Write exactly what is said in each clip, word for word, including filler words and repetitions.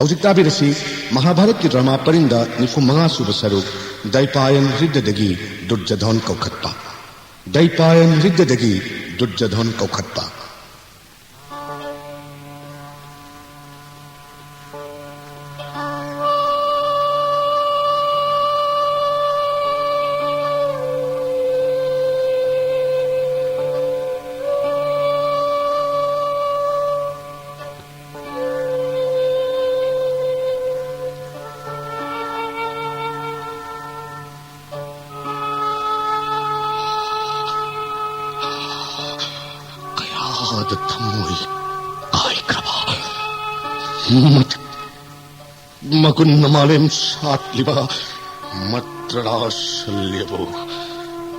ꯍꯧꯖꯤꯛ ꯇꯥꯕꯤꯔꯁꯤ ꯃꯍꯥꯚꯥꯔꯠꯀꯤ ꯗ꯭ꯔꯃꯥ ꯄꯔꯤꯡꯗ ꯅꯤꯐꯨ ꯃꯉꯥ ꯁꯨꯕ ꯁꯔꯨꯛ, ꯗꯩꯄꯥꯌꯟ ꯍ꯭ꯔꯤꯗ꯭ꯌꯗꯒꯤ ꯗꯨꯔꯖꯙꯣꯟ ꯀꯧꯈꯠꯄ꯫ ꯗꯩꯄꯥꯌꯟ ꯍ꯭ꯔꯤꯗ꯭ꯌꯗꯒꯤ ꯗꯨꯔꯖꯙꯣꯟ ꯀꯧꯈꯠꯄ꯫ ꯀꯌꯥꯗ ꯊꯃꯣꯏ ꯀꯥꯏꯈ꯭ꯔꯕ, ꯃꯇꯤꯛ ꯃꯒꯨꯟꯅ ꯃꯥꯂꯦꯝ ꯁꯥꯠꯂꯤꯕ ꯃꯇ꯭ꯔꯥꯁ ꯂꯦꯕꯨ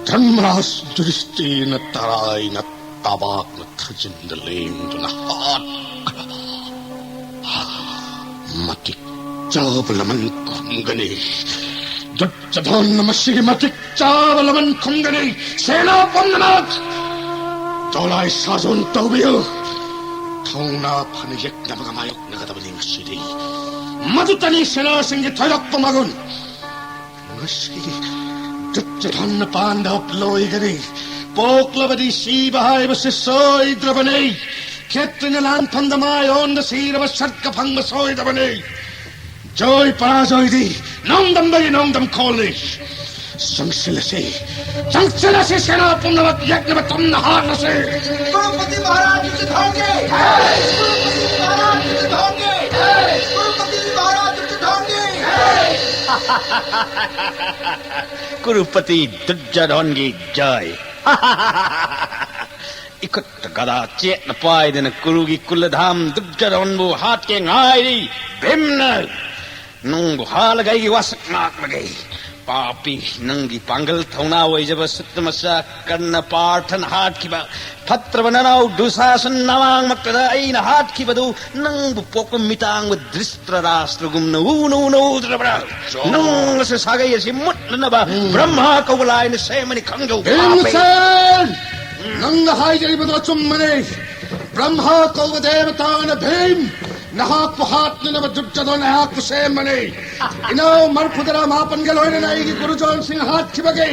ꯙꯔꯃꯔꯥꯖ ꯌꯨꯙꯤꯁꯇꯤꯔꯅ ꯇꯔꯥꯏꯅ ꯇꯕꯥꯛꯅ ꯊꯥꯖꯤꯟꯗ ꯂꯦꯡꯗꯨꯅ ꯍꯥꯠꯈ꯭ꯔꯕ꯫ ꯃꯇꯤꯛ ꯆꯥꯕ ꯂꯃꯟ ꯈꯨꯝꯒꯅꯤ꯫ ꯗꯨꯔꯖꯣꯙꯟꯅ ꯃꯁꯤꯒꯤ ꯃꯇꯤꯛ ꯆꯥꯕ ꯂꯃꯟ ꯈꯨꯝꯒꯅꯤ꯫ ꯁꯦꯅꯥ ꯄꯨꯝꯅꯃꯛ ꯗꯣꯂꯥꯏ ꯁꯥꯖꯣꯟ ꯇꯧꯕꯤꯌꯨ꯫ ꯊꯧꯅꯥ ꯐꯅ ꯌꯦꯛꯅꯕꯒ ꯃꯥꯌꯣꯛꯅꯒꯗꯕꯅꯤ ꯉꯁꯤꯗꯤ꯫ ꯃꯗꯨꯇꯅꯤ ꯁꯦꯅꯥꯁꯤꯡꯒꯤ ꯊꯣꯏꯔꯛꯄ ꯃꯒꯨꯟ꯫ ꯉꯁꯤ ꯗꯨꯔꯖꯣꯙꯟꯅ ꯄꯥꯟꯗꯕ ꯂꯣꯏꯒꯅꯤ꯫ ꯄꯣꯛꯂꯕꯗꯤ ꯁꯤꯕ ꯍꯥꯏꯕꯁꯤ ꯁꯣꯏꯗ꯭ꯔꯕꯅꯤ꯫ ꯈꯦꯇ꯭ꯔꯤꯅ ꯂꯥꯟꯐꯝꯗ ꯃꯥꯏ ꯑꯣꯟꯗ ꯁꯤꯔꯕ ꯁꯔꯒ ꯐꯪꯕ ꯁꯣꯏꯗꯕꯅꯤ꯫ ꯖꯣꯏ ꯄꯔꯥꯖꯣꯏꯗꯤ ꯅꯣꯡꯗꯝꯕꯒꯤ ꯅꯣꯡꯗꯝ ꯈꯣꯜꯅꯤ꯫ ꯆꯪꯁꯤꯜꯂꯁꯤ, ꯆꯪꯁꯤꯜꯂꯁꯤ, ꯁꯦꯅꯥ ꯄꯨꯝꯅꯃꯛ ꯌꯦꯛꯅꯕ ꯇꯝꯅ ꯍꯥꯠꯂꯁꯤ꯫ ꯀ꯭ꯔꯣꯔꯄꯇꯤ ꯃꯍꯥꯔꯥꯖ ꯗꯨꯔꯖꯣꯙꯟꯒꯤ! ꯀ꯭ꯔꯣꯔꯄꯇꯤ ꯃꯍꯥꯔꯥꯖ ꯗꯨꯔꯖꯣꯙꯟꯒꯤ! ꯀ꯭ꯔꯣꯔꯄꯇꯤ ꯃꯍꯥꯔꯥꯖ ꯗꯨꯔꯖꯣꯙꯟꯒꯤ! ꯀ꯭ꯔꯣꯔꯄꯇꯤ ꯗꯨꯔꯖꯣꯙꯟꯒꯤ ꯖꯥꯏ꯫ ꯏꯈꯨꯠꯇ ꯒꯗꯥ ꯆꯦꯠꯅ ꯄꯥꯏꯗꯅ ꯀꯨꯔꯨꯒꯤ ꯀꯨꯂꯙꯥꯝ ꯗꯨꯔꯖꯣꯙꯟꯕꯨ ꯍꯥꯠꯀꯦ ꯉꯥꯏꯔꯤ꯫ ꯚꯤꯝꯅ ꯅꯪꯕꯨ ꯍꯥꯠꯂꯒ ꯑꯩꯒꯤ ꯋꯥꯁꯛ ꯉꯥꯛꯂꯒꯦ꯫ ꯄꯥꯄꯤ, ꯅꯪꯒꯤ ꯄꯥꯡꯒꯜ ꯊꯧꯅꯥ ꯑꯣꯏꯖꯕ ꯁꯨꯠꯇ ꯃꯆꯥ ꯀꯔꯅ ꯄꯥꯔꯊꯅ ꯍꯥꯠꯈꯤꯕ, ꯐꯠꯇ꯭ꯔꯕ ꯅꯅꯥꯎ ꯗꯨꯁꯥꯁꯟ ꯅꯃꯥꯡꯃꯛꯇꯗ ꯑꯩꯅ ꯍꯥꯠꯈꯤꯕꯗꯨ ꯅꯪꯕꯨ ꯄꯣꯛꯄ ꯃꯤꯇꯥꯡꯕ ꯗ꯭ꯔꯤꯁ ꯇ꯭ꯔꯥꯁꯇ꯭ꯔꯒꯨꯝꯅ ꯎꯅ ꯎꯅ ꯎꯗ꯭ꯔꯕ꯭ꯔꯥ? ꯆꯣ꯫ ꯅꯪ ꯑꯁꯤ ꯁꯥꯒꯩ ꯑꯁꯤ ꯃꯨꯠꯅꯅꯕ ꯎꯝ꯫ ꯕ꯭ꯔꯍ꯭ꯃꯥ ꯀꯧꯕ ꯂꯥꯏꯅ ꯁꯦꯝꯃꯅꯤ ꯈꯪꯖꯧ, ꯄꯥꯄꯤ꯫ ꯚꯤꯝꯁꯦꯟ! ꯅꯪꯅ ꯍꯥꯏꯖꯔꯤꯕꯗꯣ ꯑꯆꯨꯝꯕꯅꯤ꯫ ꯕ꯭ꯔꯍ꯭ꯃꯥ ꯀꯧꯕ ꯗꯦꯕꯇꯥꯅ ꯚꯤꯝ ꯅꯍꯥꯛꯄꯨ ꯍꯥꯠꯅꯅꯕ ꯗꯨꯔꯖꯣꯙꯟ ꯑꯩꯍꯥꯛꯄꯨ ꯁꯦꯝꯕꯅꯤ꯫ ꯏꯅꯥꯎ ꯃꯔꯐꯨꯇꯔꯥ ꯃꯥꯄꯟꯒ ꯂꯣꯏꯅꯅ ꯑꯩꯒꯤ ꯒꯨꯔꯨ ꯖꯣꯟꯁꯤꯡ ꯍꯥꯠꯈꯤꯕꯒꯤ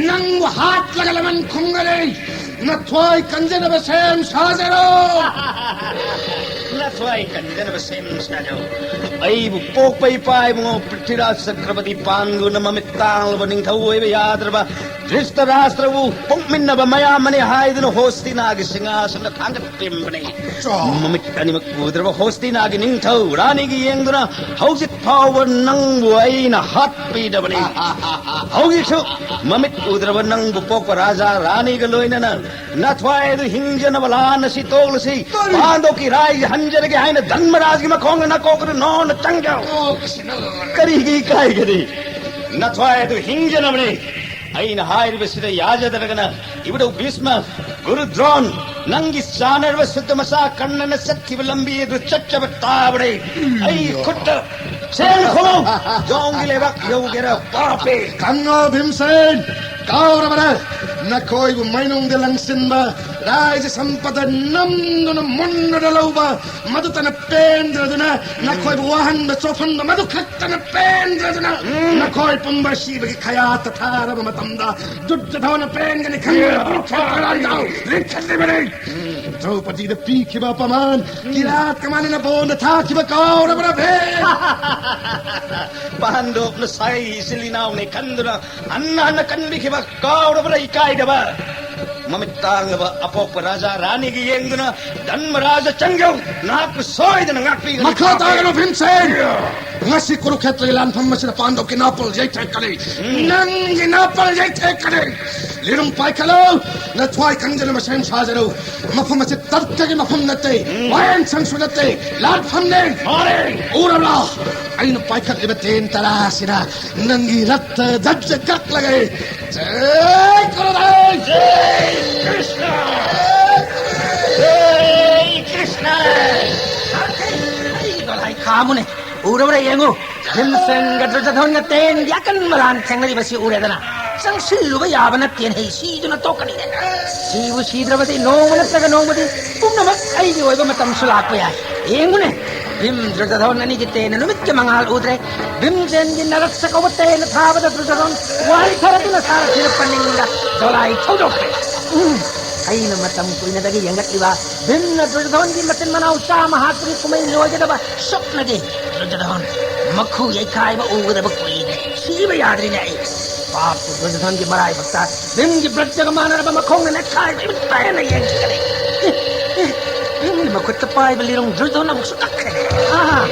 ꯅꯪꯕꯨ ꯍꯥꯠꯂꯒ ꯂꯃꯟ ꯈꯨꯝꯒꯅꯤ꯫ ꯅꯊ꯭ꯋꯥꯏ ꯀꯟꯖꯅꯕ ꯁꯦꯝ ꯁꯥꯖꯔꯣ꯫ ꯅꯊ꯭ꯋꯥꯏ ꯀꯟꯖꯅꯕ ꯁꯦꯝ ꯁꯥꯖꯔꯣ꯫ ꯑꯩꯕꯨ ꯄꯣꯛꯄ ꯏꯄꯥ ꯏꯕꯨꯡꯉꯣ ꯄ꯭ꯔꯤꯊꯤꯔꯥꯖ ꯆꯀ꯭ꯔꯕꯔꯇꯤ ꯄꯥꯟꯗꯨꯅ ꯃꯃꯤꯠ ꯇꯥꯡꯂꯕ ꯅꯤꯡꯊꯧ ꯑꯣꯏꯕ ꯌꯥꯗ꯭ꯔꯕ ꯙ꯭ꯔꯤꯇꯔꯥꯁꯇ꯭ꯔꯕꯨ ꯄꯣꯛꯃꯤꯟꯅꯕ ꯃꯌꯥꯝ ꯑꯃꯅꯤ ꯍꯥꯏꯗꯨꯅ ꯍꯣꯁꯇꯤꯅꯥꯒꯤ ꯁꯤꯡꯍꯥꯁꯅ ꯊꯥꯡꯒꯠꯄꯤꯔꯝꯕꯅꯤ꯫ ꯃꯃꯤꯠ ꯑꯅꯤꯃꯛ ꯎꯗ꯭ꯔꯕ ꯍꯣꯁꯇꯤꯅꯥꯒꯤ ꯅꯤꯡꯊꯧ ꯔꯥꯅꯤꯒꯤ ꯌꯦꯡꯗꯨꯅ ꯍꯧꯖꯤꯛ ꯐꯥꯎꯕ ꯅꯪꯕꯨ ꯑꯩꯅ ꯍꯥꯠꯄꯤꯗꯕꯅꯤ꯫ ꯍꯧꯖꯤꯛꯁꯨ ꯃꯃꯤꯠ ꯎꯗ꯭ꯔꯕ ꯅꯪꯕꯨ ꯄꯣꯛꯄ ꯔꯥꯖꯥ ꯔꯥꯅꯤꯒ ꯂꯣꯏꯅꯅ ꯅꯊ꯭ꯋꯥꯏ ꯑꯗꯨ ꯍꯤꯡꯖꯅꯕ ꯂꯥꯟ ꯑꯁꯤ ꯇꯣꯛꯂꯁꯤ꯫ ꯄꯥꯟꯗꯣꯞꯀꯤ ꯔꯥꯏꯖ ꯍꯟꯖꯔꯒꯦ ꯍꯥꯏꯅ ꯙꯔꯃꯔꯥꯖꯒꯤ ꯃꯈꯣꯡꯗ ꯅꯀꯣꯛ ꯑꯗꯨ ꯅꯣꯟꯅ ꯆꯪꯒꯦ꯫ ꯀꯔꯤꯒꯤ ꯏꯀꯥꯏꯒꯅꯤ? ꯅꯊ꯭ꯋꯥꯏ ꯑꯗꯨ ꯍꯤꯡꯖꯅꯕꯅꯤ꯫ ꯑꯩꯅ ꯍꯥꯏꯔꯤꯕꯁꯤꯗ ꯌꯥꯖꯗ꯭ꯔꯒꯅ ꯏꯕꯨꯙꯧ ꯚꯤꯁꯃ, ꯒꯨꯔꯨ ꯗ꯭ꯔꯣꯟ, ꯅꯪꯒꯤ ꯆꯥꯟꯅꯔꯕ ꯁꯨꯠꯇ ꯃꯆꯥ ꯀꯟꯅꯅ ꯆꯠꯈꯤꯕ ꯂꯝꯕꯤ ꯑꯗꯨ ꯆꯠꯆꯕ ꯇꯥꯕꯅꯤ꯫ ꯑꯩ ꯈꯨꯠꯇ ꯁꯦꯜ ꯈꯨꯝꯃꯨ꯫ ꯌꯣꯡꯒꯤ ꯂꯩꯕꯥꯛ ꯌꯧꯒꯦꯔꯥ ꯄꯥꯄꯤ꯫ ꯀꯟꯅꯣ ꯚꯤꯝꯁꯦꯟ, ꯀꯥꯎꯔꯕꯔꯥ? ꯅꯈꯣꯏꯕꯨ ꯃꯩꯅꯨꯡꯗ ꯂꯪꯁꯤꯟꯕ, ꯔꯥꯏꯖ ꯁꯝꯄꯗ ꯅꯝꯗꯨꯅ ꯃꯨꯟꯅꯗ ꯂꯧꯕ, ꯃꯗꯨꯇꯅ ꯄꯦꯟꯗ꯭ꯔꯗꯨꯅ ꯅꯈꯣꯏꯕꯨ ꯋꯥꯍꯟꯕ ꯆꯣꯞꯍꯟꯕ ꯃꯗꯨ ꯈꯛꯇꯅ ꯄꯦꯟꯗ꯭ꯔꯗꯨꯅ ꯅꯈꯣꯏ ꯄꯨꯝꯕ ꯁꯤꯕꯒꯤ ꯈꯌꯥꯠꯇ ꯊꯥꯔꯕ ꯃꯇꯝꯗ ꯗꯨꯔꯖꯣꯙꯅ ꯄꯦꯟꯒꯅꯤ ꯈꯟꯗꯨꯅ ꯄꯨꯡꯊꯣꯛ ꯈꯔꯥꯟꯖꯥꯎ ꯂꯤꯡꯈꯠꯂꯤꯕꯅꯤ꯫ ꯗ꯭ꯔꯧꯄꯗꯤꯗ ꯄꯤꯈꯤꯕ ꯑꯄꯃꯥꯟ ꯀꯤꯔꯥꯠ ꯀꯃꯥꯟꯅꯅ ꯕꯣꯟꯗ ꯊꯥꯈꯤꯕ ꯀꯥꯎꯔꯕ꯭ꯔꯥ ꯚꯤꯝ? ꯄꯥꯟꯗꯣꯞꯅ ꯁꯥꯏ ꯏꯆꯤꯜ ꯏꯅꯥꯎꯅꯤ ꯈꯟꯗꯨꯅ ꯍꯟꯅ ꯍꯟꯅ ꯀꯟꯕꯤꯈꯤꯕ ꯀꯥꯎꯔꯕ꯭ꯔꯥ ꯏꯀꯥꯏꯗꯕ? ꯃꯃꯤꯠ ꯇꯥꯡꯂꯕ ꯑꯄꯣꯛꯄ ꯔꯥꯖꯥ ꯔꯥꯅꯤꯒꯤ ꯌꯦꯡꯗꯨꯅ ꯙꯔꯃꯔꯥꯖ ꯆꯪꯖꯧ, ꯅꯍꯥꯛꯄꯨ ꯁꯣꯏꯗꯅ ꯉꯥꯛꯄꯤꯒꯅꯤ꯫ ꯃꯈꯥ ꯇꯥꯒꯅꯨ ꯚꯤꯝꯁꯦꯟ꯫ ꯉꯁꯤ ꯀꯨꯔꯨꯈꯦꯇ꯭ꯔꯒꯤ ꯂꯥꯟꯐꯝ ꯑꯁꯤꯗ ꯄꯥꯟꯗꯣꯞꯀꯤ ꯅꯥꯄꯜ ꯌꯩꯊꯦꯛꯀꯅꯤ꯫ ꯅꯪꯒꯤ ꯅꯥꯄꯜ ꯌꯩꯊꯦꯛꯀꯅꯤ꯫ ꯂꯤꯔꯨꯝ ꯄꯥꯏꯈꯠꯂꯨ꯫ ꯅꯊ꯭ꯋꯥꯏ ꯈꯪꯗꯅ ꯃꯁꯦꯝ ꯁꯥꯖꯔꯨ꯫ ꯃꯐꯝ ꯑꯁꯤ ꯇꯔꯀꯒꯤ ꯃꯐꯝ ꯅꯠꯇꯦ꯫ ꯋꯥꯌꯦꯜ ꯁꯪꯁꯨ ꯅꯠꯇꯦ꯫ ꯂꯥꯟꯐꯝꯅꯦ꯫ ꯎꯔꯕ꯭ꯔꯥ? ꯑꯩꯅ ꯄꯥꯏꯈꯠꯂꯤꯕ ꯇꯦꯟ ꯇꯔꯥ ꯑꯁꯤꯅ ꯅꯪꯒꯤ ꯔꯠꯇ ꯗꯠꯇ ꯀꯛꯂꯒꯦ꯫ ꯖꯩ ꯀꯨꯔꯨꯗꯦꯕ! ꯖꯩ ꯀ꯭ꯔꯤꯁꯅ! ꯖꯩ ꯀ꯭ꯔꯤꯁꯅ! ꯑꯩ ꯒꯣꯂꯥꯏ ꯈꯥꯝꯃꯨꯅꯦ꯫ ꯎꯔꯕ꯭ꯔꯥ ꯌꯦꯡꯉꯨ꯫ ꯚꯤꯝꯁꯦꯟꯒ ꯗꯨꯔꯖꯣꯙꯟꯒ ꯇꯦꯟꯒꯤ ꯑꯀꯟꯕ ꯂꯥꯟ ꯊꯦꯡꯅꯔꯤꯕꯁꯤ ꯎꯔꯦꯗꯅ꯫ ꯆꯪꯁꯤꯜꯂꯨꯕ ꯌꯥꯕ ꯅꯠꯇꯦꯅꯦ꯫ ꯁꯤꯗꯨꯅ ꯇꯣꯛꯀꯅꯤꯅꯦ꯫ ꯁꯤꯕꯨ ꯁꯤꯗ꯭ꯔꯕꯗꯤ ꯅꯣꯡꯃ ꯅꯠꯇ꯭ꯔꯒ ꯅꯣꯡꯃꯗꯤ ꯄꯨꯝꯅꯃꯛ ꯑꯩꯒꯤ ꯑꯣꯏꯕ ꯃꯇꯝꯁꯨ ꯂꯥꯛꯄ ꯌꯥꯏ꯫ ꯌꯦꯡꯉꯨꯅꯦ꯫ ꯚꯤꯝ ꯗꯨꯔꯖꯣꯙꯟ ꯑꯅꯤꯒꯤ ꯇꯦꯟꯅ ꯅꯨꯃꯤꯠꯀꯤ ꯃꯉꯥꯜ ꯎꯗ꯭ꯔꯦ꯫ ꯚꯤꯝꯁꯦꯟꯒꯤ ꯅꯔꯛꯁ ꯀꯧꯕ ꯇꯦꯟꯅ ꯊꯥꯕꯗ ꯗꯨꯔꯖꯣꯙꯟ ꯋꯥꯏ ꯊꯔꯗꯨꯅ ꯁꯥꯔꯊꯤꯅ ꯄꯟꯅꯤꯡꯗ ꯗꯣꯂꯥꯏ ꯊꯧꯗꯣꯛꯈ꯭ꯔꯦ꯫ ꯎꯝ, ꯑꯩꯅ ꯃꯇꯝ ꯀꯨꯏꯅꯗꯒꯤ ꯌꯦꯡꯂꯛꯂꯤꯕ ꯚꯤꯝꯅ ꯗꯨꯔꯖꯣꯙꯟꯒꯤ ꯃꯆꯤꯟ ꯃꯅꯥꯎ ꯆꯥꯝꯃ ꯍꯥꯠꯄꯒꯤ ꯀꯨꯝꯍꯩ ꯂꯣꯏꯒꯗꯕ ꯁꯨꯞꯅꯒꯤ ꯗꯨꯔꯖꯣꯙꯟ ꯃꯈꯨ ꯌꯩꯈꯥꯏꯕ ꯎꯒꯗꯕ ꯀꯨꯏꯔꯦ꯫ ꯁꯤꯕ ꯌꯥꯗ꯭ꯔꯤꯅꯦ ꯑꯩ꯫ ꯄꯥꯞꯄꯨ ꯗꯨꯔꯖꯣꯙꯟꯒꯤ ꯃꯔꯥꯏꯕꯛꯇ ꯚꯤꯝꯒꯤ ꯕ꯭ꯔꯖꯒ ꯃꯥꯟꯅꯔꯕ ꯃꯈꯣꯡꯅ ꯅꯦꯠꯈꯥꯏꯕ ꯏꯃꯤꯠ ꯄꯦꯟꯅ ꯌꯦꯡꯈꯤꯒꯅꯤ꯫ ꯑꯦ, ꯑꯦ, ꯚꯤꯝꯒꯤ ꯃꯈꯨꯠꯇ ꯄꯥꯏꯕ ꯂꯤꯔꯨꯡ ꯗꯨꯔꯖꯣꯙꯟ ꯑꯃꯨꯛꯁꯨ ꯀꯛꯈ꯭ꯔꯦ꯫ ꯑꯥ,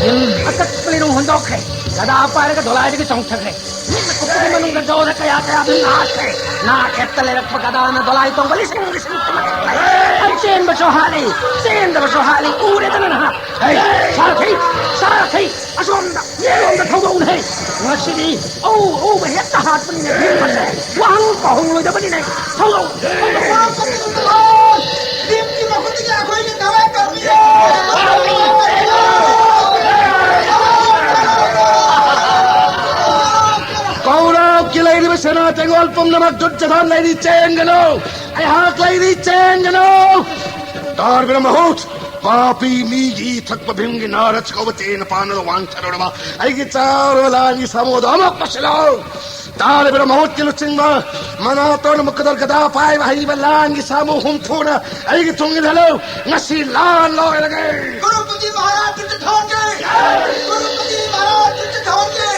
ꯚꯤꯝ ꯑꯀꯛꯄ ꯂꯤꯔꯨꯡ ꯍꯨꯟꯗꯣꯛꯈ꯭ꯔꯦ꯫ ꯒꯗꯥ ꯄꯥꯏꯔꯒ ꯗꯣꯂꯥꯏꯗꯒꯤ ꯆꯣꯡꯊꯈ꯭ꯔꯦ꯫ ꯃꯤꯠ ꯀꯨꯞꯄꯒꯤ ꯃꯅꯨꯡꯗ ꯖꯣꯗ ꯀꯌꯥ ꯀꯌꯥ ꯅꯥꯈ꯭ꯔꯦ꯫ ꯅꯥ ꯑꯦꯞꯇ ꯂꯩꯔꯛꯄ ꯒꯗꯥꯅ ꯗꯣꯂꯥꯏ ꯇꯣꯡꯕ ꯂꯤꯁꯤꯡ ꯂꯤꯁꯤꯡ ꯇꯨꯝꯃꯛꯂꯦ꯫ ꯆꯦꯟꯕꯁꯨ ꯍꯥꯠꯂꯤ, ꯆꯦꯟꯗꯕꯁꯨ ꯍꯥꯠꯂꯤ꯫ ꯎꯔꯦꯗꯅ ꯅꯍꯥꯛ꯫ ꯍꯦ, ꯁꯥꯔꯊꯤ, ꯁꯥꯔꯊꯤ, ꯑꯁꯣꯝꯗ, ꯅꯦꯔꯣꯝꯗ ꯊꯧꯗꯣꯛꯎꯅꯦ꯫ ꯉꯁꯤꯗꯤ ꯑꯎ ꯑꯎꯕ ꯍꯦꯛꯇ ꯍꯥꯠꯄꯅꯤꯅꯦ ꯚꯤꯝ ꯑꯁꯦ꯫ ꯋꯥꯍꯪ ꯄꯥꯎꯍꯪꯂꯣꯏꯗꯕꯅꯤꯅꯦ꯫ ꯊꯧꯗꯣꯛꯎ, ꯊꯧꯗꯣꯛꯎ꯫ ꯚꯤꯝꯒꯤ ꯃꯈꯨꯠꯇꯒꯤ ꯑꯩꯈꯣꯏꯒꯤ ꯊꯋꯥꯏ ꯀꯛꯄꯤꯌꯣ꯫ ꯀꯧꯔꯕꯒꯤ ꯂꯩꯔꯤꯕ ꯁꯦꯅꯥ ꯇꯦꯡꯒꯣꯜ ꯄꯨꯝꯅꯃꯛ ꯗꯨꯔꯖꯣꯙꯟ ꯂꯩꯔꯤ ꯆꯦꯟꯒꯅꯨ꯫ ꯑꯩꯍꯥꯛ ꯂꯩꯔꯤ ꯆꯦꯟꯒꯅꯨ꯫ ꯇꯥꯔꯕꯤꯔ ꯃꯍꯨꯠ, ꯄꯥꯄꯤ ꯃꯤꯒꯤ ꯏ ꯊꯛꯄ ꯚꯤꯝꯒꯤ ꯅꯥꯔ ꯆꯥꯎꯕ ꯇꯦꯟꯅ ꯄꯥꯟꯅꯗ ꯋꯥꯡꯊꯔꯨꯔꯕ ꯑꯩꯒꯤ ꯆꯥꯎꯔꯕ ꯂꯥꯟꯒꯤ ꯁꯥꯃꯨꯗꯣ ꯑꯃꯨꯛ ꯄꯨꯁꯤꯜꯂꯨ꯫ ꯇꯥꯔꯕꯤꯔ ꯃꯍꯨꯠꯀꯤ ꯂꯨꯆꯤꯡꯕ ꯃꯅꯥꯇꯣꯟ ꯃꯨꯛꯀꯗꯣꯔ ꯒꯗꯥ ꯄꯥꯏꯕ ꯍꯩꯕ ꯂꯥꯟꯒꯤ ꯁꯥꯃꯨ ꯍꯨꯝꯐꯨꯅ ꯑꯩꯒꯤ ꯇꯨꯡ ꯏꯟꯍꯜꯂꯨ꯫ ꯉꯁꯤ ꯂꯥꯟ ꯂꯣꯏꯔꯒꯦ꯫ ꯀ꯭ꯔꯣꯔꯄꯇꯤ ꯃꯍꯥꯔꯥꯖ ꯗꯨꯔꯖꯣꯙꯟꯒꯤ! ꯀ꯭ꯔꯣꯔꯄꯇꯤ ꯃꯍꯥꯔꯥꯖ ꯗꯨꯔꯖꯣꯙꯟꯒꯤ!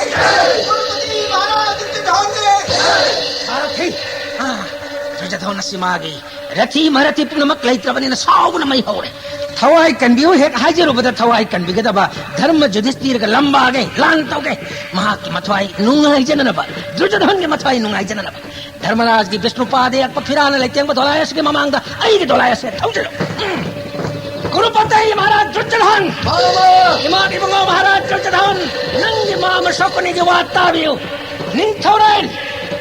ꯀ꯭ꯔꯣꯔꯄꯇꯤ ꯃꯍꯥꯔꯥꯖ ꯗꯨꯔꯖꯣꯙꯟꯒꯤ! ꯁꯥꯔꯊꯤ! ꯑꯥ, ꯗꯨꯔꯖꯣꯙꯟ ꯑꯁꯤ ꯃꯥꯒꯤ ꯔꯊꯤ ꯃꯔꯊꯤ ꯄꯨꯝꯅꯃꯛ ꯂꯩꯇ꯭ꯔꯕꯅꯤꯅ ꯁꯥꯎꯕꯅ ꯃꯩ ꯍꯧꯔꯦ꯫ ꯊꯋꯥꯏ ꯀꯟꯕꯤꯌꯨ ꯍꯦꯛ ꯍꯥꯏꯖꯔꯨꯕꯗ ꯊꯋꯥꯏ ꯀꯟꯕꯤꯒꯗꯕ ꯙꯔꯃ ꯌꯨꯙꯤꯁꯇꯤꯔꯒ ꯂꯝꯕꯥꯒꯦ, ꯂꯥꯟ ꯇꯧꯒꯦ꯫ ꯃꯍꯥꯛꯀꯤ ꯃꯊ꯭ꯋꯥꯏ ꯅꯨꯡꯉꯥꯏꯖꯅꯅꯕ, ꯗꯨꯔꯖꯣꯙꯟꯒꯤ ꯃꯊ꯭ꯋꯥꯏ ꯅꯨꯡꯉꯥꯏꯖꯅꯅꯕ꯫ ꯙꯔꯃꯔꯥꯖꯒꯤ ꯕꯤꯁꯅꯨꯄꯥꯗ ꯌꯥꯛꯄ ꯐꯤꯔꯥꯜꯅ ꯂꯩꯇꯦꯡꯕ ꯗꯣꯂꯥꯏ ꯑꯁꯤꯒꯤ ꯃꯃꯥꯡꯗ ꯑꯩꯒꯤ ꯗꯣꯂꯥꯏ ꯑꯁꯦ ꯊꯧꯖꯤꯜꯂꯨ꯫ ꯎꯝ꯫ ꯀꯨꯔꯨꯄꯇꯩ ꯃꯍꯥꯔꯥꯖ ꯗꯨꯔꯖꯣꯙꯟ! ꯏꯃꯥ ꯏꯕꯨꯡꯉꯣ ꯃꯍꯥꯔꯥꯖ ꯗꯨꯔꯖꯣꯙꯟ! ꯅꯪꯒꯤ ꯃꯥ ꯑꯃ ꯁꯣꯛꯀꯅꯤꯒꯤ ꯋꯥ ꯇꯥꯕꯤꯌꯨ꯫ ꯅꯤꯡꯊꯧꯔꯦꯜ!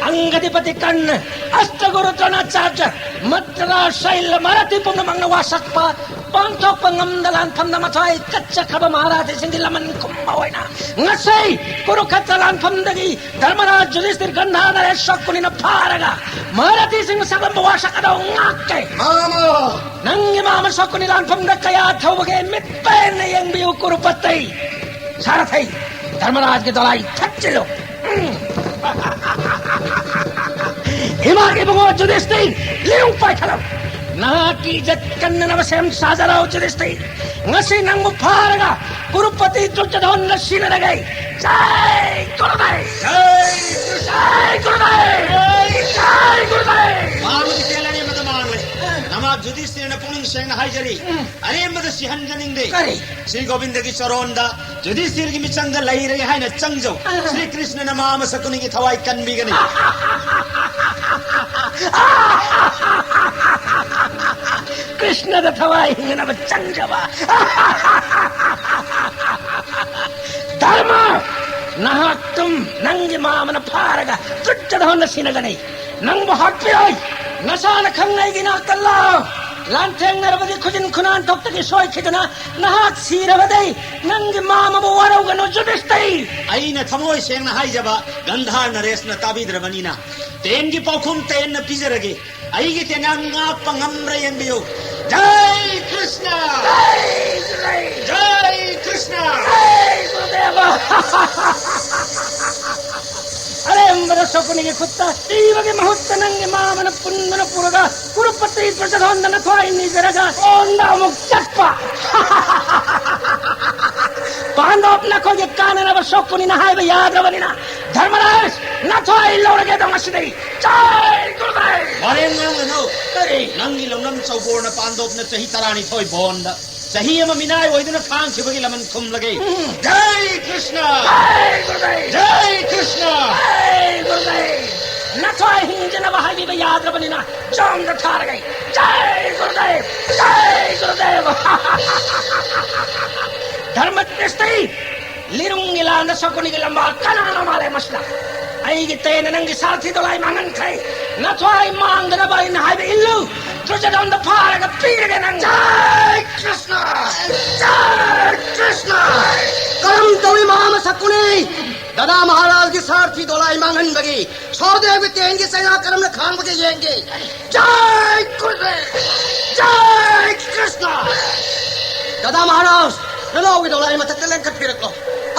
ꯑꯪꯒꯗꯤꯄꯇꯤ ꯀꯔꯅ, ꯑꯁꯇꯒꯨꯔꯨ ꯗ꯭ꯔꯣꯅꯥꯆꯥꯔꯌ, ꯃꯟꯇ꯭ꯔꯥ ꯁꯩꯂ ꯃꯥꯔꯥꯊꯤ ꯄꯨꯝꯅꯃꯛꯅ ꯋꯥꯁꯛꯄ, ꯄꯥꯡꯊꯣꯛꯄ ꯉꯝꯗ ꯂꯥꯟꯐꯝꯗ ꯃꯊ꯭ꯋꯥꯏ ꯀꯠꯆꯈ꯭ꯔꯕ ꯃꯍꯥꯔꯥꯊꯤꯁꯤꯡꯒꯤ ꯂꯃꯟ ꯈꯨꯝꯕ ꯑꯣꯏꯅ ꯉꯁꯤ ꯀꯨꯔꯨꯈꯦꯇ꯭ꯔ ꯂꯥꯟꯐꯝꯗꯒꯤ ꯙꯔꯃꯔꯥꯖ ꯌꯨꯙꯤꯁꯊꯤꯔ ꯒꯟꯙꯥꯔ ꯅꯔꯦꯁ ꯁꯀꯨꯅꯤꯅ ꯐꯥꯔꯒ ꯃꯍꯥꯔꯥꯊꯤꯁꯤꯡꯅ ꯁꯛꯂꯝꯕ ꯋꯥꯁꯛ ꯑꯗꯨ ꯉꯥꯛꯀꯦ꯫ ꯃꯥꯃ! ꯅꯪꯒꯤ ꯃꯥꯃ ꯁꯀꯨꯅꯤ ꯂꯥꯟꯐꯝꯗ ꯀꯌꯥ ꯊꯧꯕꯒꯦ ꯃꯤꯠ ꯄꯦꯟꯅ ꯌꯦꯡꯕꯤꯌꯨ ꯀꯨꯔꯨꯄꯇꯩ꯫ ꯁꯥꯔꯊꯩ, ꯙꯔꯃꯔꯥꯖꯒꯤ ꯗꯣꯂꯥꯏ ꯊꯠꯆꯤꯜꯂꯨ꯫ ꯎꯝ꯫ ꯏꯃꯥꯒꯤ ꯏꯕꯨꯡꯉꯣ ꯌꯨꯙꯤꯁꯊꯤꯔ, ꯂꯤꯔꯨꯡ ꯄꯥꯏꯈꯠꯂꯣ꯫ ꯅꯍꯥꯛꯀꯤ ꯏꯖꯠ ꯀꯟꯅꯅꯕ ꯁꯦꯝ ꯁꯥꯖꯔꯣ ꯌꯨꯙꯤꯁꯊꯤꯔ꯫ ꯉꯁꯤ ꯅꯪꯕꯨ ꯐꯥꯔꯒ ꯀꯨꯔꯨꯄꯇꯤ ꯗꯨꯔꯖꯣꯙꯟꯒ ꯁꯤꯟꯅꯔꯒꯦ꯫ ꯖꯥꯏ ꯒꯨꯔꯨꯗꯦꯕ! ꯖꯥꯏ ꯒꯨꯔꯨꯗꯦꯕ! ꯖꯥꯏ ꯒꯨꯔꯨꯗꯦꯕ! ꯃꯥꯕꯨꯗꯤ ꯇꯦꯜ ꯑꯔꯦꯝꯕꯗ ꯃꯥꯡꯂꯦ꯫ ꯅꯃꯥ ꯌꯨꯙꯤꯁꯊꯤꯔꯅ ꯄꯨꯛꯅꯤꯡ ꯁꯦꯡꯅ ꯍꯥꯏꯖꯔꯤ꯫ ꯎꯝ꯫ ꯑꯔꯦꯝꯕꯗ ꯁꯤꯍꯟꯖꯅꯤꯡꯗꯦ꯫ ꯀꯔꯤ? ꯁ꯭ꯔꯤ ꯒꯣꯕꯤꯟꯗꯒꯤ ꯆꯔꯣꯟꯗ ꯌꯨꯙꯤꯁꯊꯤꯔꯒꯤ ꯃꯤꯆꯪꯗ ꯂꯩꯔꯦ ꯍꯥꯏꯅ ꯆꯪꯖꯧ꯫ ꯑꯥ꯫ ꯁ꯭ꯔꯤ ꯀ꯭ꯔꯤꯁꯅꯅ ꯃꯥꯃ ꯁꯀꯨꯅꯤꯒꯤ ꯊꯋꯥꯏ ꯀꯟꯕꯤꯒꯅꯤ꯫ ꯀ꯭ꯔꯤꯁꯅꯗ ꯊꯋꯥꯏ ꯍꯤꯡꯅꯅꯕ ꯆꯪꯖꯕ꯫ ꯙꯔꯃ! ꯅꯍꯥꯛꯇꯨꯝ ꯅꯪꯒꯤ ꯃꯥꯃꯅ ꯐꯥꯔꯒ ꯗꯨꯔꯖꯣꯙꯟꯅ ꯁꯤꯟꯅꯒꯅꯤ꯫ ꯅꯪꯕꯨ ꯍꯥꯠꯄꯤꯔꯣꯏ꯫ ꯅꯁꯥꯅ ꯈꯪꯅ ꯑꯩꯒꯤ ꯅꯥꯛꯇ ꯂꯥꯛꯑꯣ꯫ ꯂꯥꯟꯊꯦꯡꯅꯔꯕꯗꯤ ꯈꯨꯖꯤꯟ ꯈꯨꯅꯥꯟ ꯊꯣꯛꯇꯒꯤ ꯁꯣꯏꯈꯤꯗꯨꯅ ꯅꯍꯥꯛ ꯁꯤꯔꯕꯗꯤ ꯅꯪꯒꯤ ꯃꯥꯃꯕꯨ ꯋꯥꯔꯧꯒꯅꯨ ꯌꯨꯙꯤꯁꯊꯤꯔ꯫ ꯑꯩꯅ ꯊꯃꯣꯏ ꯁꯦꯡꯅ ꯍꯥꯏꯖꯕ ꯒꯟꯙꯥꯔ ꯅꯔꯦꯁꯅ ꯇꯥꯕꯤꯗ꯭ꯔꯕꯅꯤꯅ ꯇꯦꯟꯒꯤ ꯄꯥꯎꯈꯨꯝ ꯇꯦꯟꯅ ꯄꯤꯖꯔꯒꯦ꯫ ꯑꯩꯒꯤ ꯇꯦꯡꯉꯥꯡ ꯉꯥꯛꯄ ꯉꯝꯕ꯭ꯔꯥ ꯌꯦꯡꯕꯤꯌꯨ꯫ ꯖꯥꯏ ꯀ꯭ꯔꯤꯁꯅ! ꯖꯥꯏ ꯀ꯭ꯔꯤꯁꯅ! ꯖꯥꯏ ꯒꯨꯔꯨꯗꯦꯕ! ꯑꯔꯦꯝꯕꯗ ꯁꯀꯨꯅꯤꯒꯤ ꯈꯨꯠꯇ ꯁꯤꯕꯒꯤ ꯃꯍꯨꯠꯇ ꯅꯪꯒꯤ ꯃꯥꯃꯅ ꯄꯨꯟꯗꯨꯅ ꯄꯨꯔꯒ ꯀꯨꯔꯨꯄꯇꯤ ꯗꯨꯔꯖꯣꯙꯟꯗ ꯅꯊ꯭ꯋꯥꯏ ꯅꯤꯖꯔꯒ ꯀꯣꯟꯗ ꯑꯃꯨꯛ ꯆꯠꯄ꯫ ꯄꯥꯟꯗꯕ ꯅꯈꯣꯏꯒꯤ ꯀꯥꯟꯅꯅꯕ ꯁꯀꯨꯅꯤꯅ ꯍꯥꯏꯕ ꯌꯥꯗ꯭ꯔꯕꯅꯤꯅ ꯙꯔꯃꯔꯥꯖ ꯅꯊ꯭ꯋꯥꯏ ꯂꯧꯔꯒꯦ ꯑꯗꯣ ꯉꯁꯤꯗꯤ꯫ ꯖꯥꯏ ꯒꯨꯔꯨꯗꯦꯕ! ꯋꯥꯔꯦꯝ ꯉꯥꯡꯒꯅꯨ꯫ ꯀꯔꯤ? ꯅꯪꯒꯤ ꯂꯧꯅꯝ ꯆꯧꯕꯣꯔꯅ ꯄꯥꯟꯗꯣꯞꯅ ꯆꯍꯤ ꯇꯔꯥꯅꯤꯊꯣꯏ ꯕꯣꯟꯗ ꯆꯍꯤ ꯑꯃ ꯃꯤꯅꯥꯏ ꯑꯣꯏꯗꯨꯅ ꯈꯥꯡꯈꯤꯕꯒꯤ ꯂꯃꯟ ꯈꯨꯝꯂꯒꯦ꯫ ꯎꯝ꯫ ꯖꯥꯏ ꯀ꯭ꯔꯤꯁꯅ! ꯖꯥꯏ ꯒꯨꯔꯨꯗꯦꯕ! ꯖꯥꯏ ꯀ꯭ꯔꯤꯁꯅ! ꯖꯥꯏ ꯒꯨꯔꯨꯗꯦꯕ! ꯅꯊ꯭ꯋꯥꯏ ꯍꯤꯡꯖꯅꯕ ꯍꯥꯏꯕꯤꯕ ꯌꯥꯗ꯭ꯔꯕꯅꯤꯅ ꯖꯣꯝꯗ ꯊꯥꯔꯒꯦ꯫ ꯖꯥꯏ ꯒꯨꯔꯨꯗꯦꯕ! ꯖꯥꯏ ꯒꯨꯔꯨꯗꯦꯕ! ꯙꯔꯃ ꯗ꯭ꯔꯤꯁꯇꯤ! ꯂꯤꯔꯨꯡꯒꯤ ꯂꯥꯟꯗ ꯁꯀꯨꯅꯤꯒꯤ ꯂꯝꯕꯥ ꯀꯅꯥꯅꯣ ꯃꯥꯂꯦꯝ ꯑꯁꯤꯗ? ꯑꯩꯒꯤ ꯇꯦꯟꯅ ꯅꯪꯒꯤ ꯁꯥꯔꯊꯤ ꯗꯣꯂꯥꯏ ꯃꯥꯡꯍꯟꯈ꯭ꯔꯦ꯫ ꯅꯊ꯭ꯋꯥꯏ ꯃꯥꯡꯗꯅꯕ ꯑꯩꯅ ꯍꯥꯏꯕ ꯏꯜꯂꯨ꯫ ꯗꯨꯔꯖꯣꯙꯟꯗ ꯐꯥꯔꯒ ꯄꯤꯔꯒꯦ ꯅꯪ꯫ ꯖꯥꯏ ꯀ꯭ꯔꯤꯁꯅ! ꯖꯥꯏ ꯀ꯭ꯔꯤꯁꯅ! ꯀꯔꯝ ꯇꯧꯏ ꯃꯍꯥꯃꯁꯀꯨꯅꯤ? ꯗꯗꯥ ꯃꯍꯥꯔꯥꯖꯒꯤ ꯁꯥꯔꯊꯤ ꯗꯣꯂꯥꯏ ꯃꯥꯡꯍꯟꯕꯒꯤ ꯁꯍꯗꯦꯕꯒꯤ ꯇꯦꯟꯒꯤ ꯆꯩꯅꯥ ꯀꯔꯝꯅ ꯈꯥꯡꯕꯒꯦ ꯌꯦꯡꯒꯦ꯫ ꯖꯥꯏ ꯀ꯭ꯔꯤꯁꯅ! ꯖꯥꯏ ꯀ꯭ꯔꯤꯁꯅ! ꯗꯗꯥ ꯃꯍꯥꯔꯥꯖ, ꯅꯅꯥꯎꯒꯤ ꯗꯣꯂꯥꯏ ꯃꯊꯛꯇ ꯂꯦꯡꯈꯠꯄꯤꯔꯛꯂꯣ꯫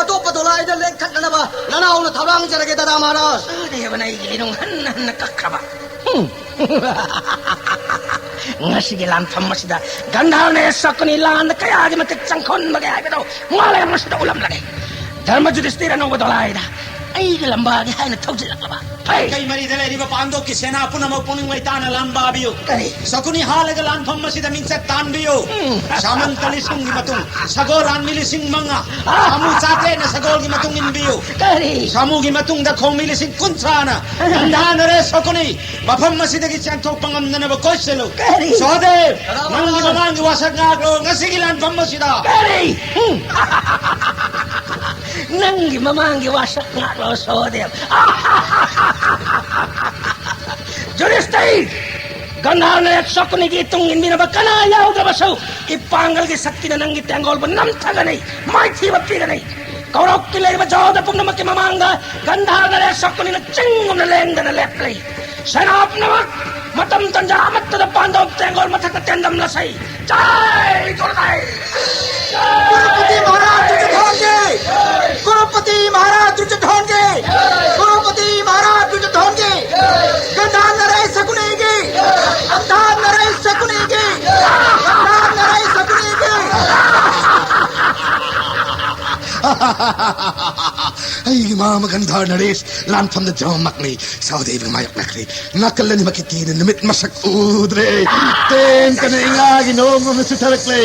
ꯑꯇꯣꯞꯄ ꯗꯣꯂꯥꯏꯗ ꯂꯦꯡꯈꯠꯅꯅꯕ ꯅꯅꯥꯎꯅ ꯊꯧꯔꯥꯡꯖꯔꯒꯦ ꯗꯗꯥ ꯃꯍꯥꯔꯥꯖ꯫ ꯁꯍꯗꯦꯕꯅ ꯑꯩꯒꯤ ꯂꯤꯅꯨꯡ ꯍꯟꯅ ꯍꯟꯅ ꯀꯛꯈ꯭ꯔꯕ꯫ ꯍꯨꯝ꯫ ꯉꯁꯤꯒꯤ ꯂꯥꯟꯐꯝ ꯑꯁꯤꯗ ꯒꯟꯙꯥꯔꯅ ꯁꯀꯨꯅꯤ ꯂꯥꯟꯗ ꯀꯌꯥꯒꯤ ꯃꯇꯤꯛ ꯆꯪꯈꯣꯟꯕꯒꯦ ꯍꯥꯏꯕꯗꯨ ꯃꯥꯂꯦꯝ ꯑꯁꯤꯗ ꯎꯠꯂꯝꯂꯒꯦ꯫ ꯙꯔꯃ ꯌꯨꯙꯤꯁꯇꯤꯔ ꯑꯅꯧꯕ ꯗꯣꯂꯥꯏꯗ ꯑꯩꯒꯤ ꯂꯝꯕꯥꯒꯤ ꯍꯥꯏꯅ ꯊꯧꯖꯤꯜꯂꯛꯂꯕ꯫ ꯍꯩ! ꯀꯩ ꯃꯔꯤꯗ ꯂꯩꯔꯤꯕ ꯄꯥꯟꯗꯣꯞꯀꯤ ꯁꯦꯅꯥ ꯄꯨꯝꯅꯃꯛ ꯄꯨꯛꯅꯤꯡ ꯂꯩꯇꯥꯅ ꯂꯥꯟꯕꯥꯕꯤꯌꯨ꯫ ꯀꯔꯤ? ꯁꯀꯨꯅꯤ ꯍꯥꯜꯂꯒ ꯂꯥꯟꯐꯝ ꯑꯁꯤꯗ ꯃꯤꯡꯆꯠ ꯇꯥꯟꯕꯤꯌꯨ꯫ ꯎꯝ꯫ ꯁꯥꯃꯟꯇ ꯂꯤꯁꯤꯡꯒꯤ ꯃꯇꯨꯡ, ꯁꯒꯣꯜ ꯂꯥꯟꯃꯤ ꯂꯤꯁꯤꯡ ꯃꯉꯥ, ꯁꯥꯃꯨ ꯆꯥꯇ꯭ꯔꯦꯠꯅ ꯁꯒꯣꯜꯒꯤ ꯃꯇꯨꯡ ꯏꯟꯕꯤꯌꯨ꯫ ꯀꯔꯤ? ꯁꯥꯃꯨꯒꯤ ꯃꯇꯨꯡꯗ ꯈꯣꯡꯃꯤ ꯂꯤꯁꯤꯡ ꯀꯨꯟꯊ꯭ꯔꯥꯅ ꯒꯟꯙꯥꯔ ꯅꯔꯦꯁ ꯁꯀꯨꯅꯤ ꯃꯐꯝ ꯑꯁꯤꯗꯒꯤ ꯆꯦꯟꯊꯣꯛꯄ ꯉꯝꯅꯅꯕ ꯀꯣꯏꯁꯤꯜꯂꯨ꯫ ꯀꯔꯤ? ꯁꯍꯗꯦꯕ, ꯅꯪꯒꯤ ꯃꯃꯥꯡꯒꯤ ꯋꯥꯁꯛ ꯉꯥꯛꯂꯣ ꯉꯁꯤꯒꯤ ꯂꯥꯟꯐꯝ ꯑꯁꯤꯗ꯫ ꯀꯔꯤ? ꯎꯝ꯫ ꯅꯪꯒꯤ ꯃꯃꯥꯡꯒꯤ ꯋꯥꯁꯛ ꯉꯥꯛꯂꯣ ꯁꯍꯗꯦꯕ? ꯌꯨꯙꯤꯁꯇꯤꯔ! ꯒꯟꯙꯥꯔ ꯅꯔꯦꯁ ꯁꯀꯨꯅꯤꯒꯤ ꯏꯇꯨꯡ ꯏꯟꯕꯤꯅꯕ ꯀꯅꯥ ꯌꯥꯎꯗ꯭ꯔꯕꯁꯨ, ꯏꯄꯥꯡꯒꯜꯒꯤ ꯁꯛꯇꯤꯅ ꯅꯪꯒꯤ ꯇꯦꯡꯒꯣꯜꯕꯨ ꯅꯝꯊꯒꯅꯤ, ꯃꯥꯏꯊꯤꯕ ꯄꯤꯒꯅꯤ꯫ ꯀꯧꯔꯛꯀꯤ ꯂꯩꯔꯤꯕ ꯖꯣꯗ ꯄꯨꯝꯅꯃꯛꯀꯤ ꯃꯃꯥꯡꯗ ꯒꯟꯙꯥꯔ ꯅꯔꯦꯁ ꯁꯀꯨꯅꯤꯅ ꯆꯤꯡꯒꯨꯝꯅ ꯂꯦꯡꯗꯅ ꯂꯦꯞꯂꯤ꯫ ꯁꯦꯅꯥ ꯄꯨꯝꯅꯃꯛ ꯃꯇꯝ ꯇꯟꯖꯥ ꯑꯃꯠꯇꯗ ꯄꯥꯟꯗꯣꯞ ꯇꯦꯡꯒꯣꯜ ꯃꯊꯛꯇ ꯇꯦꯟꯗꯝꯂꯁꯤ꯫ ꯖꯥꯏ ꯒꯨꯔꯨꯗꯦꯕ! ꯀ꯭ꯔꯣꯔꯄꯇꯤ ꯃꯍꯥꯔꯥꯖ ꯗꯨꯔꯖꯣꯙꯟꯒꯤ! ꯀ꯭ꯔꯣꯔꯄꯇꯤ ꯃꯍꯥꯔꯥꯖ ꯗꯨꯔꯖꯣꯙꯟꯒꯤ! ꯀ꯭ꯔꯣꯔꯄꯇꯤ ꯃꯍꯥꯔꯥꯖ ꯗꯨꯔꯖꯣꯙꯟꯒꯤ! ꯒꯟꯙꯥꯔ ꯅꯔꯦꯁ ꯁꯀꯨꯅꯤꯒꯤ! ꯒꯟꯙꯥꯔ ꯅꯔꯦꯁ ꯁꯀꯨꯅꯤꯒꯤ! ꯒꯟꯙꯥꯔ ꯅꯔꯦꯁ ꯁꯀꯨꯅꯤꯒꯤ! ꯑꯩꯒꯤ ꯃꯥꯃ ꯒꯟꯙꯥꯔ ꯅꯔꯦꯁ ꯂꯥꯟꯐꯝꯗ ꯖꯣꯝꯃꯛꯂꯤ꯫ ꯁꯍꯗꯦꯕꯒ ꯃꯥꯌꯣꯛꯅꯈ꯭ꯔꯦ꯫ ꯅꯥꯀꯜ ꯑꯅꯤꯃꯛꯀꯤ ꯇꯦꯟꯅ ꯅꯨꯃꯤꯠ ꯃꯁꯛ ꯎꯗ꯭ꯔꯦ꯫ ꯇꯦꯟ ꯀꯅ ꯏꯉꯥꯒꯤ ꯅꯣꯡꯒꯨꯝꯅ ꯆꯨꯊꯔꯛꯂꯦ꯫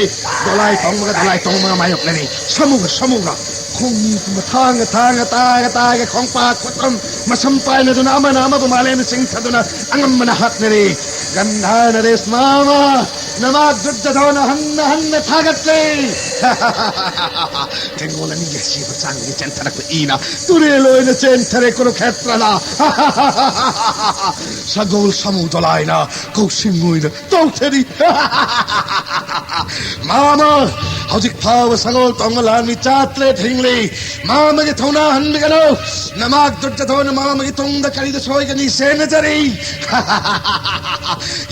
ꯗꯣꯂꯥꯏ ꯇꯣꯡꯕꯒ ꯗꯣꯂꯥꯏ ꯇꯣꯡꯕꯒ ꯃꯥꯌꯣꯛꯅꯔꯦ꯫ ꯁꯥꯃꯨꯒ ꯁꯥꯃꯨꯒ꯫ ꯈꯣꯡꯅꯤ ꯄꯨꯝꯕ ꯊꯥꯡꯒ ꯊꯥꯡꯒ ꯇꯥꯒ ꯇꯥꯒ ꯈꯣꯡꯄꯥꯛ ꯈꯨꯇꯝ ꯃꯁꯝ ꯄꯥꯏꯅꯗꯨꯅ ꯑꯃꯅ ꯑꯃꯕꯨ ꯃꯥꯂꯦꯝꯗ ꯆꯤꯡꯊꯗꯨꯅ ꯑꯉꯝꯕꯅ ꯍꯥꯠꯅꯔꯦ꯫ ꯒꯟꯙꯥꯔ ꯅꯔꯦꯁ ꯃꯥꯃ, ꯅꯃꯥ ꯗꯨꯔꯖꯣꯙꯅ ꯍꯟꯅ ꯍꯟꯅ ꯊꯥꯒꯠꯂꯦ꯫ ꯇꯦꯡꯒꯣꯜ ꯑꯅꯤꯒꯤ ꯑꯁꯤꯕ ꯆꯥꯡꯗꯒꯤ ꯆꯦꯟꯊꯔꯛꯄ ꯏꯅ ꯇꯨꯔꯦꯜ ꯑꯣꯏꯅ ꯆꯦꯟꯊꯔꯦ ꯀꯨꯔꯨꯈꯦꯇ꯭ꯔꯗ꯫ ꯁꯒꯣꯜ ꯁꯃꯨ ꯗꯣꯂꯥꯏꯅ ꯀꯧꯁꯤꯡ ꯑꯣꯏꯅ ꯇꯧꯊꯔꯤ꯫ ꯃꯥꯃ, ꯍꯧꯖꯤꯛ ꯐꯥꯎꯕ ꯁꯒꯣꯜ ꯇꯣꯡꯕ ꯂꯥꯟꯃꯤ ꯆꯥꯇ꯭ꯔꯦꯠ ꯍꯤꯡꯂꯤ꯫ ꯃꯥꯃꯒꯤ ꯊꯧꯅꯥ ꯍꯟꯕꯤꯒꯅꯨ꯫ ꯅꯃꯥꯛ ꯗꯨꯔꯖꯙꯣꯟ ꯃꯥꯃꯒꯤ ꯇꯨꯡꯗ ꯀꯔꯤꯗ ꯁꯣꯏꯒꯅꯤ ꯁꯦꯟꯅꯖꯔꯤ꯫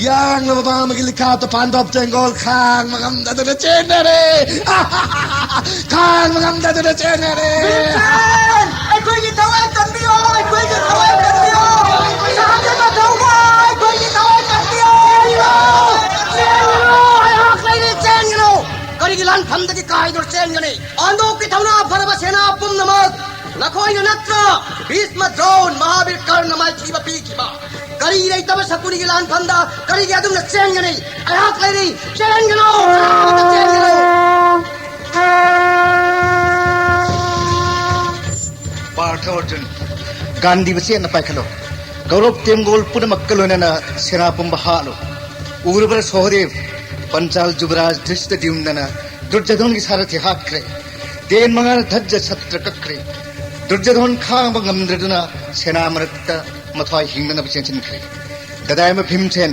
ꯌꯥꯡꯂꯕ ꯃꯥꯃꯒꯤ ꯂꯤꯈꯥꯠꯇ ꯄꯥꯟꯗꯣꯞ ꯇꯦꯡꯒꯣꯜ ꯈꯥꯡꯕ ꯉꯝꯗꯗꯨꯅ ꯆꯦꯟꯅꯔꯦ꯫ ꯈꯥꯡꯕ ꯉꯝꯗꯗꯨꯅ ꯆꯦꯟꯅꯔꯦ꯫ ꯚꯤꯝꯁꯦꯟ! ꯑꯩꯈꯣꯏꯒꯤ ꯊꯋꯥꯏ ꯀꯟꯕꯤꯌꯣ! ꯑꯩꯈꯣꯏꯒꯤ ꯊꯋꯥꯏ ꯀꯟꯕꯤꯌꯣ! ꯁꯍꯗꯦꯕ ꯊꯧꯕ! ꯑꯩꯈꯣꯏꯒꯤ ꯊꯋꯥꯏ ꯀꯟꯕꯤꯌꯣ! ꯆꯦꯟꯒꯅꯨ! ꯆꯦꯟꯒꯅꯨ! ꯑꯩꯍꯥꯛ ꯂꯩꯔꯤ, ꯆꯦꯟꯒꯅꯨ! ꯀꯔꯤꯒꯤ ꯂꯥꯟꯐꯝꯗꯒꯤ ꯀꯥꯏꯗꯨꯅ ꯆꯦꯟꯒꯅꯤ? ꯄꯥꯟꯗꯣꯞꯀꯤ ꯊꯧꯅꯥ ꯐꯔꯕ ꯁꯦꯅꯥ ꯄꯨꯝꯅꯃꯛ ꯅꯈꯣꯏꯅ ꯅꯠꯇ꯭ꯔꯣ ꯚꯤꯁꯃ, ꯗ꯭ꯔꯣꯟ, ꯃꯍꯥꯕꯤꯔ, ꯀꯔꯅ ꯃꯥꯏꯊꯤꯕ ꯄꯤꯈꯤꯕ? ꯀꯔꯤ ꯂꯩꯇꯕ ꯁꯀꯨꯅꯤꯒꯤ ꯂꯥꯟꯐꯝꯗ ꯀꯔꯤꯒꯤ ꯑꯗꯨꯝꯅ ꯆꯦꯟꯒꯅꯤ? ꯑꯩꯍꯥꯛ ꯂꯩꯔꯤ, ꯆꯦꯟꯒꯅꯨ! ꯀꯅꯥꯃꯠꯇ ꯆꯦꯟꯒꯅꯨ! ꯄꯥꯔꯊ ꯑꯔꯖꯨꯟ, ꯒꯥꯟꯙꯤꯕ ꯆꯦꯠꯅ ꯄꯥꯏꯈꯠꯂꯣ꯫ ꯀꯧꯔꯕ ꯇꯦꯡꯒꯣꯜ ꯄꯨꯝꯅꯃꯛꯀ ꯂꯣꯏꯅꯅ ꯁꯦꯅꯥ ꯄꯨꯝꯕ ꯍꯥꯠꯂꯨ꯫ ꯎꯔꯕ꯭ꯔꯥ ꯁꯣꯍꯗꯦꯕ? ꯄꯟꯆꯥꯜ ꯖꯨꯕꯔꯥꯖ ꯙ꯭ꯔꯤꯁꯇꯗ꯭ꯌꯨꯝꯅꯅ ꯗꯨꯔꯖꯙꯣꯟꯒꯤ ꯁꯥꯔꯊꯤ ꯍꯥꯠꯈ꯭ꯔꯦ꯫ ꯇꯦꯟ ꯃꯉꯥꯅ ꯙꯖ ꯁꯠꯇ꯭ꯔ ꯀꯛꯈ꯭ꯔꯦ꯫ ꯗꯨꯔꯖꯙꯣꯟ ꯈꯥꯡꯕ ꯉꯝꯗ꯭ꯔꯗꯨꯅ ꯁꯦꯅꯥ ꯃꯔꯛꯇ ꯃꯊ꯭ꯋꯥꯏ ꯍꯤꯡꯅꯅꯕ ꯆꯦꯟꯁꯤꯟꯈ꯭ꯔꯦ꯫ ꯗꯗꯥꯏꯃ ꯚꯤꯝꯁꯦꯟ,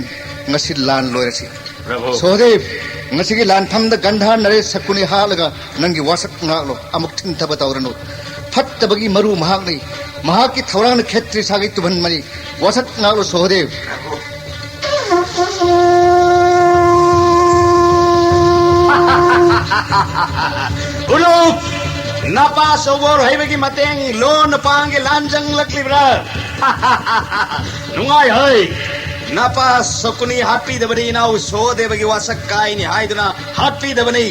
ꯉꯁꯤ ꯂꯥꯟ ꯂꯣꯏꯔꯁꯤ꯫ ꯄ꯭ꯔꯚꯨ꯫ ꯁꯣꯍꯗꯦꯕ, ꯉꯁꯤꯒꯤ ꯂꯥꯟꯐꯝꯗ ꯒꯟꯙꯥꯔ ꯅꯔꯦꯁ ꯁꯀꯨꯅꯤ ꯍꯥꯠꯂꯒ ꯅꯪꯒꯤ ꯋꯥꯁꯛ ꯉꯥꯛꯂꯣ꯫ ꯑꯃꯨꯛ ꯊꯤꯟꯊꯕ ꯇꯧꯔꯅꯨ꯫ ꯐꯠꯇꯕꯒꯤ ꯃꯔꯨ ꯃꯍꯥꯛꯅꯤ꯫ ꯃꯍꯥꯛꯀꯤ ꯊꯧꯔꯥꯡꯅ ꯈꯦꯇ꯭ꯔꯤ ꯁꯥꯒꯩ ꯇꯨꯝꯍꯟꯕꯅꯤ꯫ ꯋꯥꯁꯛ ꯉꯥꯛꯂꯣ ꯁꯣꯍꯗꯦꯕ꯫ ꯎꯂꯨꯞ! ꯅꯄꯥ ꯁꯣꯒꯣꯔ ꯍꯩꯕꯒꯤ ꯃꯇꯦꯡ ꯂꯣꯟꯅ ꯄꯥꯡꯒꯦ ꯂꯥꯟꯖꯪꯂꯛꯂꯤꯕ꯭ꯔꯥ? ꯅꯨꯡꯉꯥꯏ ꯍꯩ! ꯅꯄꯥ ꯁꯀꯨꯅꯤ ꯍꯥꯠꯄꯤꯗꯕꯅꯤ, ꯏꯅꯥꯎ ꯁꯣꯍꯗꯦꯕꯒꯤ ꯋꯥꯁꯛ ꯀꯥꯏꯅꯤ ꯍꯥꯏꯗꯨꯅ ꯍꯥꯠꯄꯤꯗꯕꯅꯤ꯫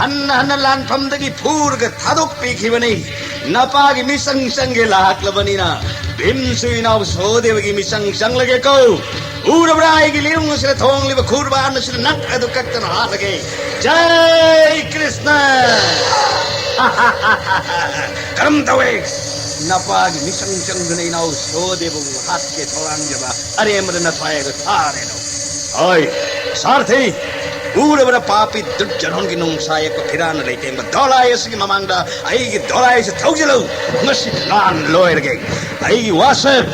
ꯍꯟꯅ ꯍꯟꯅ ꯂꯥꯟꯐꯝꯗꯒꯤ ꯐꯨꯔꯒ ꯊꯥꯗꯣꯛꯄꯤꯈꯤꯕꯅꯤ꯫ ꯅꯄꯥꯒꯤ ꯃꯤꯆꯪ ꯆꯪꯒꯦ ꯂꯥꯛꯂꯕꯅꯤꯅ ꯚꯤꯝꯁꯨ ꯏꯅꯥꯎ ꯁꯣꯍꯗꯦꯕꯒꯤ ꯃꯤꯆꯪ ꯆꯪꯂꯒꯦ ꯀꯧ꯫ ꯎꯔꯕ꯭ꯔꯥ ꯑꯩꯒꯤ ꯂꯤꯔꯨꯡ ꯑꯁꯤꯗ ꯊꯣꯡꯂꯤꯕ ꯈꯨꯔꯕꯥꯟ ꯑꯁꯤꯗ ꯅꯛ ꯑꯗꯨ ꯀꯛꯇꯅ ꯍꯥꯠꯂꯒꯦ꯫ ꯖꯥꯏ ꯀ꯭ꯔꯤꯁꯅ! ꯀꯔꯝ ꯇꯧꯏ? ꯅꯄꯥꯒꯤ ꯃꯤꯆꯪ ꯆꯪꯗꯨꯅ ꯏꯅꯥꯎ ꯁꯣꯍꯗꯦꯕꯕꯨ ꯍꯥꯠꯀꯦ ꯊꯧꯔꯥꯡꯖꯕ ꯑꯔꯦꯝꯕꯗ ꯅꯊ꯭ꯋꯥꯏ ꯑꯗꯨ ꯊꯥꯔꯦꯗꯣ꯫ ꯍꯣꯏ, ꯁꯥꯔꯊꯤ! ꯎꯔꯕ꯭ꯔꯥ ꯄꯥꯄꯤ ꯗꯨꯔꯖꯣꯙꯟꯒꯤ ꯅꯨꯡꯁꯥ ꯌꯦꯛꯄ ꯐꯤꯔꯥꯟꯅ ꯂꯩꯇꯦꯡꯕ ꯗꯣꯂꯥꯏ ꯑꯁꯤꯒꯤ ꯃꯃꯥꯡꯗ ꯑꯩꯒꯤ ꯗꯣꯂꯥꯏꯁꯤ ꯊꯧꯖꯤꯜꯂꯨ꯫ ꯉꯁꯤ ꯂꯥꯟ ꯂꯣꯏꯔꯒꯦ꯫ ꯑꯩꯒꯤ ꯋꯥꯁꯛ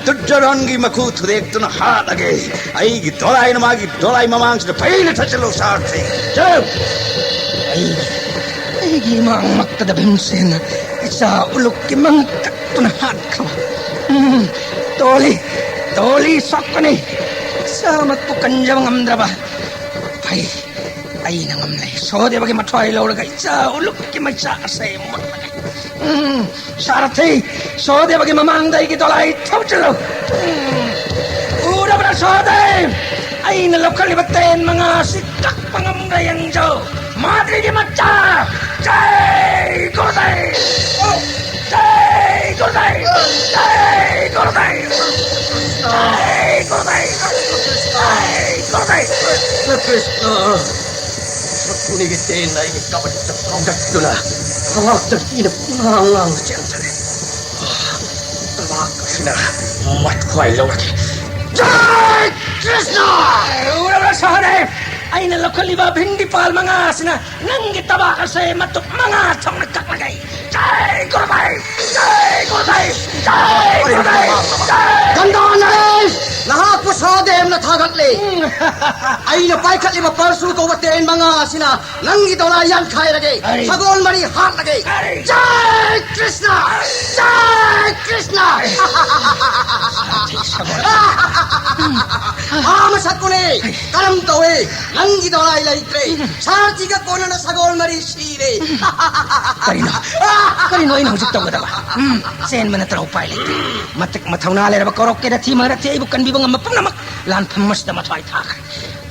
ꯗꯨꯔꯖꯣꯙꯟꯒꯤ ꯃꯈꯨ ꯊꯨꯗꯦꯛꯇꯨꯅ ꯍꯥꯠꯂꯒꯦ꯫ ꯑꯩꯒꯤ ꯗꯣꯂꯥꯏꯅ ꯃꯥꯒꯤ ꯗꯣꯂꯥꯏ ꯃꯃꯥꯡꯁꯤꯗ ꯐꯩꯅ ꯊꯠꯆꯤꯜꯂꯨ ꯁꯥꯔꯊꯤ꯫ ꯆꯠꯂꯨ꯫ ꯑꯩ, ꯑꯩꯒꯤ ꯏꯃꯥꯡꯃꯛꯇꯗ ꯚꯤꯝꯁꯦꯟꯅ ꯏꯆꯥ ꯎꯂꯨꯛꯀꯤ ꯃꯪ ꯀꯛꯇꯨꯅ ꯍꯥꯠꯈ꯭ꯔꯕ꯫ ꯎꯝ, ꯇꯣꯜꯂꯤ, ꯇꯣꯜꯂꯤ ꯁꯣꯛꯀꯅꯤ꯫ ꯏꯆꯥꯃꯛꯄꯨ ꯀꯟꯖꯕ ꯉꯝꯗ꯭ꯔꯕ꯫ ꯐꯩ, ꯑꯩꯅ ꯉꯝꯂꯦ꯫ ꯁꯣꯗꯦꯕꯒꯤ ꯃꯊ꯭ꯋꯥꯏ ꯂꯧꯔꯒ ꯏꯆꯥ ꯎꯂꯨꯛꯀꯤ ꯃꯩꯆꯥꯛ ꯑꯁꯦ ꯃꯨꯠꯂꯒꯦ꯫ ꯎꯝ, ꯁꯥꯔꯊꯤ, ꯁꯣꯗꯦꯕꯒꯤ ꯃꯃꯥꯡꯗ ꯑꯩꯒꯤ ꯗꯣꯂꯥꯏ ꯊꯧꯖꯤꯜꯂꯨ꯫ ꯎꯝ, ꯎꯔꯕ꯭ꯔꯥ ꯁꯣꯗꯦꯕ? ꯑꯩꯅ ꯂꯧꯈꯠꯂꯤꯕ ꯇꯦꯟ ꯃꯉꯥ ꯑꯁꯤ ꯀꯛꯄ ꯉꯝꯕ꯭ꯔꯥ ꯌꯦꯡꯖꯧ꯫ ꯃꯥꯗ꯭ꯔꯤꯒꯤ ꯃꯆꯥ! ꯖꯩ ꯒꯨꯔꯨꯗꯦꯕ! ꯖꯩ ꯒꯨꯔꯨꯗꯦꯕ! ꯖꯩ ꯒꯨꯔꯨꯗꯦꯕ! ꯖꯩ ꯒꯨꯔꯨꯗꯦꯕ! ꯖꯩ ꯒꯨꯔꯨꯗꯦꯕ! ꯀ꯭ꯔꯤꯁꯅ! ꯁꯀꯨꯅꯤꯒꯤ ꯇꯦꯟꯅ ꯑꯩꯒꯤ ꯀꯕꯠꯇ ꯐꯥꯎꯗꯠꯇꯨꯅ ꯊꯕꯥꯛꯇ ꯄꯤꯅ ꯄꯨꯡꯉꯥꯡ ꯉꯥꯡꯅ ꯆꯦꯟꯊꯔꯦ꯫ ꯊꯕꯥꯛ ꯑꯁꯤꯅ ꯃꯊ꯭ꯋꯥꯏ ꯂꯧꯔꯒꯦ꯫ ꯖꯥꯏ ꯀ꯭ꯔꯤꯁꯅ! ꯎꯔꯕ꯭ꯔꯥ ꯁꯍꯗꯦꯕ? ꯑꯩꯅ ꯂꯧꯈꯠꯂꯤꯕ ꯚꯤꯟꯗꯤꯄꯥꯜ ꯃꯉꯥ ꯑꯁꯤꯅ ꯅꯪꯒꯤ ꯇꯕꯥꯛ ꯑꯁꯦ ꯃꯇꯨꯞ ꯃꯉꯥ ꯊꯣꯛꯅ ꯀꯛꯂꯒꯦ꯫ ꯖꯥꯏ ꯒꯨꯔꯨꯗꯦꯕ! ꯖꯥꯏ ꯒꯨꯔꯨꯗꯦꯕ! ꯖꯥꯏ ꯒꯨꯔꯨꯗꯦꯕ! ꯖꯥꯏ! ꯒꯟꯗꯥ ꯅꯔꯦꯁ! ꯅꯍꯥꯛꯄꯨ ꯁꯍꯗꯦꯕꯅ ꯊꯥꯒꯠꯂꯤ꯫ ꯎꯝ꯫ ꯑꯩꯅ ꯄꯥꯏꯈꯠꯂꯤꯕ ꯄꯔꯁꯨ ꯀꯧꯕ ꯇꯦꯟ ꯃꯉꯥ ꯑꯁꯤꯅ ꯅꯪꯒꯤ ꯗꯣꯂꯥꯏ ꯌꯥꯟꯈꯥꯏꯔꯒꯦ꯫ ꯑꯔꯦ꯫ ꯁꯒꯣꯜ ꯃꯔꯤ ꯍꯥꯠꯂꯒꯦ꯫ ꯑꯔꯦ꯫ ꯖꯥꯏ ꯀ꯭ꯔꯤꯁꯅ! ꯖꯥꯏ ꯀ꯭ꯔꯤꯁꯅ! ꯁꯒꯣꯜ꯫ ꯃꯥ ꯃꯁꯛꯄꯨꯅꯦ꯫ ꯀꯔꯝ ꯇꯧꯏ? ꯅꯪꯒꯤ ꯗꯣꯂꯥꯏ ꯂꯩꯇ꯭ꯔꯦ꯫ ꯁꯥꯔꯊꯤꯒ ꯀꯣꯟꯅꯅ ꯁꯒꯣꯜ ꯃꯔꯤ ꯁꯤꯔꯦ꯫ ꯀꯔꯤꯅꯣ? ꯀꯔꯤꯅꯣ ꯑꯩꯅ ꯍꯧꯖꯤꯛ ꯇꯧꯒꯗꯕ? ꯎꯝ, ꯆꯦꯟꯕ ꯅꯠꯇꯅ ꯎꯄꯥꯏ ꯂꯩꯇꯦ꯫ ꯃꯇꯤꯛ ꯃꯊꯧꯅꯥ ꯂꯩꯔꯕ ꯀꯧꯔꯣꯛꯀꯦꯔ ꯊꯤ ꯃꯔꯛꯇꯤ ꯑꯩꯕꯨ ꯀꯟꯕꯤꯕ ꯉꯝꯕ ꯄꯨꯝꯅꯃꯛ ꯂꯥꯟꯐꯝ ꯑꯁꯤꯗ ꯃꯊ꯭ꯋꯥꯏ ꯊꯥꯈ꯭ꯔꯦ꯫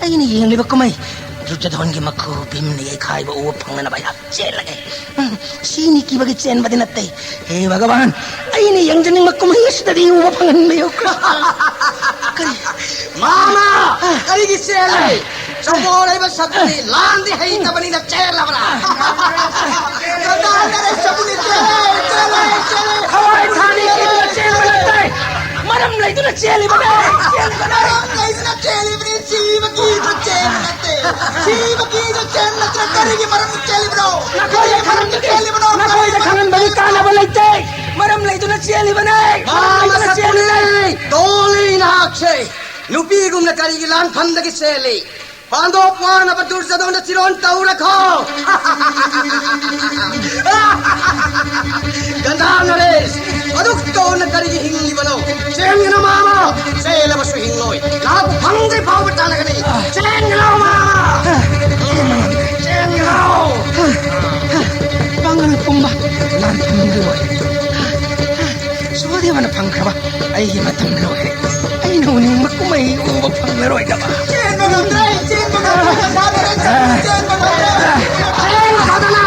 ꯑꯩꯅ ꯌꯦꯡꯂꯤꯕ ꯀꯨꯝꯍꯩ ꯗꯨꯔꯖꯣꯙꯟꯒꯤ ꯃꯈꯨ ꯚꯤꯝꯅ ꯌꯩꯈꯥꯏꯕ ꯎꯕ ꯐꯪꯅꯅꯕ ꯑꯩꯍꯥꯛ ꯆꯦꯜꯂꯒꯦ꯫ ꯎꯝ, ꯁꯤꯅꯤ ꯀꯤꯕꯒꯤ ꯆꯦꯟꯕꯗꯤ ꯅꯠꯇꯦ꯫ ꯍꯦ ꯚꯒꯋꯥꯟ, ꯑꯩꯅ ꯌꯦꯡꯖꯅꯤꯡꯕ ꯀꯨꯝꯍꯩ ꯑꯁꯤꯗꯗꯤ ꯎꯕ ꯐꯪꯍꯟꯕꯤꯌꯨ ꯀ꯭ꯔꯤꯁꯅ꯫ ꯀꯔꯤ? ꯃꯥꯃ! ꯑ꯫ ꯀꯔꯤꯒꯤ ꯆꯦꯜꯂꯤ? ꯑ꯫ ꯆꯧꯕꯣꯜ ꯍꯩꯕ ꯁꯛꯄꯅꯤ, ꯑ꯫ ꯂꯥꯟꯗꯤ ꯍꯩꯇꯕꯅꯤꯅ ꯆꯦꯜꯂꯕ꯭ꯔꯥ? ꯀꯗꯥꯏꯗꯔꯦ ꯁꯛꯄꯅꯤ? ꯆꯦꯜꯂꯦ, ꯆꯦꯜꯂꯦ, ꯆꯦꯜꯂꯦ! ꯊꯋꯥꯏ ꯊꯥꯅꯤ ꯀꯤꯗꯨꯅ ꯆꯦꯟꯕ ꯅꯠꯇꯦ, ꯃꯔꯝ ꯂꯩꯗꯨꯅ ꯆꯦꯜꯂꯤꯕꯅꯦ, ꯆꯦꯜꯂꯤꯕꯅꯦ꯫ ꯃꯔꯝ ꯂꯩꯗꯨꯅ ꯆꯦꯜꯂꯤꯕꯅꯤ, ꯁꯤ ꯁꯤꯕꯒꯤꯗ ꯆꯦꯟꯕ ꯅꯠꯇꯦ꯫ ꯁꯤꯕꯒꯤꯗ ꯆꯦꯟꯕ ꯅꯠꯇ꯭ꯔ ꯀꯔꯤꯒꯤ ꯃꯔꯝ ꯆꯦꯜꯂꯤꯕꯅꯣ? ꯀꯔꯤꯒꯤ ꯃꯔꯝ ꯆꯦꯜꯂꯤꯕꯅꯣ? ꯅꯈꯣꯏꯗ ꯈꯪꯍꯟꯕꯒꯤ ꯀꯥꯟꯅꯕ ꯂꯩꯇꯦ꯫ ꯃꯔꯝ ꯂꯩꯗꯨꯅ ꯆꯦꯜꯂꯤꯕꯅꯦ꯫ ꯃꯔꯝ ꯂꯩꯗꯨꯅ ꯆꯦꯜꯂꯤꯕꯅꯦ꯫ ꯗꯣꯂꯤ ꯅꯍꯥꯛꯁꯦ ꯅꯨꯄꯤꯒꯨꯝꯅ ꯀꯔꯤꯒꯤ ꯂꯥꯟꯐꯝꯗꯒꯤ ꯆꯦꯜꯂꯤ? ꯄꯥꯟꯗꯣꯞ ꯋꯥꯅꯕ ꯗꯨꯔꯖꯣꯙꯟꯗ ꯆꯤꯔꯣꯟ ꯇꯧꯔꯈꯣ꯫ ꯒꯟꯙꯥ ꯅꯔꯦꯁ, ꯑꯗꯨꯛ ꯇꯧꯅ ꯀꯔꯤꯒꯤ ꯍꯤꯡꯂꯤꯕꯅꯣ? ꯆꯦꯟꯒꯅꯨ ꯃꯥꯃ, ꯆꯦꯜꯂꯕꯁꯨ ꯍꯤꯡꯂꯣꯏ꯫ ꯅꯍꯥꯛꯄꯨ ꯐꯪꯗ꯭ꯔꯤ ꯐꯥꯎꯕ ꯇꯥꯟꯅꯒꯅꯤ꯫ ꯆꯦꯟꯒꯅꯨ ꯃꯥꯃ, ꯆꯦꯟꯒꯅꯨ꯫ ꯄꯥꯡꯒꯜ ꯄꯨꯝꯕ ꯂꯥꯟꯐꯝꯗ ꯂꯣꯏ꯫ ꯁꯨꯗꯦꯕꯅ ꯐꯪꯈ꯭ꯔꯕ ꯑꯩꯒꯤ ꯃꯇꯝ ꯂꯣꯏꯔꯦ꯫ ꯑꯩꯅ ꯎꯅꯤꯡꯕ ꯀꯨꯝꯍꯩ ꯎꯕ ꯐꯪꯂꯔꯣꯏꯗꯕ꯫ ꯆꯦꯟꯕ ꯉꯝꯗ꯭ꯔꯦ, ꯆꯦꯟꯕ ꯉꯝꯗ꯭ꯔꯦ, ꯆꯦꯟꯕ ꯉꯝꯗ꯭ꯔꯦ꯫ ꯆꯦꯟꯈ꯭ꯔꯗꯅ,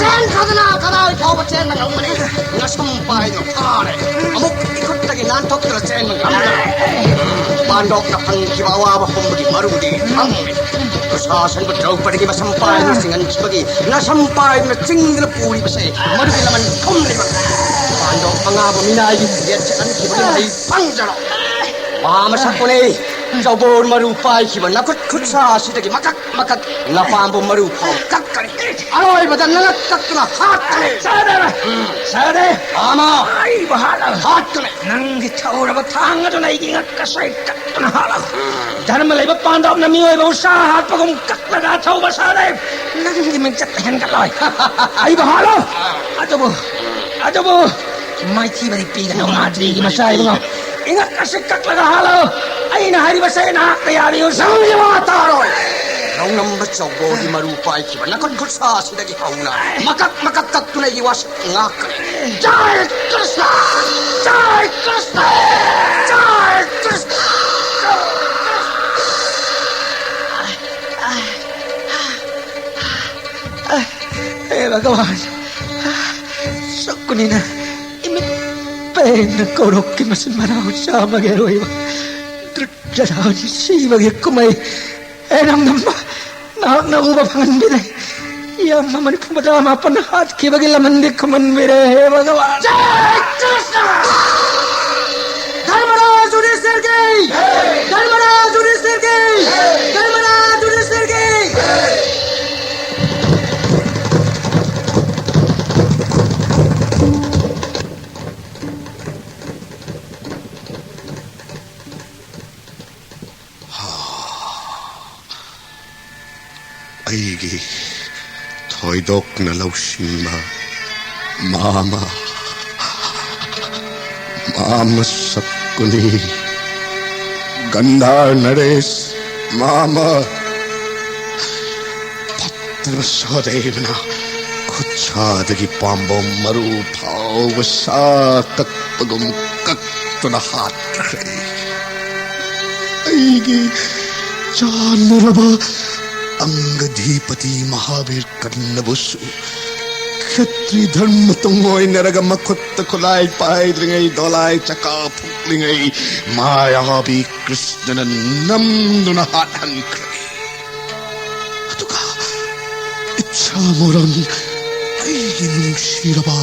ꯆꯦꯟꯈ꯭ꯔꯗꯅ ꯀꯗꯥꯏ ꯐꯥꯎꯕ ꯆꯦꯟꯕ ꯉꯝꯒꯅꯤ? ꯅꯁꯝ ꯄꯥꯏꯗꯨꯅ ꯐꯥꯔꯦ꯫ ꯑꯃꯨꯛ ꯏꯈꯨꯠꯇꯒꯤ ꯅꯥꯟꯊꯣꯛꯇꯨꯅ ꯆꯦꯟꯕ ꯉꯝꯗ꯭ꯔꯦ꯫ ꯄꯥꯟꯗꯣꯞꯅ ꯐꯪꯈꯤꯕ ꯑꯋꯥꯕ ꯄꯨꯝꯕꯒꯤ ꯃꯔꯨꯗꯤ ꯐꯪꯂꯦ꯫ ꯗꯨꯁꯥꯁꯟꯕꯨ ꯗ꯭ꯔꯧꯄꯗꯤꯒꯤ ꯃꯁꯝ ꯄꯥꯏꯗꯨꯅ ꯆꯤꯡꯍꯟꯈꯤꯕꯒꯤ ꯅꯁꯝ ꯄꯥꯏꯗꯨꯅ ꯆꯤꯡꯗꯨꯅ ꯄꯨꯔꯤꯕꯁꯦ ꯃꯗꯨꯒꯤ ꯂꯃꯟ ꯊꯨꯝꯂꯤꯕ꯫ ꯄꯥꯟꯗꯣꯞ ꯑꯉꯥꯕ ꯃꯤꯅꯥꯏꯒꯤ ꯈꯨꯌꯦꯠ ꯆꯠꯍꯟꯈꯤꯕꯒꯤ ꯃꯍꯩ ꯐꯪꯖꯔꯣ꯫ ꯃꯥ ꯃꯁꯛ ꯎꯅꯩ꯫ ꯆꯧꯕꯣꯜ ꯃꯔꯨ ꯄꯥꯏꯈꯤꯕ ꯅꯈꯨꯠ ꯈꯨꯠꯁꯥ ꯑꯁꯤꯗꯒꯤ ꯃꯀꯛ ꯃꯀꯛ ꯅꯄꯥꯝꯕꯣꯝ ꯃꯔꯨ ꯐꯥꯎ ꯀꯛꯀꯅꯤ꯫ ꯑꯔꯣꯏꯕꯗ ꯅꯉꯛ ꯀꯛꯇꯨꯅ ꯍꯥꯠꯀꯅꯤ꯫ ꯁꯍꯗꯦꯕ! ꯁꯍꯗꯦꯕ! ꯃꯥꯃ! ꯑꯩꯕꯨ ꯍꯥꯠꯂꯣ! ꯍꯥꯠꯀꯅꯤ꯫ ꯅꯪꯒꯤ ꯊꯧꯔꯕ ꯊꯥꯡ ꯑꯗꯨꯅ ꯑꯩꯒꯤ ꯉꯛ ꯑꯁꯣꯏ ꯀꯛꯇꯨꯅ ꯍꯥꯠꯂꯣ꯫ ꯙꯔꯃ ꯂꯩꯕ ꯄꯥꯟꯗꯣꯞꯅ ꯃꯤꯑꯣꯏꯕꯕꯨ ꯁꯥ ꯍꯥꯠꯄꯒꯨꯝ ꯀꯛꯂꯒ ꯑꯊꯧꯕ ꯁꯍꯗꯦꯕ! ꯅꯪꯒꯤ ꯃꯤꯡꯆꯠ ꯍꯦꯟꯒꯠꯂꯣꯏ꯫ ꯑꯩꯕꯨ ꯍꯥꯠꯂꯣ! ꯑꯗꯨꯕꯨ, ꯑꯗꯨꯕꯨ ꯃꯥꯏꯊꯤꯕꯗꯤ ꯄꯤꯒꯅꯨ ꯃꯥꯗ꯭ꯔꯤꯒꯤ ꯃꯆꯥ ꯏꯕꯨꯡꯉꯣ꯫ ꯏꯉꯛ ꯑꯁꯤ ꯀꯛꯂꯒ ꯍꯥꯠꯂꯣ꯫ ꯑꯩꯅ ꯍꯥꯏꯔꯤꯕꯁꯦ ꯅꯍꯥꯛꯅ ꯌꯥꯕꯤꯌꯨ꯫ ꯅꯪꯒꯤ ꯋꯥ ꯇꯥꯔꯣꯏ꯫ ꯂꯧꯅꯝꯕ ꯆꯧꯕꯣꯜꯒꯤ ꯃꯔꯨ ꯄꯥꯏꯈꯤꯕ ꯅꯈꯨꯠ ꯈꯨꯠꯁꯥ ꯑꯁꯤꯗꯒꯤ ꯍꯧꯅ ꯃꯀꯛ ꯃꯀꯛ ꯀꯛꯇꯨꯅ ꯑꯩꯒꯤ ꯋꯥꯁꯛ ꯉꯥꯛꯀꯅꯤ꯫ ꯖꯥꯏ ꯀ꯭ꯔꯤꯁꯅ! ꯖꯥꯏ ꯀ꯭ꯔꯤꯁꯅ! ꯖꯥꯏ ꯀ꯭ꯔꯤꯁꯅ! ꯍꯦ ꯚꯒꯋꯥꯟ, ꯁꯛꯀꯨꯅꯤꯅ ꯏꯃꯤꯠ ꯄꯦꯟꯅ ꯀꯧꯔꯣꯛꯀꯤ ꯃꯆꯤꯟ ꯃꯅꯥꯎ ꯆꯥꯝꯃꯒꯤ ꯑꯔꯣꯏꯕ ꯗ꯭ꯔꯤꯛꯖꯔꯥꯅꯤ ꯁꯤꯕꯒꯤ ꯀꯨꯝꯍꯩ ꯍꯦ ꯅꯪꯅ ꯅꯍꯥꯛꯅ ꯎꯕ ꯐꯪꯍꯟꯕꯤꯔꯦ꯫ ꯌꯥꯝ ꯃꯃꯜ ꯐꯨꯕ ꯇꯔꯥꯃꯥꯄꯟ ꯍꯥꯠꯈꯤꯕꯒꯤ ꯂꯃꯟꯗꯤ ꯈꯨꯃꯟꯕꯤꯔꯦ ꯍꯦ ꯚꯒꯋꯥꯟ꯫ ꯖꯥꯏ ꯀ꯭ꯔꯤꯁꯅ! ꯙꯔꯃꯔꯥꯖ ꯌꯨꯙꯤꯁꯊꯤꯔꯒꯤ! ꯙꯔꯃꯔꯥꯖ ꯌꯨꯙꯤꯁꯊꯤꯔꯒꯤ! ꯒꯤ ꯊꯣꯏꯗꯣꯛꯅ ꯂꯧꯁꯤꯡꯕ ꯃꯥꯃ, ꯃꯥꯃ ꯁꯛꯀꯨꯅꯤ꯫ ꯒꯟꯙꯥꯔ ꯅꯔꯦꯁ, ꯃꯥꯃ꯫ ꯐꯠꯇꯕ ꯁꯍꯗꯦꯕꯅ ꯈꯨꯠꯁꯥꯗꯒꯤ ꯄꯥꯝꯕꯣꯝ ꯃꯔꯨ ꯐꯥꯎꯕ ꯁꯥ ꯀꯛꯄꯒꯨꯝ ꯀꯛꯇꯨꯅ ꯍꯥꯠꯈ꯭ꯔꯦ꯫ ꯑꯩꯒꯤ ꯆꯥꯟꯅꯔꯕ ꯑꯪꯒꯙꯤꯄꯇꯤ ꯃꯍꯥꯕꯤꯔ ꯀꯟꯅꯕꯨꯁꯨ ꯈꯦꯇ꯭ꯔꯤ ꯙꯔꯃ ꯇꯨꯡꯑꯣꯏꯅꯔꯒ ꯃꯈꯨꯠꯇ ꯈꯨꯠꯂꯥꯏ ꯄꯥꯏꯗ꯭ꯔꯤꯉꯩ, ꯗꯣꯂꯥꯏ ꯆꯀꯥ ꯐꯨꯛꯂꯤꯉꯩ, ꯃꯥꯌꯥꯕꯤ ꯀ꯭ꯔꯤꯁꯅꯅ ꯅꯝꯗꯨꯅ ꯍꯥꯠꯍꯟꯈ꯭ꯔꯦ꯫ ꯑꯗꯨꯒ ꯏꯠꯁꯥ ꯃꯣꯔꯟ, ꯑꯩꯒꯤ ꯅꯨꯡꯁꯤꯔꯕ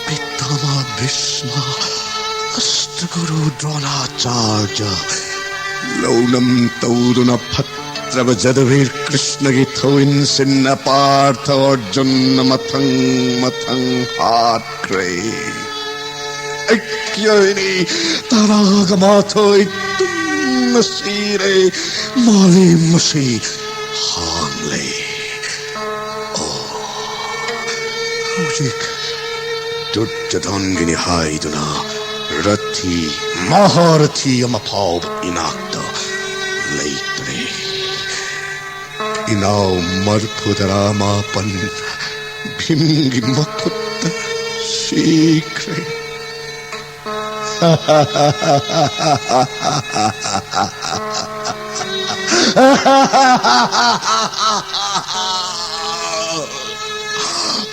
ꯄꯤꯇꯥꯃꯥ ꯚꯤꯁꯃ, ꯑꯁꯇꯒꯨꯔꯨ ꯗ꯭ꯔꯣꯅꯥꯆꯥꯔꯌ, ꯂꯧꯅꯝ ꯇꯧꯗꯨꯅ ꯐꯠꯇ꯭ꯔꯕ ꯖꯗꯨꯕꯤꯔ ꯀ꯭ꯔꯤꯁꯅꯒꯤ ꯊꯧꯏꯟ ꯁꯤꯟꯅ ꯄꯥꯔꯊ ꯑꯔꯖꯨꯟꯅ ꯃꯊꯪ ꯃꯊꯪ ꯍꯥꯠꯈ꯭ꯔꯦ꯫ ꯑꯩꯒꯤ ꯇꯔꯥꯒ ꯃꯥꯊꯣꯏ ꯇꯨꯝꯅ ꯁꯤꯔꯦ꯫ ꯃꯥꯂꯦꯝ ꯑꯁꯤ ꯍꯥꯡꯂꯦ꯫ ꯑꯣ, ꯍꯧꯖꯤꯛ ꯗꯨꯔꯖꯣꯙꯟꯒꯤꯅꯤ ꯍꯥꯏꯗꯨꯅ ꯔꯊꯤ, ꯃꯍꯥꯔꯊꯤ ꯑꯃ ꯐꯥꯎꯕ ꯏꯅꯥꯛꯇ ꯂꯩꯇ꯭ꯔꯦ꯫ ꯏꯅꯥꯎ ꯃꯔꯐꯨꯇꯔꯥ ꯃꯥꯄꯟ ꯚꯤꯝꯒꯤ ꯃꯈꯨꯠꯇ ꯁꯤꯈ꯭ꯔꯦ꯫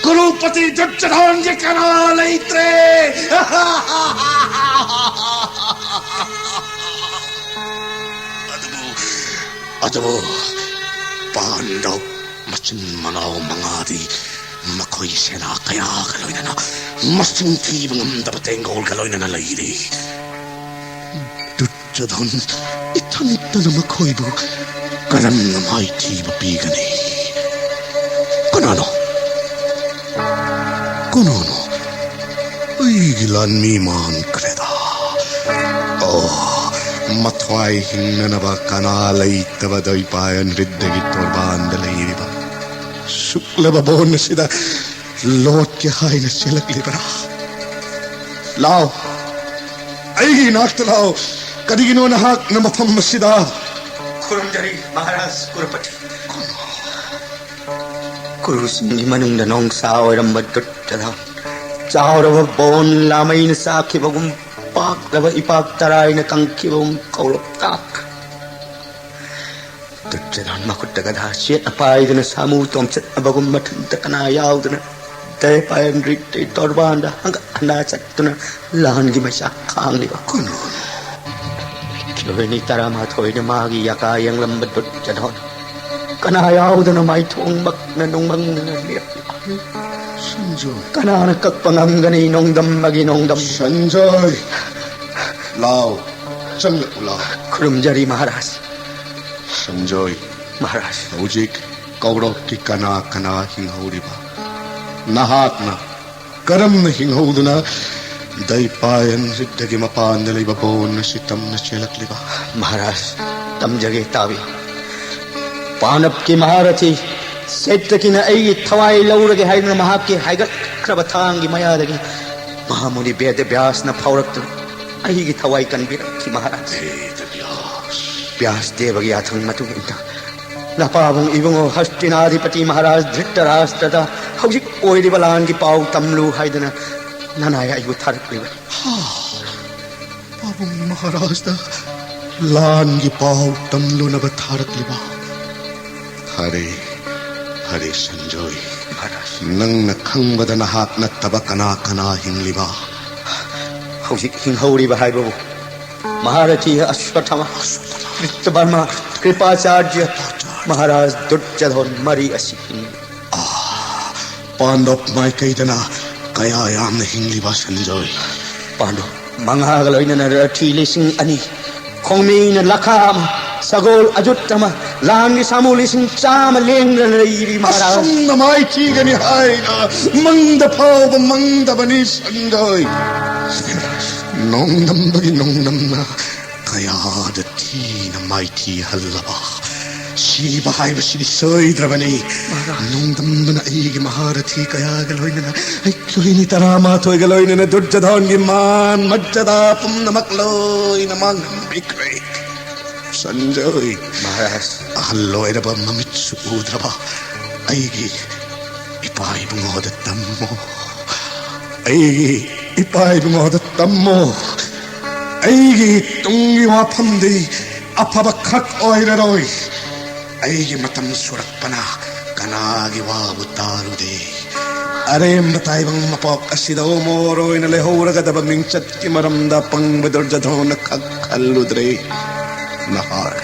ꯀ꯭ꯔꯨꯄꯇꯤ ꯗꯨꯔꯖꯣꯙꯟꯒꯤ ꯀꯅꯥ ꯂꯩꯇ꯭ꯔꯦ꯫ ꯑꯗꯨꯕꯨ, ꯑꯗꯨꯕꯨ ꯄꯥꯟꯗꯕ ꯃꯆꯤꯟ ꯃꯅꯥꯎ ꯃꯉꯥꯗꯤ ꯃꯈꯣꯏ ꯁꯦꯅꯥ ꯀꯌꯥꯒ ꯂꯣꯏꯅꯅ, ꯃꯁꯤꯡ ꯊꯤꯕ ꯉꯝꯗꯕ ꯇꯦꯡꯒꯣꯜꯒ ꯂꯣꯏꯅꯅ ꯂꯩꯔꯤ꯫ ꯗꯨꯔꯖꯣꯙꯟ ꯏꯊꯟꯇꯅ ꯃꯈꯣꯏꯕꯨ ꯀꯔꯝꯅ ꯃꯥꯏꯊꯤꯕ ꯄꯤꯒꯅꯤ? ꯀꯅꯥꯅꯣ? ꯀꯅꯥꯅꯣ? ꯑꯩꯒꯤ ꯂꯥꯟꯃꯤ ꯃꯥꯟꯈ꯭ꯔꯦꯗ꯫ ꯑꯣ, ꯃꯊ꯭ꯋꯥꯏ ꯍꯤꯡꯅꯅꯕ ꯀꯅꯥ ꯂꯩꯇꯕ ꯗ꯭ꯋꯩꯄꯥꯌꯟ ꯔꯤꯗ꯭ꯙꯒꯤ ꯇꯣꯔꯕꯥꯟꯗ ꯂꯩꯔꯤꯕ ꯂꯕ ꯕꯣꯟ ꯑꯁꯤꯗ ꯂꯣꯠꯀꯦ ꯍꯥꯏꯅ ꯆꯦꯜꯂꯛꯂꯤꯕ꯭ꯔꯥ? ꯂꯥꯎ, ꯑꯩꯒꯤ ꯏꯅꯥꯛꯇ ꯂꯥꯎ꯫ ꯀꯔꯤꯒꯤꯅꯣ ꯅꯍꯥꯛꯅ ꯃꯐꯝ ꯑꯁꯤꯗ? ꯈꯨꯔꯨꯝꯖꯔꯤ ꯃꯍꯥꯔꯥꯖ ꯀꯨꯔꯨꯄꯇꯤ꯫ ꯀꯨꯔꯨꯁꯤꯡꯒꯤ ꯃꯅꯨꯡꯗ ꯅꯣꯡꯁꯥ ꯑꯣꯏꯔꯝꯕ ꯗꯨꯠꯇꯗ ꯆꯥꯎꯔꯕ ꯕꯣꯟ ꯂꯥꯃꯩꯅ ꯆꯥꯛꯈꯤꯕꯒꯨꯝ, ꯄꯥꯛꯂꯕ ꯏꯄꯥꯛ ꯇꯔꯥꯏꯅ ꯀꯪꯈꯤꯕꯒꯨꯝ ꯀꯧꯔꯛ ꯇꯥꯛ꯫ ꯗꯨꯠꯇꯗ ꯃꯈꯨꯠꯇ ꯒꯗꯥ ꯆꯦꯠꯅ ꯄꯥꯏꯗꯨꯅ ꯁꯥꯃꯨ ꯇꯣꯝꯆꯠꯅꯕꯒꯨꯝ ꯃꯊꯟꯇ ꯀꯅꯥ ꯌꯥꯎꯗꯅ ꯗꯌꯥꯄꯥꯌꯟ ꯔꯤꯛꯇꯩ ꯇꯣꯔꯕꯥꯟꯗ ꯍꯪꯒꯠ ꯍꯟꯗꯥ ꯆꯠꯇꯨꯅ ꯂꯥꯟꯒꯤ ꯃꯩꯆꯥꯛ ꯈꯥꯡꯂꯤꯕ ꯀꯅꯥꯅꯣ? ꯀꯤꯂꯣꯃꯤꯇꯔ ꯇꯔꯥꯃꯥꯊꯣꯏꯅ ꯃꯥꯒꯤ ꯌꯥꯀꯥ ꯌꯦꯡꯂꯝꯕ ꯗꯨꯠꯇꯗ ꯀꯅꯥ ꯌꯥꯎꯗꯅ ꯃꯥꯏꯊꯣꯡꯃꯛꯅ ꯅꯨꯡꯃꯪꯅ ꯂꯦꯞꯂꯤ꯫ ꯁꯟꯖꯣꯏ꯫ ꯀꯅꯥꯅ ꯀꯛꯄ ꯉꯝꯒꯅꯤ ꯅꯣꯡꯗꯝ ꯑꯃꯒꯤ ꯅꯣꯡꯗꯝ? ꯁꯟꯖꯣꯏ꯫ ꯂꯥꯎ, ꯆꯪꯂꯛꯎ ꯂꯥꯎ꯫ ꯈꯨꯔꯨꯝꯖꯔꯤ ꯃꯍꯥꯔꯥꯖ꯫ ꯁꯟꯖꯣꯏ꯫ ꯃꯍꯥꯔꯥꯖ꯫ ꯍꯧꯖꯤꯛ ꯀꯧꯔꯛꯀꯤ ꯀꯅꯥ ꯀꯅꯥ ꯍꯤꯡꯍꯧꯔꯤꯕ? ꯅꯍꯥꯛꯅ ꯀꯔꯝꯅ ꯍꯤꯡꯍꯧꯗꯨꯅ ꯗꯩꯄꯥꯌꯟ ꯍ꯭ꯔꯤꯠꯇꯒꯤ ꯃꯄꯥꯟꯗ ꯂꯩꯕ ꯕꯣꯟ ꯑꯁꯤ ꯇꯝꯅ ꯆꯦꯜꯂꯛꯂꯤꯕ? ꯃꯍꯥꯔꯥꯖ, ꯇꯝꯖꯒꯦ, ꯇꯥꯕꯤꯌꯨ꯫ ꯄꯥꯟꯗꯕꯀꯤ ꯃꯍꯥꯔꯊꯤ ꯁꯦꯇ꯭ꯔꯀꯤꯅ ꯑꯩꯒꯤ ꯊꯋꯥꯏ ꯂꯧꯔꯒꯦ ꯍꯥꯏꯗꯨꯅ ꯃꯍꯥꯛꯀꯤ ꯍꯥꯏꯒꯠꯈ꯭ꯔꯕ ꯊꯥꯡꯒꯤ ꯃꯌꯥꯗꯒꯤ ꯃꯍꯥꯃꯨꯅꯤ ꯕꯦꯗ ꯕ꯭ꯌꯥꯁꯅ ꯐꯥꯎꯔꯛꯇꯨꯅ ꯑꯩꯒꯤ ꯊꯋꯥꯏ ꯀꯟꯕꯤꯔꯛꯈꯤ ꯃꯍꯥꯔꯥꯖ꯫ ꯕꯦꯗ ꯕ꯭ꯌꯥꯁ꯫ ꯕ꯭ꯌꯥꯁ ꯗꯦꯕꯒꯤ ꯌꯥꯊꯪ ꯃꯇꯨꯡ ꯏꯟꯅ ꯅꯄꯥꯕꯨꯡ ꯏꯕꯨꯡꯉꯣ ꯍꯁꯇꯤꯅꯥꯙꯤꯄꯇꯤ ꯃꯍꯥꯔꯥꯖ ꯙ꯭ꯔꯤꯇꯔꯥꯁꯇ꯭ꯔꯗ ꯍꯧꯖꯤꯛ ꯑꯣꯏꯔꯤꯕ ꯂꯥꯟꯒꯤ ꯄꯥꯎ ꯇꯝꯂꯨ ꯍꯥꯏꯗꯨꯅ ꯅꯅꯥꯏ ꯑꯩꯕꯨ ꯊꯥꯔꯛꯂꯤꯕꯅꯤ꯫ ꯍꯥ! ꯄꯥꯕꯨꯡ ꯃꯍꯥꯔꯥꯖꯗ ꯂꯥꯟꯒꯤ ꯄꯥꯎ ꯇꯝꯂꯨꯅꯕ ꯊꯥꯔꯛꯂꯤꯕ? ꯐꯔꯦ, ꯐꯔꯦ ꯁꯟꯖꯣꯏ꯫ ꯃꯍꯥꯔꯥꯖ꯫ ꯅꯪꯅ ꯈꯪꯕꯗ ꯅꯍꯥꯛ ꯅꯠꯇꯕ ꯀꯅꯥ ꯀꯅꯥ ꯍꯤꯡꯂꯤꯕ? ꯍꯧꯖꯤꯛ ꯍꯤꯡꯍꯧꯔꯤꯕ ꯍꯥꯏꯕꯕꯨ ꯃꯍꯥꯔꯊꯤ ꯑꯁ꯭ꯋꯠꯊꯥꯃ, ꯀ꯭ꯔꯤꯇꯕꯔꯃ, ꯀ꯭ꯔꯤꯄꯥꯆꯥꯔꯖ, ꯃꯍꯥꯔꯥꯖ ꯗꯨꯔꯖꯣꯙꯟ ꯃꯔꯤ ꯑꯁꯤ ꯍꯤꯡꯂꯤ꯫ ꯑꯥ, ꯄꯥꯟꯗꯕ ꯃꯥꯏꯀꯩꯗꯅ ꯀꯌꯥ ꯌꯥꯝꯅ ꯍꯤꯡꯂꯤꯕ ꯁꯟꯖꯣꯏ? ꯄꯥꯟꯗꯕ ꯃꯉꯥꯒ ꯂꯣꯏꯅꯅ ꯔꯊꯤ ꯂꯤꯁꯤꯡ ꯑꯅꯤ, ꯈꯣꯡꯃꯤꯅ ꯂꯈꯥ ꯑꯃ, ꯁꯒꯣꯜ ꯑꯖꯨꯠ ꯑꯃ, ꯂꯥꯟꯒꯤ ꯁꯥꯃꯨ ꯂꯤꯁꯤꯡ ꯆꯥꯝꯃ ꯂꯦꯡꯗꯅ ꯂꯩꯔꯤ ꯃꯍꯥꯔꯥꯖ꯫ ꯑꯁꯨꯝꯅ ꯃꯥꯏꯊꯤꯒꯅꯤ ꯍꯥꯏꯅ ꯃꯪꯗ ꯐꯥꯎꯕ ꯃꯪꯗꯕꯅꯤ ꯁꯟꯖꯣꯏ꯫ ꯅꯣꯡꯗꯝꯕꯒꯤ ꯅꯣꯡꯗꯝꯅ ꯀꯌꯥꯗ ꯊꯤꯅ ꯃꯥꯏꯊꯤꯍꯜꯂꯕ ꯁꯤꯕ ꯍꯥꯏꯕꯁꯤꯗꯤ ꯁꯣꯏꯗ꯭ꯔꯕꯅꯤ꯫ ꯃꯍꯥꯔꯥꯖ꯫ ꯅꯣꯡꯗꯝꯗꯨꯅ ꯑꯩꯒꯤ ꯃꯍꯥꯔꯊꯤ ꯀꯌꯥꯒ ꯂꯣꯏꯅꯅ, ꯑꯩꯈꯣꯏꯅꯤ ꯇꯔꯥꯃꯥꯊꯣꯏꯒ ꯂꯣꯏꯅꯅ ꯗꯨꯔꯖꯣꯙꯟꯒꯤ ꯃꯥꯟ ꯃꯔꯖꯗꯥ ꯄꯨꯝꯅꯃꯛ ꯂꯣꯏꯅ ꯃꯥꯡꯍꯟꯕꯤꯈ꯭ꯔꯦ꯫ ꯁꯟꯖꯣꯏ꯫ ꯃꯍꯥꯔꯥꯖ꯫ ꯑꯍꯜ ꯑꯣꯏꯔꯕ, ꯃꯃꯤꯠꯁꯨ ꯎꯗ꯭ꯔꯕ ꯑꯩꯒꯤ ꯏꯄꯥ ꯏꯕꯨꯡꯉꯣꯗ ꯇꯝꯃꯣ꯫ ꯑꯩꯒꯤ ꯏꯄꯥ ꯏꯕꯨꯡꯉꯣꯗ ꯇꯝꯃꯣ꯫ ꯑꯩꯒꯤ ꯇꯨꯡꯒꯤ ꯋꯥꯐꯝꯗꯤ ꯑꯐꯕ ꯈꯛ ꯑꯣꯏꯔꯔꯣꯏ꯫ ꯑꯩꯒꯤ ꯃꯇꯝ ꯁꯨꯔꯛꯄꯅ ꯀꯅꯥꯒꯤ ꯋꯥꯕꯨ ꯇꯥꯔꯨꯗꯦ꯫ ꯑꯔꯦꯝꯕ ꯇꯥꯏꯕꯪ ꯃꯄꯣꯛ ꯑꯁꯤꯗ ꯑꯣꯃꯣꯔ ꯑꯣꯏꯅ ꯂꯩꯍꯧꯔꯒꯗꯕ ꯃꯤꯡꯆꯠꯀꯤ ꯃꯔꯝꯗ ꯑꯄꯪꯕ ꯗꯨꯔꯖꯣꯙꯅ ꯈꯛ ꯈꯜꯂꯨꯗ꯭ꯔꯦ꯫ ꯅꯍꯥꯔ,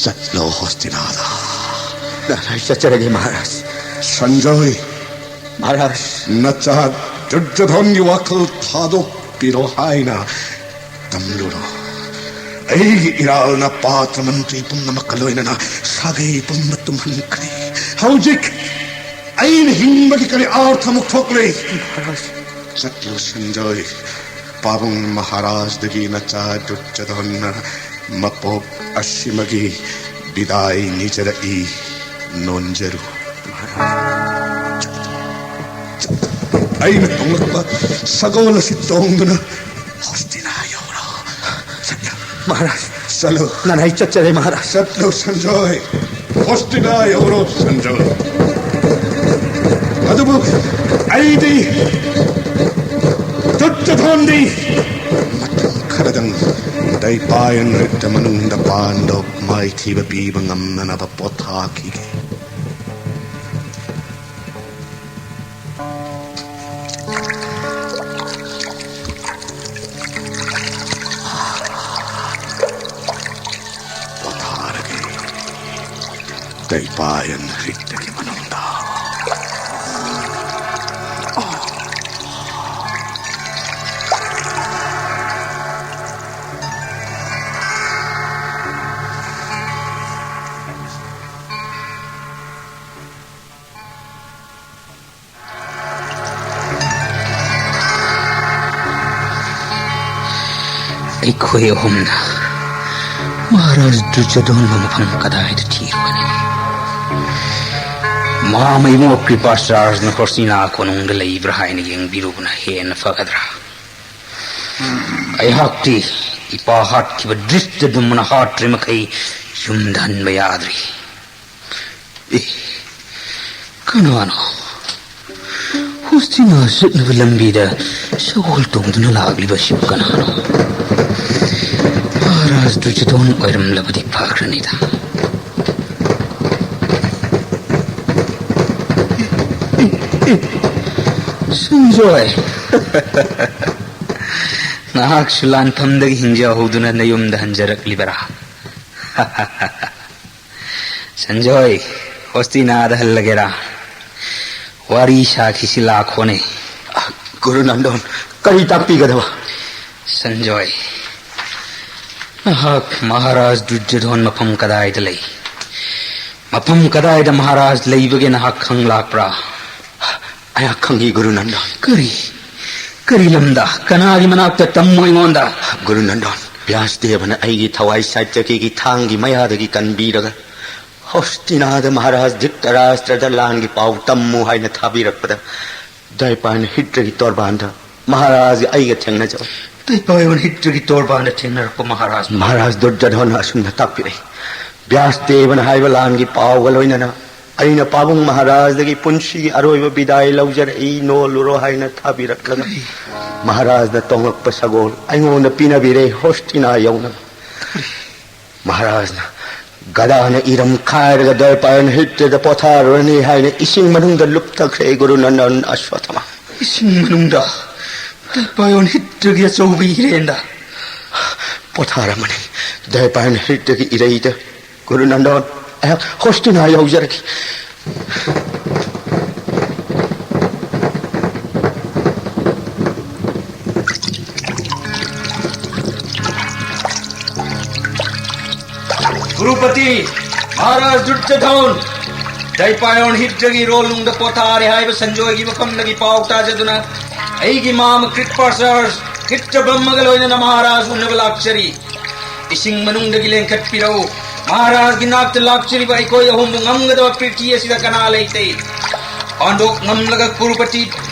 ꯆꯠꯂꯣ ꯍꯣꯁꯇꯤꯅꯥꯗ꯫ ꯅꯍꯥꯔ, ꯆꯠꯆꯔꯒꯦ ꯃꯍꯥꯔꯥꯖ꯫ ꯁꯟꯖꯣꯏ꯫ ꯃꯍꯥꯔꯥꯖ꯫ ꯅꯆꯥ ꯗꯨꯔꯖꯣꯙꯟꯒꯤ ꯋꯥꯈꯜ ꯊꯥꯗꯣꯛꯄꯤꯔꯣ ꯍꯥꯏꯅ ꯇꯝꯂꯨꯔꯣ꯫ ꯑꯩꯒꯤ ꯏꯔꯥꯜꯅ ꯄꯥꯇ꯭ꯔ ꯃꯟꯇ꯭ꯔꯤ ꯄꯨꯝꯅꯃꯛꯀ ꯂꯣꯏꯅꯅ ꯁꯥꯒꯩ ꯄꯨꯝꯕ ꯇꯨꯝꯍꯟꯈ꯭ꯔꯦ꯫ ꯍꯧꯖꯤꯛ ꯑꯩꯅ ꯍꯤꯡꯕꯒꯤ ꯀꯔꯤ ꯑꯥꯔꯊ ꯑꯃꯨꯛ ꯊꯣꯛꯂꯦ? ꯃꯍꯥꯔꯥꯖ꯫ ꯆꯠꯂꯨ ꯁꯟꯖꯣꯏ, ꯄꯥꯕꯨꯡ ꯃꯍꯥꯔꯥꯖꯗꯒꯤ ꯅꯆꯥ ꯗꯨꯔꯖꯣꯙꯟꯅ ꯃꯄꯣꯛ ꯑꯁꯤꯃꯒꯤ ꯕꯤꯗꯥꯏ ꯅꯤꯖꯔꯛꯏ꯫ ꯅꯣꯟꯖꯔꯨ꯫ ꯑꯩꯅ ꯇꯣꯡꯂꯛꯄ ꯁꯒꯣꯜ ꯑꯁꯤ ꯇꯣꯡꯗꯨꯅ ꯍꯣꯁꯇꯤꯅꯥ ꯌꯧꯔꯣ꯫ ꯃꯍꯥꯔꯥꯖ꯫ ꯆꯠꯂꯨ꯫ ꯅꯅꯥꯏ ꯆꯠꯆꯔꯦ ꯃꯍꯥꯔꯥꯖ꯫ ꯆꯠꯂꯨ ꯁꯟꯖꯣꯏ꯫ ꯍꯣꯁꯇꯤꯅꯥ ꯌꯧꯔꯣ ꯁꯟꯖꯣꯏ꯫ ꯑꯗꯨꯕꯨ ꯑꯩꯗꯤ ꯗꯨꯔꯖꯣꯙꯟꯗꯤ ꯃꯇꯝ ꯈꯔꯗꯪ ꯗꯩꯄꯥꯌꯟ ꯔꯤꯠꯇ ꯃꯅꯨꯡꯗ ꯄꯥꯟꯗꯣꯞ ꯃꯥꯏꯊꯤꯕ ꯄꯤꯕ ꯉꯝꯅꯅꯕ ꯄꯣꯊꯥꯈꯤꯒꯦ꯫ ꯄꯣꯊꯥꯔꯒꯦ꯫ ꯗꯩꯄꯥꯌꯟ ꯔꯤꯠꯇꯒꯤ ꯃꯅꯨꯡꯗ꯫ ꯑꯩꯈꯣꯏ ꯑꯍꯨꯝꯅ ꯃꯍꯥꯔꯥꯖ ꯗꯨꯔꯖꯣꯙꯟꯕꯨ ꯃꯐꯝ ꯀꯗꯥꯏꯗ ꯊꯤꯔꯨꯒꯅꯤ? ꯃꯥ ꯃꯩꯃꯣ ꯀ꯭ꯔꯤꯄꯥꯆꯥꯔꯖꯅ ꯍꯣꯁꯇꯤꯅꯥ ꯀꯣꯅꯨꯡꯗ ꯂꯩꯕ꯭ꯔꯥ ꯍꯥꯏꯅ ꯌꯦꯡꯕꯤꯔꯨꯕꯅ ꯍꯦꯟꯅ ꯐꯒꯗ꯭ꯔꯥ? ꯑꯩꯍꯥꯛꯇꯤ ꯏꯄꯥ ꯍꯥꯠꯈꯤꯕ ꯗ꯭ꯔꯤꯁꯇꯗꯨꯝꯕꯅ ꯍꯥꯠꯇ꯭ꯔꯤ ꯃꯈꯩ ꯌꯨꯝꯗ ꯍꯟꯕ ꯌꯥꯗ꯭ꯔꯤ꯫ ꯑꯦ, ꯀꯅꯥꯅꯣ? ꯍꯣꯁꯇꯤꯅꯥ ꯆꯠꯅꯕ ꯂꯝꯕꯤꯗ ꯁꯒꯣꯜ ꯇꯣꯡꯗꯨꯅ ꯂꯥꯛꯂꯤꯕꯁꯤꯕꯨ ꯀꯅꯥꯅꯣ? ꯃꯍꯥꯔꯥꯖ ꯗꯨꯔꯖꯣꯙꯟ ꯑꯣꯏꯔꯝꯂꯕꯗꯤ ꯐꯈ꯭ꯔꯅꯤꯗ꯫ ꯁꯟꯖꯣꯏ! ꯅꯍꯥꯛꯁꯨ ꯂꯥꯟꯐꯝꯗꯒꯤ ꯍꯤꯡꯖꯍꯧꯗꯨꯅ ꯅꯌꯨꯝꯗ ꯍꯟꯖꯔꯛꯂꯤꯕꯔꯥ? ꯁꯟꯖꯣꯏ, ꯍꯣꯁꯇꯤꯅꯥꯗ ꯍꯜꯂꯒꯦꯔꯥ? ꯋꯥꯔꯤ ꯁꯥꯈꯤꯁꯤ ꯂꯥꯛꯈꯣꯅꯦ꯫ ꯒꯨꯔꯨ ꯅꯟꯗꯣꯟ, ꯀꯔꯤ ꯇꯥꯛꯄꯤꯒꯗꯕ? ꯁꯟꯖꯣꯏ, ꯅꯍꯥꯛ ꯃꯍꯥꯔꯥꯖ ꯗꯨꯔꯖꯣꯙꯟ ꯃꯐꯝ ꯀꯗꯥꯏꯗ ꯂꯩ? ꯃꯐꯝ ꯀꯗꯥꯏꯗ ꯃꯍꯥꯔꯥꯖ ꯂꯩꯕꯒꯦ ꯅꯍꯥꯛ ꯈꯪꯂꯥꯛꯄ꯭ꯔꯥ? ꯑꯩꯍꯥꯛ ꯈꯪꯏ, ꯒꯨꯔꯨ ꯅꯟꯗꯣꯟ꯫ ꯀꯔꯤ? ꯀꯔꯤ ꯂꯝꯗ? ꯀꯅꯥꯒꯤ ꯃꯅꯥꯛꯇ? ꯇꯝꯃꯨ ꯑꯩꯉꯣꯟꯗ꯫ ꯒꯨꯔꯨ ꯅꯟꯗꯣꯟ, ꯕ꯭ꯌꯥꯁꯗꯦꯕꯅ ꯑꯩꯒꯤ ꯊꯋꯥꯏ ꯁꯥꯏꯠꯆꯈꯤꯒꯤ ꯊꯥꯡꯒꯤ ꯃꯌꯥꯗꯒꯤ ꯀꯟꯕꯤꯔꯒ ꯍꯣꯁꯇꯤꯅꯥꯗ ꯃꯍꯥꯔꯥꯖ ꯙ꯭ꯔꯤꯇꯔꯥꯁꯇ꯭ꯔꯗ ꯂꯥꯟꯒꯤ ꯄꯥꯎ ꯇꯝꯃꯨ ꯍꯥꯏꯅ ꯊꯥꯕꯤꯔꯛꯄꯗ ꯗ꯭ꯋꯥꯏꯄꯥꯌꯟ ꯍꯤꯠꯇ꯭ꯔꯒꯤ ꯇꯣꯔꯕꯥꯟꯗ ꯃꯍꯥꯔꯥꯖꯒ ꯑꯩꯒ ꯊꯦꯡꯅꯖꯕ꯫ ꯗ꯭ꯋꯥꯏꯄꯥꯌꯟ ꯍꯤꯠꯇ꯭ꯔꯒꯤ ꯇꯣꯔꯕꯥꯟꯗ ꯊꯦꯡꯅꯔꯛꯄ ꯃꯍꯥꯔꯥꯖ꯫ ꯃꯍꯥꯔꯥꯖ ꯗꯨꯔꯖꯣꯙꯟ ꯑꯁꯨꯝꯅ ꯇꯥꯛꯄꯤꯔꯛꯏ, ꯕ꯭ꯌꯥꯁꯗꯦꯕꯅ ꯍꯥꯏꯕ ꯂꯥꯟꯒꯤ ꯄꯥꯎꯒ ꯂꯣꯏꯅꯅ ꯑꯩꯅ ꯄꯥꯕꯨꯡ ꯃꯍꯥꯔꯥꯖꯗꯒꯤ ꯄꯨꯟꯁꯤꯒꯤ ꯑꯔꯣꯏꯕ ꯕꯤꯗꯥꯏ ꯂꯧꯖꯔꯛꯏ, ꯅꯣꯜꯂꯨꯔꯣ ꯍꯥꯏꯅ ꯊꯥꯕꯤꯔꯛꯂꯒ ꯀꯔꯤ? ꯃꯍꯥꯔꯥꯖꯅ ꯇꯣꯡꯂꯛꯄ ꯁꯒꯣꯜ ꯑꯩꯉꯣꯟꯗ ꯄꯤꯅꯕꯤꯔꯦ ꯍꯣꯁꯇꯤꯅꯥ ꯌꯧꯅꯕ꯫ ꯀꯔꯤ? ꯃꯍꯥꯔꯥꯖꯅ ꯒꯗꯥꯅ ꯏꯔꯝ ꯈꯥꯏꯔꯒ ꯗ꯭ꯋꯥꯏꯄꯥꯌꯟ ꯍꯤꯠꯇ꯭ꯔꯗ ꯄꯣꯊꯥꯔꯨꯔꯅꯤ ꯍꯥꯏꯅ ꯏꯁꯤꯡ ꯃꯅꯨꯡꯗ ꯂꯨꯞꯊꯈ꯭ꯔꯦ, ꯒꯨꯔꯨ ꯅꯟꯗꯟ ꯑꯁ꯭ꯋꯠꯊꯃ꯫ ꯏꯁꯤꯡ ꯃꯅꯨꯡꯗ? ꯗ꯭ꯋꯥꯏꯄꯥꯌꯟ ꯍꯤꯠꯇ꯭ꯔꯒꯤ ꯑꯆꯧꯕ ꯏꯔꯦꯟꯗ? ꯄꯣꯊꯥꯔꯝꯃꯅꯤ꯫ ꯗ꯭ꯋꯥꯏꯄꯥꯌꯟ ꯍꯤꯠꯇ꯭ꯔꯒꯤ ꯏꯔꯩꯗ, ꯒꯨꯔꯨ ꯅꯟꯗꯟ, ꯑꯩꯍꯥꯛ ꯍꯣꯁꯇꯤꯅꯥ ꯌꯧꯖꯔꯒꯦ꯫ ꯒꯨꯔꯨꯄꯇꯤ, ꯃꯍꯥꯔꯥꯖ ꯗꯨꯔꯖꯣꯙꯟ, ꯗ꯭ꯋꯥꯏꯄꯥꯌꯟ ꯍꯤꯠꯇ꯭ꯔꯒꯤ ꯏꯔꯣꯜꯅꯨꯡꯗ ꯄꯣꯊꯥꯔꯦ ꯍꯥꯏꯕ ꯁꯟꯖꯣꯏꯒꯤ ꯃꯐꯝꯗꯒꯤ ꯄꯥꯎ ꯇꯥꯖꯗꯨꯅ ꯑꯩꯒꯤ ꯃꯥꯝꯃ ꯀ꯭ꯔꯤꯠꯄꯥꯆꯥꯔꯖ ꯍꯤꯠꯇ꯭ꯔ ꯕ꯭ꯔꯍꯃꯒ ꯂꯣꯏꯅꯅ ꯃꯍꯥꯔꯥꯖ ꯎꯅꯕ ꯂꯥꯛꯆꯔꯤ꯫ ꯏꯁꯤꯡ ꯃꯅꯨꯡꯗꯒꯤ ꯂꯦꯡꯈꯠꯄꯤꯔꯛꯎ꯫ ꯃꯍꯥꯔꯥꯖꯒꯤ ꯅꯥꯛꯇ ꯂꯥꯛꯆꯔꯤꯕ ꯑꯩꯈꯣꯏ ꯑꯍꯨꯝꯕꯨ ꯉꯝꯒꯗꯕ ꯄ꯭ꯔꯤꯊꯤ ꯑꯁꯤꯗ ꯀꯅꯥ ꯂꯩꯇꯦ? ꯄꯥꯟꯗꯣꯞ ꯉꯝꯂꯒ ꯀꯨꯔꯨꯄꯇꯤ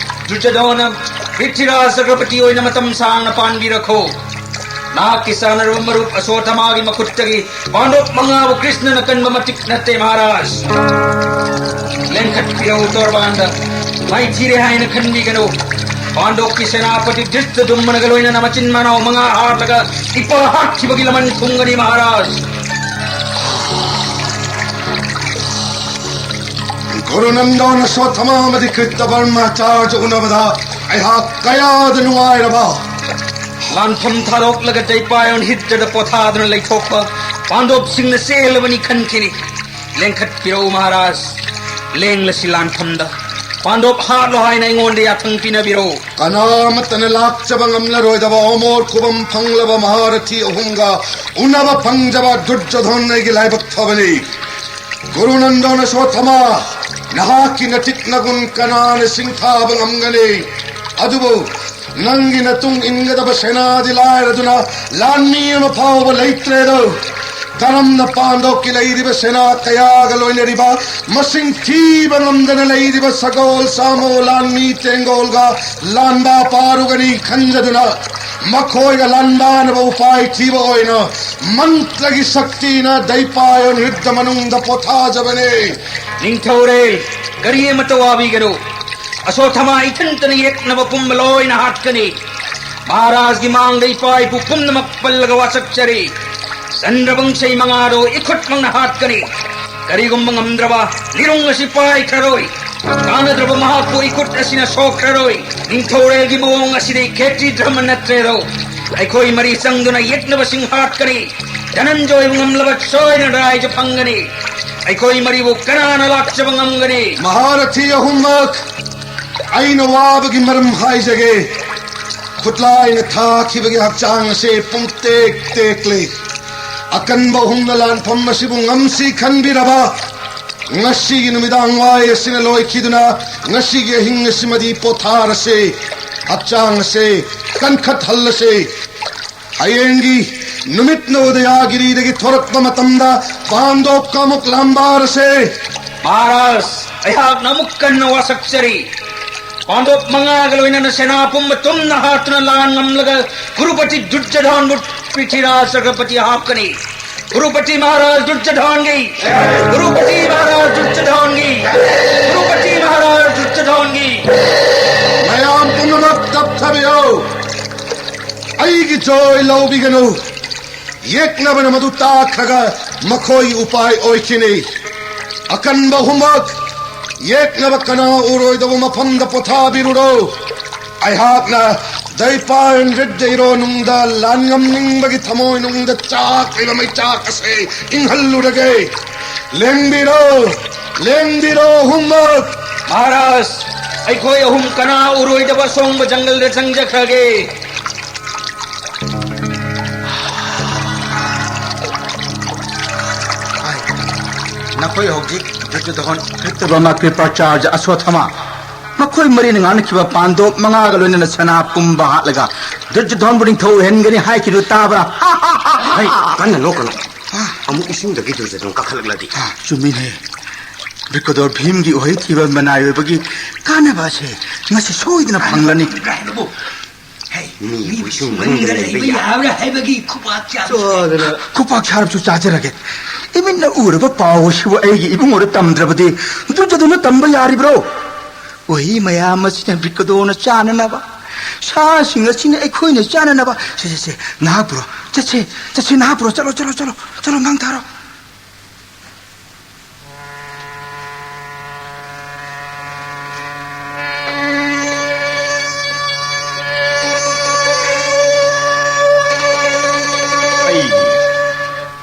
ꯗꯨꯔꯖꯣꯙꯅ ꯄ꯭ꯔꯤꯊꯤꯔꯥꯖ ꯆꯀ꯭ꯔꯄꯇꯤ ꯑꯣꯏꯅ ꯃꯇꯝ ꯁꯥꯡꯅ ꯄꯥꯟꯕꯤꯔꯈꯣ꯫ ꯅꯍꯥꯛꯀꯤ ꯆꯥꯟꯅꯔꯕ ꯃꯔꯨꯞ ꯑꯁꯣꯊꯃꯥꯒꯤ ꯃꯈꯨꯠꯇꯒꯤ ꯄꯥꯟꯗꯣꯞ ꯃꯉꯥꯕꯨ ꯀ꯭ꯔꯤꯁꯅꯅ ꯀꯟꯕ ꯃꯇꯤꯛ ꯅꯠꯇꯦ, ꯃꯍꯥꯔꯥꯖ꯫ ꯂꯦꯡꯈꯠꯄꯤꯔꯛꯎ ꯇꯣꯔꯕꯥꯟꯗ꯫ ꯃꯥꯏꯊꯤꯔꯦ ꯍꯥꯏꯅ ꯈꯟꯕꯤꯒꯅꯨ꯫ ꯄꯥꯟꯗꯣꯞꯀꯤ ꯁꯦꯅꯥꯄꯇꯤ ꯙ꯭ꯔꯤꯁꯇ ꯗꯨꯝꯃꯅꯒ ꯂꯣꯏꯅꯅ ꯃꯆꯤꯟ ꯃꯅꯥꯎ ꯃꯉꯥ ꯍꯥꯠꯂꯒ ꯏꯄꯥ ꯍꯥꯠꯈꯤꯕꯒꯤ ꯂꯃꯟ ꯈꯨꯝꯒꯅꯤ, ꯃꯍꯥꯔꯥꯖ꯫ ꯒꯨꯔꯨꯅꯟꯗꯣꯅ ꯁꯣꯊꯃꯥ ꯑꯃꯗꯤ ꯀ꯭ꯔꯤꯇꯕꯔꯃꯥꯆꯥꯔꯖ ꯎꯅꯕꯗ ꯑꯩꯍꯥꯛ ꯀꯌꯥꯗ ꯅꯨꯡꯉꯥꯏꯔꯕ꯫ ꯂꯥꯟꯐꯝ ꯊꯥꯗꯣꯛꯂꯒ ꯗꯩꯄꯥꯌꯣꯟ ꯍꯤꯠꯇꯗ ꯄꯣꯊꯥꯗꯨꯅ ꯂꯩꯊꯣꯛꯄ ꯄꯥꯟꯗꯣꯞꯁꯤꯡꯅ ꯆꯦꯜꯂꯕꯅꯤ ꯈꯟꯈꯤꯅꯤ꯫ ꯂꯦꯡꯈꯠꯄꯤꯔꯛꯎ ꯃꯍꯥꯔꯥꯖ, ꯂꯦꯡꯂꯁꯤ ꯂꯥꯟꯐꯝꯗ꯫ ꯄꯥꯟꯗꯣꯞ ꯍꯥꯠꯂꯣ ꯍꯥꯏꯅ ꯑꯩꯉꯣꯟꯗ ꯌꯥꯊꯪ ꯄꯤꯅꯕꯤꯔꯛꯎ꯫ ꯀꯅꯥꯃꯠꯇꯅ ꯂꯥꯛꯆꯕ ꯉꯝꯂꯔꯣꯏꯗꯕ ꯑꯃꯣꯔ ꯈꯨꯕꯝ ꯐꯪꯂꯕ ꯃꯍꯥꯔꯊꯤ ꯑꯍꯨꯝꯒ ꯎꯅꯕ ꯐꯪꯖꯕ ꯗꯨꯔꯖꯣꯙꯟ ꯑꯩꯒꯤ ꯂꯥꯏꯕꯛ ꯐꯕꯅꯤ꯫ ꯒꯨꯔꯨ ꯅꯟꯗꯣꯅ ꯁꯣꯊꯃꯥ, ꯅꯍꯥꯛꯀꯤ ꯅꯇꯤꯛ ꯅꯒꯨꯟ ꯀꯅꯥꯅ ꯁꯤꯡꯊꯥꯕ ꯉꯝꯒꯅꯤ? ꯑꯗꯨꯕꯨ ꯅꯪꯒꯤ ꯅꯇꯨꯡ ꯏꯟꯒꯗꯕ ꯁꯦꯅꯥꯗꯤ ꯂꯥꯏꯔꯗꯨꯅ ꯂꯥꯟꯃꯤ ꯑꯃ ꯐꯥꯎꯕ ꯂꯩꯇ꯭ꯔꯦꯗꯣ꯫ ꯀꯔꯝꯅ ꯄꯥꯟꯗꯣꯞꯀꯤ ꯂꯩꯔꯤꯕ ꯁꯦꯅꯥ ꯀꯌꯥꯒ ꯂꯣꯏꯅꯔꯤꯕ ꯃꯁꯤꯡ ꯊꯤꯕ ꯉꯝꯗꯅ ꯂꯩꯔꯤꯕ ꯁꯒꯣꯜ, ꯁꯥꯃꯣ, ꯂꯥꯟꯃꯤ, ꯇꯦꯡꯒꯣꯜꯒ ꯂꯥꯟꯕ ꯄꯥꯔꯨꯒꯅꯤ ꯈꯟꯖꯗꯨꯅ ꯃꯈꯣꯏꯒ ꯂꯥꯟꯕꯥꯅꯕ ꯎꯄꯥꯏ ꯊꯤꯕ ꯑꯣꯏꯅ ꯃꯟꯇ꯭ꯔꯒꯤ ꯁꯛꯇꯤꯅ ꯗꯩꯄꯥꯌꯣꯟ ꯍ꯭ꯔꯤꯗ ꯃꯅꯨꯡꯗ ꯄꯣꯊꯥꯖꯕꯅꯤ꯫ ꯅꯤꯡꯊꯧꯔꯦꯜ, ꯀꯔꯤ ꯑꯃꯠꯇ ꯋꯥꯕꯤꯒꯅꯨ꯫ ꯑꯁꯣꯊꯃꯥ ꯏꯊꯟꯇꯅ ꯌꯦꯛꯅꯕ ꯄꯨꯝꯕ ꯂꯣꯏꯅ ꯍꯥꯠꯀꯅꯤ꯫ ꯃꯍꯥꯔꯥꯖꯒꯤ ꯃꯥꯡꯗ ꯏꯄꯥ ꯏꯄꯨ ꯄꯨꯝꯅꯃꯛ ꯄꯜꯂꯒ ꯋꯥꯁꯛꯆꯔꯤ꯫ ꯆꯟꯗ꯭ꯔꯕꯪꯁꯩ ꯃꯉꯥꯗꯣ ꯏꯈꯨꯠꯃꯛꯅ ꯍꯥꯠꯀꯅꯤ꯫ ꯀꯔꯤꯒꯨꯝꯕ ꯉꯝꯗ꯭ꯔꯕ ꯂꯤꯔꯨꯡ ꯑꯁꯤ ꯄꯥꯏꯈ꯭ꯔꯔꯣꯏ꯫ ꯀꯥꯟꯅꯗ꯭ꯔꯕ ꯃꯍꯥꯛꯄꯨ ꯏꯈꯨꯠ ꯑꯁꯤꯅ ꯁꯣꯛꯈ꯭ꯔꯔꯣꯏ꯫ ꯅꯤꯡꯊꯧꯔꯦꯜꯒꯤ ꯃꯑꯣꯡ ꯑꯁꯤꯗꯤ ꯈꯦꯇ꯭ꯔꯤ ꯙꯔꯃ ꯅꯠꯇ꯭ꯔꯦꯗꯣ꯫ ꯑꯩꯈꯣꯏ ꯃꯔꯤ ꯆꯪꯗꯨꯅ ꯌꯦꯛꯅꯕꯁꯤꯡ ꯍꯥꯠꯀꯅꯤ꯫ ꯙꯅꯟꯖꯣꯏꯕꯨ ꯉꯝꯂꯕ ꯁꯣꯏꯗꯅ ꯔꯥꯏꯖ ꯐꯪꯒꯅꯤ꯫ ꯑꯩꯈꯣꯏ ꯃꯔꯤꯕꯨ ꯀꯅꯥꯅ ꯂꯥꯛꯆꯕ ꯉꯝꯒꯅꯤ? ꯃꯍꯥꯔꯊꯤ ꯑꯍꯨꯝꯃꯛ, ꯑꯩꯅ ꯋꯥꯕꯒꯤ ꯃꯔꯝ ꯍꯥꯏꯖꯒꯦ꯫ ꯈꯨꯠꯂꯥꯏꯅ ꯊꯥꯈꯤꯕꯒꯤ ꯍꯛꯆꯥꯡ ꯑꯁꯤ ꯄꯨꯡꯇꯦꯛ ꯇꯦꯛꯂꯤ꯫ ꯑꯀꯟꯕ ꯑꯍꯨꯝꯅ ꯂꯥꯟꯐꯝ ꯑꯁꯤꯕꯨ ꯉꯝꯁꯤ ꯈꯟꯕꯤꯔꯕ ꯉꯁꯤꯒꯤ ꯅꯨꯃꯤꯗꯥꯡ ꯋꯥꯏ ꯑꯁꯤꯅ ꯂꯣꯏꯈꯤꯗꯨꯅ ꯉꯁꯤꯒꯤ ꯑꯍꯤꯡ ꯑꯁꯤꯃꯗꯤ ꯄꯣꯊꯥꯔꯁꯤ꯫ ꯍꯛꯆꯥꯡ ꯑꯁꯤ ꯀꯟꯈꯠꯍꯜꯂꯁꯤ꯫ ꯍꯌꯦꯡꯒꯤ ꯅꯨꯃꯤꯠꯅ ꯎꯗꯌꯥꯒꯤꯔꯤꯗꯒꯤ ꯊꯣꯔꯛꯄ ꯃꯇꯝꯗ ꯄꯥꯟꯗꯣꯞꯀ ꯑꯃꯨꯛ ꯂꯥꯝꯕꯥꯔꯁꯦ꯫ ꯃꯍꯥꯔꯥꯖ, ꯑꯩꯍꯥꯛꯅ ꯑꯃꯨꯛ ꯀꯟꯅ ꯋꯥꯁꯛꯆꯔꯤ꯫ ꯄꯥꯟꯗꯣꯞ ꯃꯉꯥꯒ ꯂꯣꯏꯅꯅ ꯁꯦꯅꯥ ꯄꯨꯝꯕ ꯇꯨꯝꯅ ꯍꯥꯠꯇꯨꯅ ꯂꯥꯟ ꯉꯝꯂꯒ ꯀꯨꯔꯨꯄꯇꯤ ꯗꯨꯔꯖꯣꯙꯟꯕꯨ ꯄ꯭ꯔꯤꯊꯤꯔꯥꯖ ꯆꯀ꯭ꯔꯄꯇꯤ ꯍꯥꯞꯀꯅꯤ꯫ ꯀꯨꯔꯨꯄꯇꯤ ꯃꯍꯥꯔꯥꯖ ꯗꯨꯔꯖꯣꯙꯟꯒꯤ, ꯀꯨꯔꯨꯄꯇꯤ ꯃꯍꯥꯔꯥꯖ ꯗꯨꯔꯖꯣꯙꯟꯒꯤ, ꯀꯨꯔꯨꯄꯇꯤ ꯃꯍꯥꯔꯥꯖ ꯗꯨꯔꯖꯣꯙꯟꯒꯤ꯫ ꯃꯌꯥꯝ ꯄꯨꯝꯅꯃꯛ ꯇꯞꯊꯕꯤꯌꯨ꯫ ꯑꯩꯒꯤ ꯖꯣꯏ ꯂꯧꯕꯤꯒꯅꯨ꯫ ꯌꯦꯛꯅꯕꯅ ꯃꯗꯨ ꯇꯥꯈ꯭ꯔꯒ ꯃꯈꯣꯏ ꯎꯄꯥꯏ ꯑꯣꯏꯈꯤꯅꯤ꯫ ꯑꯀꯟꯕ ꯑꯍꯨꯝꯃꯛ ꯌꯦꯛꯅꯕ ꯀꯅꯥ ꯎꯔꯣꯏꯗꯕ ꯃꯐꯝꯗ ꯄꯣꯊꯥꯕꯤꯔꯨꯔꯣ꯫ ꯑꯩꯍꯥꯛꯅ ꯗꯩꯄꯥꯟ ꯔꯤꯗ ꯏꯔꯣ ꯅꯨꯡꯗ ꯂꯥꯟꯉꯝꯅꯤꯡꯕꯒꯤ ꯊꯃꯣꯏ ꯅꯨꯡꯗ ꯆꯥꯛꯂꯤꯕ ꯃꯩꯆꯥꯛ ꯑꯁꯤ ꯏꯪꯍꯜꯂꯨꯔꯒꯦ꯫ ꯂꯦꯡꯕꯤꯔꯣ, ꯂꯦꯡꯕꯤꯔꯣ ꯑꯍꯨꯝꯃꯛ꯫ ꯃꯍꯥꯔꯥꯖ, ꯑꯩꯈꯣꯏ ꯑꯍꯨꯝ ꯀꯅꯥ ꯎꯔꯣꯏꯗꯕ ꯑꯁꯣꯡꯕ ꯖꯪꯒꯜꯗ ꯆꯪꯖꯈ꯭ꯔꯒꯦ꯫ ꯅꯈꯣꯏ ꯍꯧꯖꯤꯛ ꯗꯨꯔꯖꯣꯙꯟ, ꯀ꯭ꯔꯤꯇꯕꯃ, ꯀ꯭ꯔꯤꯄꯥꯆꯥꯔꯖ, ꯑꯁ꯭ꯋꯠꯊꯥꯃ, ꯃꯈꯣꯏ ꯃꯔꯤꯅ ꯉꯥꯡꯅꯈꯤꯕ ꯄꯥꯟꯗꯣꯞ ꯃꯉꯥꯒ ꯂꯣꯏꯅꯅ ꯁꯅꯥ ꯄꯨꯝꯕ ꯍꯥꯠꯂꯒ ꯗꯨꯔꯖꯣꯙꯟꯕꯨ ꯅꯤꯡꯊꯧ ꯑꯣꯏꯍꯟꯒꯅꯤ ꯍꯥꯏꯈꯤꯕꯗꯨ ꯇꯥꯕ꯭ꯔꯥ? ꯍꯩ, ꯀꯟꯅ ꯅꯣꯛꯀꯅꯨ꯫ ꯑꯃꯨꯛ ꯏꯁꯤꯡꯗꯒꯤ ꯗꯨꯔꯖꯣꯙꯟ ꯀꯥꯈꯠꯂꯛꯂꯗꯤ꯫ ꯆꯨꯝꯃꯤꯅꯦ꯫ ꯕ꯭ꯔꯤꯀꯗꯣꯔ ꯚꯤꯝꯒꯤ ꯎꯍꯩ ꯊꯤꯕ ꯃꯅꯥꯏ ꯑꯣꯏꯕꯒꯤ ꯀꯥꯟꯅꯕ ꯑꯁꯦ ꯉꯁꯤ ꯁꯣꯏꯗꯅ ꯐꯪꯂꯅꯤ꯫ ꯍꯩ, ꯃꯤꯕꯨ ꯃꯤꯕꯨ ꯏꯁꯤꯡ ꯁꯤꯡ ꯃꯅꯨꯡꯗ ꯃꯅꯨꯡꯗ ꯂꯩꯕ ꯂꯩꯕ ꯌꯥꯕ꯭ꯔꯥ? ꯌꯥꯕ꯭ꯔꯥ ꯍꯥꯏꯕꯒꯤ ꯈꯨꯄꯥꯛ ꯆꯥꯕ꯫ ꯆꯥꯗꯅ꯫ ꯈꯨꯄꯥꯛ ꯆꯥꯔꯕꯁꯨ ꯆꯥꯖꯔꯒꯦ꯫ ꯏꯃꯤꯠꯅ ꯎꯔꯕ ꯄꯥꯎ ꯑꯁꯤꯕꯨ ꯑꯩꯒꯤ ꯏꯕꯨꯡꯉꯣꯗ ꯇꯝꯗ꯭ꯔꯕꯗꯤ ꯗꯨꯔꯖꯣꯙꯅ ꯇꯝꯕ ꯌꯥꯔꯤꯕ꯭ꯔꯣ? ꯎꯍꯩ ꯃꯌꯥꯝ ꯑꯁꯤꯅ ꯕ꯭ꯔꯤꯀꯗꯣꯅ ꯆꯥꯅꯅꯕ, ꯁꯥꯁꯤꯡ ꯑꯁꯤꯅ ꯑꯩꯈꯣꯏꯅ ꯆꯥꯅꯅꯕ꯫ ꯁꯦ, ꯁꯦ, ꯁꯦ, ꯅꯍꯥꯛ ꯄꯨꯔꯣ, ꯆꯠꯁꯦ, ꯆꯠꯁꯦ, ꯅꯍꯥꯛ ꯄꯨꯔꯣ, ꯆꯠꯂꯣ, ꯆꯠꯂꯣ, ꯆꯠꯂꯣ, ꯆꯠꯂꯣ, ꯃꯥꯡ ꯊꯥꯔꯣ꯫ ꯑꯩ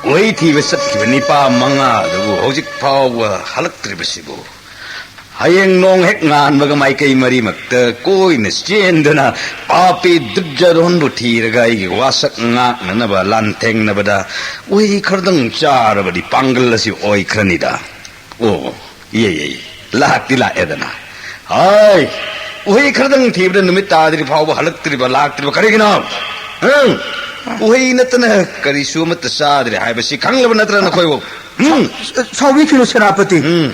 ꯎꯍꯩ ꯊꯤꯕ ꯆꯠꯈꯤꯕ ꯅꯤꯄꯥ ꯃꯉꯥꯗꯨꯕꯨ ꯍꯧꯖꯤꯛ ꯐꯥꯎꯕ ꯍꯜꯂꯛꯇ꯭ꯔꯤꯕꯁꯤꯕꯨ? ꯍꯌꯦꯡ ꯅꯣꯡ ꯍꯦꯛ ꯉꯥꯟꯕꯒ ꯃꯥꯏꯀꯩ ꯃꯔꯤꯃꯛꯇ ꯀꯣꯏꯅ ꯆꯦꯟꯗꯨꯅ ꯄꯥꯄꯤ ꯗꯨꯔꯖꯣꯙꯟꯕꯨ ꯊꯤꯔꯒ ꯑꯩꯒꯤ ꯋꯥꯁꯛ ꯉꯥꯛꯅꯅꯕ ꯂꯥꯟꯊꯦꯡꯅꯕꯗ ꯎꯍꯩ ꯈꯔꯗꯪ ꯆꯥꯔꯕꯗꯤ ꯄꯥꯡꯒꯜ ꯑꯁꯤ ꯑꯣꯏꯈ꯭ꯔꯅꯤꯗ꯫ ꯑꯣ, ꯏꯌꯦ, ꯏꯌꯦ, ꯂꯥꯛꯇꯤ ꯂꯥꯛꯑꯦꯗꯅ꯫ ꯍꯥꯏ, ꯎꯍꯩ ꯈꯔꯗꯪ ꯊꯤꯕꯗ ꯅꯨꯃꯤꯠ ꯇꯥꯗ꯭ꯔꯤ ꯐꯥꯎꯕ ꯍꯜꯂꯛꯇ꯭ꯔꯤꯕ, ꯂꯥꯛꯇ꯭ꯔꯤꯕ ꯀꯔꯤꯒꯤꯅꯣ? ꯍꯪ? ꯎꯍꯩ ꯅꯠꯇꯅ ꯀꯔꯤꯁꯨ ꯑꯃꯠꯇ ꯆꯥꯗ꯭ꯔꯦ ꯍꯥꯏꯕꯁꯤ ꯈꯪꯂꯕ ꯅꯠꯇ꯭ꯔꯥ ꯅꯈꯣꯏꯕꯨ? ꯎꯝ꯫ ꯁꯥꯎꯕꯤꯈꯤꯅꯨ ꯁꯦꯅꯥꯄꯇꯤ꯫ ꯎꯝ꯫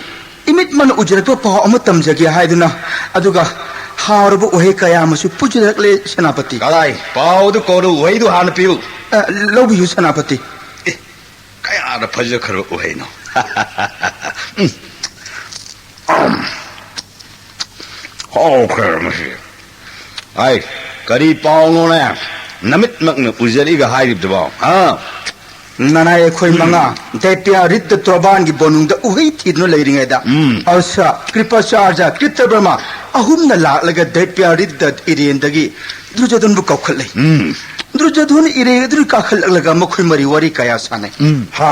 ꯏꯃꯤꯠ ꯃꯅ ꯎꯖꯔꯛꯄ ꯄꯥꯎ ꯑꯃ ꯇꯝꯖꯒꯦ ꯍꯥꯏꯗꯨꯅ, ꯑꯗꯨꯒ ꯍꯥꯎꯔꯕ ꯎꯍꯩ ꯀꯌꯥ ꯑꯃꯁꯨ ꯄꯨꯖꯔꯛꯂꯦ ꯁꯦꯅꯥꯄꯇꯤ꯫ ꯀꯗꯥꯏ? ꯄꯥꯎꯗꯨ ꯀꯣꯔꯨ, ꯎꯍꯩꯗꯨ ꯍꯥꯟꯅ ꯄꯤꯌꯨ꯫ ꯑ, ꯂꯧꯕꯤꯌꯨ ꯁꯦꯅꯥꯄꯇꯤ꯫ ꯑꯦ, ꯀꯌꯥꯗ ꯐꯖꯈ꯭ꯔꯕ ꯎꯍꯩꯅꯣ! ꯎꯝ꯫ ꯍꯥꯎꯈ꯭ꯔꯦ ꯃꯁꯤ꯫ ꯍꯥꯏ, ꯀꯔꯤ ꯄꯥꯎꯅꯣꯅꯦ? ꯅꯃꯤꯠꯃꯛꯅ ꯎꯖꯔꯤꯒ ꯍꯥꯏꯔꯤꯕꯗꯨꯕꯣ, ꯍꯥ? ꯅꯅꯥꯏ ꯑꯩꯈꯣꯏ ꯎꯝ꯫ ꯃꯉꯥ ꯗꯩꯄ꯭ꯌꯥ ꯔꯤꯠꯇ ꯇ꯭ꯔꯣꯕꯥꯟꯒꯤ ꯕꯣꯅꯨꯡꯗ ꯎꯍꯩ ꯊꯤꯗꯨꯅ ꯂꯩꯔꯤꯉꯩꯗ, ꯎꯝ꯫ ꯑꯔꯁꯥ, ꯀ꯭ꯔꯤꯄꯥꯆꯥꯔꯖ, ꯀ꯭ꯔꯤꯇꯕꯔꯃ ꯑꯍꯨꯝꯅ ꯂꯥꯛꯂꯒ ꯗꯩꯄ꯭ꯌꯥ ꯔꯤꯠꯇ ꯏꯔꯦꯟꯗꯒꯤ ꯗꯨꯔꯖꯣꯙꯟꯕꯨ ꯀꯧꯈꯠꯂꯦ꯫ ꯎꯝ꯫ ꯗꯨꯔꯖꯣꯙꯟ ꯏꯔꯦꯟ ꯑꯗꯨ ꯀꯥꯈꯠꯂꯛꯂꯒ ꯃꯈꯣꯏ ꯃꯔꯤ ꯋꯥꯔꯤ ꯀꯌꯥ ꯁꯥꯟꯅꯩ꯫ ꯎꯝ꯫ ꯍꯥ꯫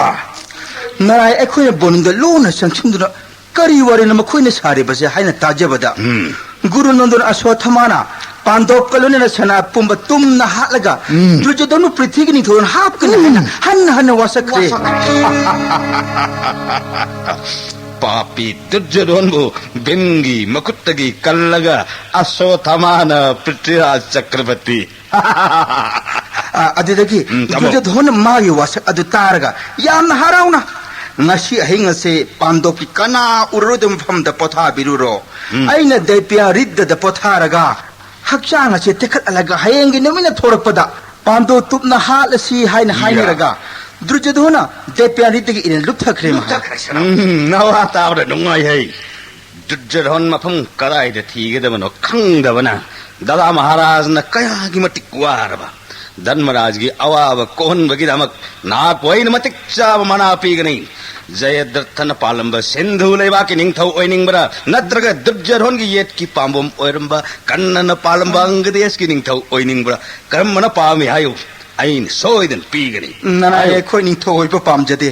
ꯅꯔꯥꯏ ꯑꯩꯈꯣꯏꯅ ꯕꯣꯅꯨꯡꯗ ꯂꯣꯟꯅ ꯆꯪꯁꯤꯟꯗꯨꯅ ꯀꯔꯤ ꯋꯥꯔꯤꯅꯣ ꯃꯈꯣꯏꯅ ꯁꯥꯔꯤꯕꯁꯦ ꯍꯥꯏꯅ ꯇꯥꯖꯕꯗ, ꯎꯝ꯫ ꯒꯨꯔꯨ ꯅꯟꯗꯟ ꯑꯁ꯭ꯋꯠꯊꯃꯥꯅ ꯄꯥꯟꯗꯣꯞꯀ ꯂꯣꯏꯅꯅ ꯁꯅꯥ ꯄꯨꯝꯕ ꯇꯨꯝꯅ ꯍꯥꯠꯂꯒ, ꯎꯝ꯫ ꯗꯨꯔꯖꯣꯙꯟꯕꯨ ꯄ꯭ꯔꯤꯊꯤꯒꯤ ꯅꯤꯡꯊꯧꯅ ꯍꯥꯞꯀꯅꯤ ꯍꯥꯏꯅ ꯎꯝ꯫ ꯍꯟꯅ ꯍꯟꯅ ꯋꯥꯁꯛꯈ꯭ꯔꯦ꯫ ꯋꯥꯁꯛ-, ꯄꯥꯄꯤ ꯗꯨꯔꯖꯣꯙꯟꯕꯨ ꯚꯤꯝꯒꯤ ꯃꯈꯨꯠꯇꯒꯤ ꯀꯜꯂꯒ ꯑꯁ꯭ꯋꯠꯊꯃꯥꯅ ꯄ꯭ꯔꯤꯊꯤꯔꯥꯖ ꯆꯀ꯭ꯔꯕꯔꯇꯤ꯫ ꯑ, ꯑꯗꯨꯗꯒꯤ ꯎꯝ, ꯇꯥꯃꯣ꯫ ꯗꯨꯔꯖꯣꯙꯟꯅ ꯃꯥꯒꯤ ꯋꯥꯁꯛ ꯑꯗꯨ ꯇꯥꯔꯒ ꯌꯥꯝꯅ ꯍꯔꯥꯎꯅ, "ꯉꯁꯤ ꯑꯍꯤꯡ ꯑꯁꯦ ꯄꯥꯟꯗꯣꯞꯀꯤ ꯀꯅꯥ ꯎꯔꯔꯣꯏꯗꯕ ꯃꯐꯝꯗ ꯄꯣꯊꯥꯕꯤꯔꯨꯔꯣ꯫ ꯎꯝ꯫ ꯑꯩꯅ ꯗꯩꯄ꯭ꯌꯥ ꯔꯤꯠꯇꯗ ꯄꯣꯊꯥꯔꯒ ꯍꯛꯆꯥꯡ ꯑꯁꯦ ꯇꯦꯛꯈꯠꯍꯜꯂꯒ ꯍꯌꯦꯡꯒꯤ ꯅꯨꯃꯤꯠꯅ ꯊꯣꯔꯛꯄꯗ ꯄꯥꯟꯗꯣꯞ ꯇꯨꯞꯅ ꯍꯥꯠꯂꯁꯤ" ꯍꯥꯏꯅ ꯏꯌꯥ꯫ ꯍꯥꯏꯅꯔꯒ ꯗꯨꯔꯖꯣꯙꯟꯅ ꯗꯩꯄ꯭ꯌꯥ ꯔꯤꯠꯇꯒꯤ ꯏꯔꯦꯟ ꯂꯨꯞꯊꯈ꯭ꯔꯦ ꯃꯍꯥꯔꯥꯖ꯫ ꯂꯨꯞꯊꯈ꯭ꯔꯦ ꯁꯅꯥ꯫ ꯎꯝ, ꯅꯋꯥ ꯇꯥꯕꯗ ꯅꯨꯡꯉꯥꯏꯍꯩ꯫ ꯗꯨꯔꯖꯣꯙꯟ ꯃꯐꯝ ꯀꯗꯥꯏꯗ ꯊꯤꯒꯗꯕꯅꯣ ꯈꯪꯗꯕꯅ ꯗꯥꯗꯥ ꯃꯍꯥꯔꯥꯖꯅ ꯀꯌꯥꯒꯤ ꯃꯇꯤꯛ ꯋꯥꯔꯕ꯫ ꯙꯔꯃꯔꯥꯖꯒꯤ ꯑꯋꯥꯕ ꯀꯣꯛꯍꯟꯕꯒꯤꯗꯃꯛ ꯅꯍꯥꯛꯄꯨ ꯑꯩꯅ ꯃꯇꯤꯛ ꯆꯥꯕ ꯃꯅꯥ ꯄꯤꯒꯅꯤ꯫ ꯖꯌꯗ꯭ꯔꯊꯅ ꯄꯥꯜꯂꯝꯕ ꯁꯤꯟꯙꯨ ꯂꯩꯕꯥꯛꯀꯤ ꯅꯤꯡꯊꯧ ꯑꯣꯏꯅꯤꯡꯕ꯭ꯔꯥ, ꯅꯠꯇ꯭ꯔꯒ ꯗꯨꯔꯖꯣꯙꯟꯒꯤ ꯌꯦꯠꯀꯤ ꯄꯥꯝꯕꯣꯝ ꯑꯣꯏꯔꯝꯕ ꯀꯔꯅꯅ ꯄꯥꯜꯂꯝꯕ ꯑꯪꯒꯗꯦꯁꯀꯤ ꯅꯤꯡꯊꯧ ꯑꯣꯏꯅꯤꯡꯕ꯭ꯔꯥ? ꯀꯔꯝꯕꯅ ꯄꯥꯝꯃꯤ ꯍꯥꯏꯌꯨ, ꯑꯩꯅ ꯁꯣꯏꯗꯅ ꯄꯤꯒꯅꯤ꯫ ꯅꯅꯥꯏ ꯍꯥꯏꯌꯨ꯫ ꯑꯩꯈꯣꯏ ꯅꯤꯡꯊꯧ ꯑꯣꯏꯕ ꯄꯥꯝꯖꯗꯦ꯫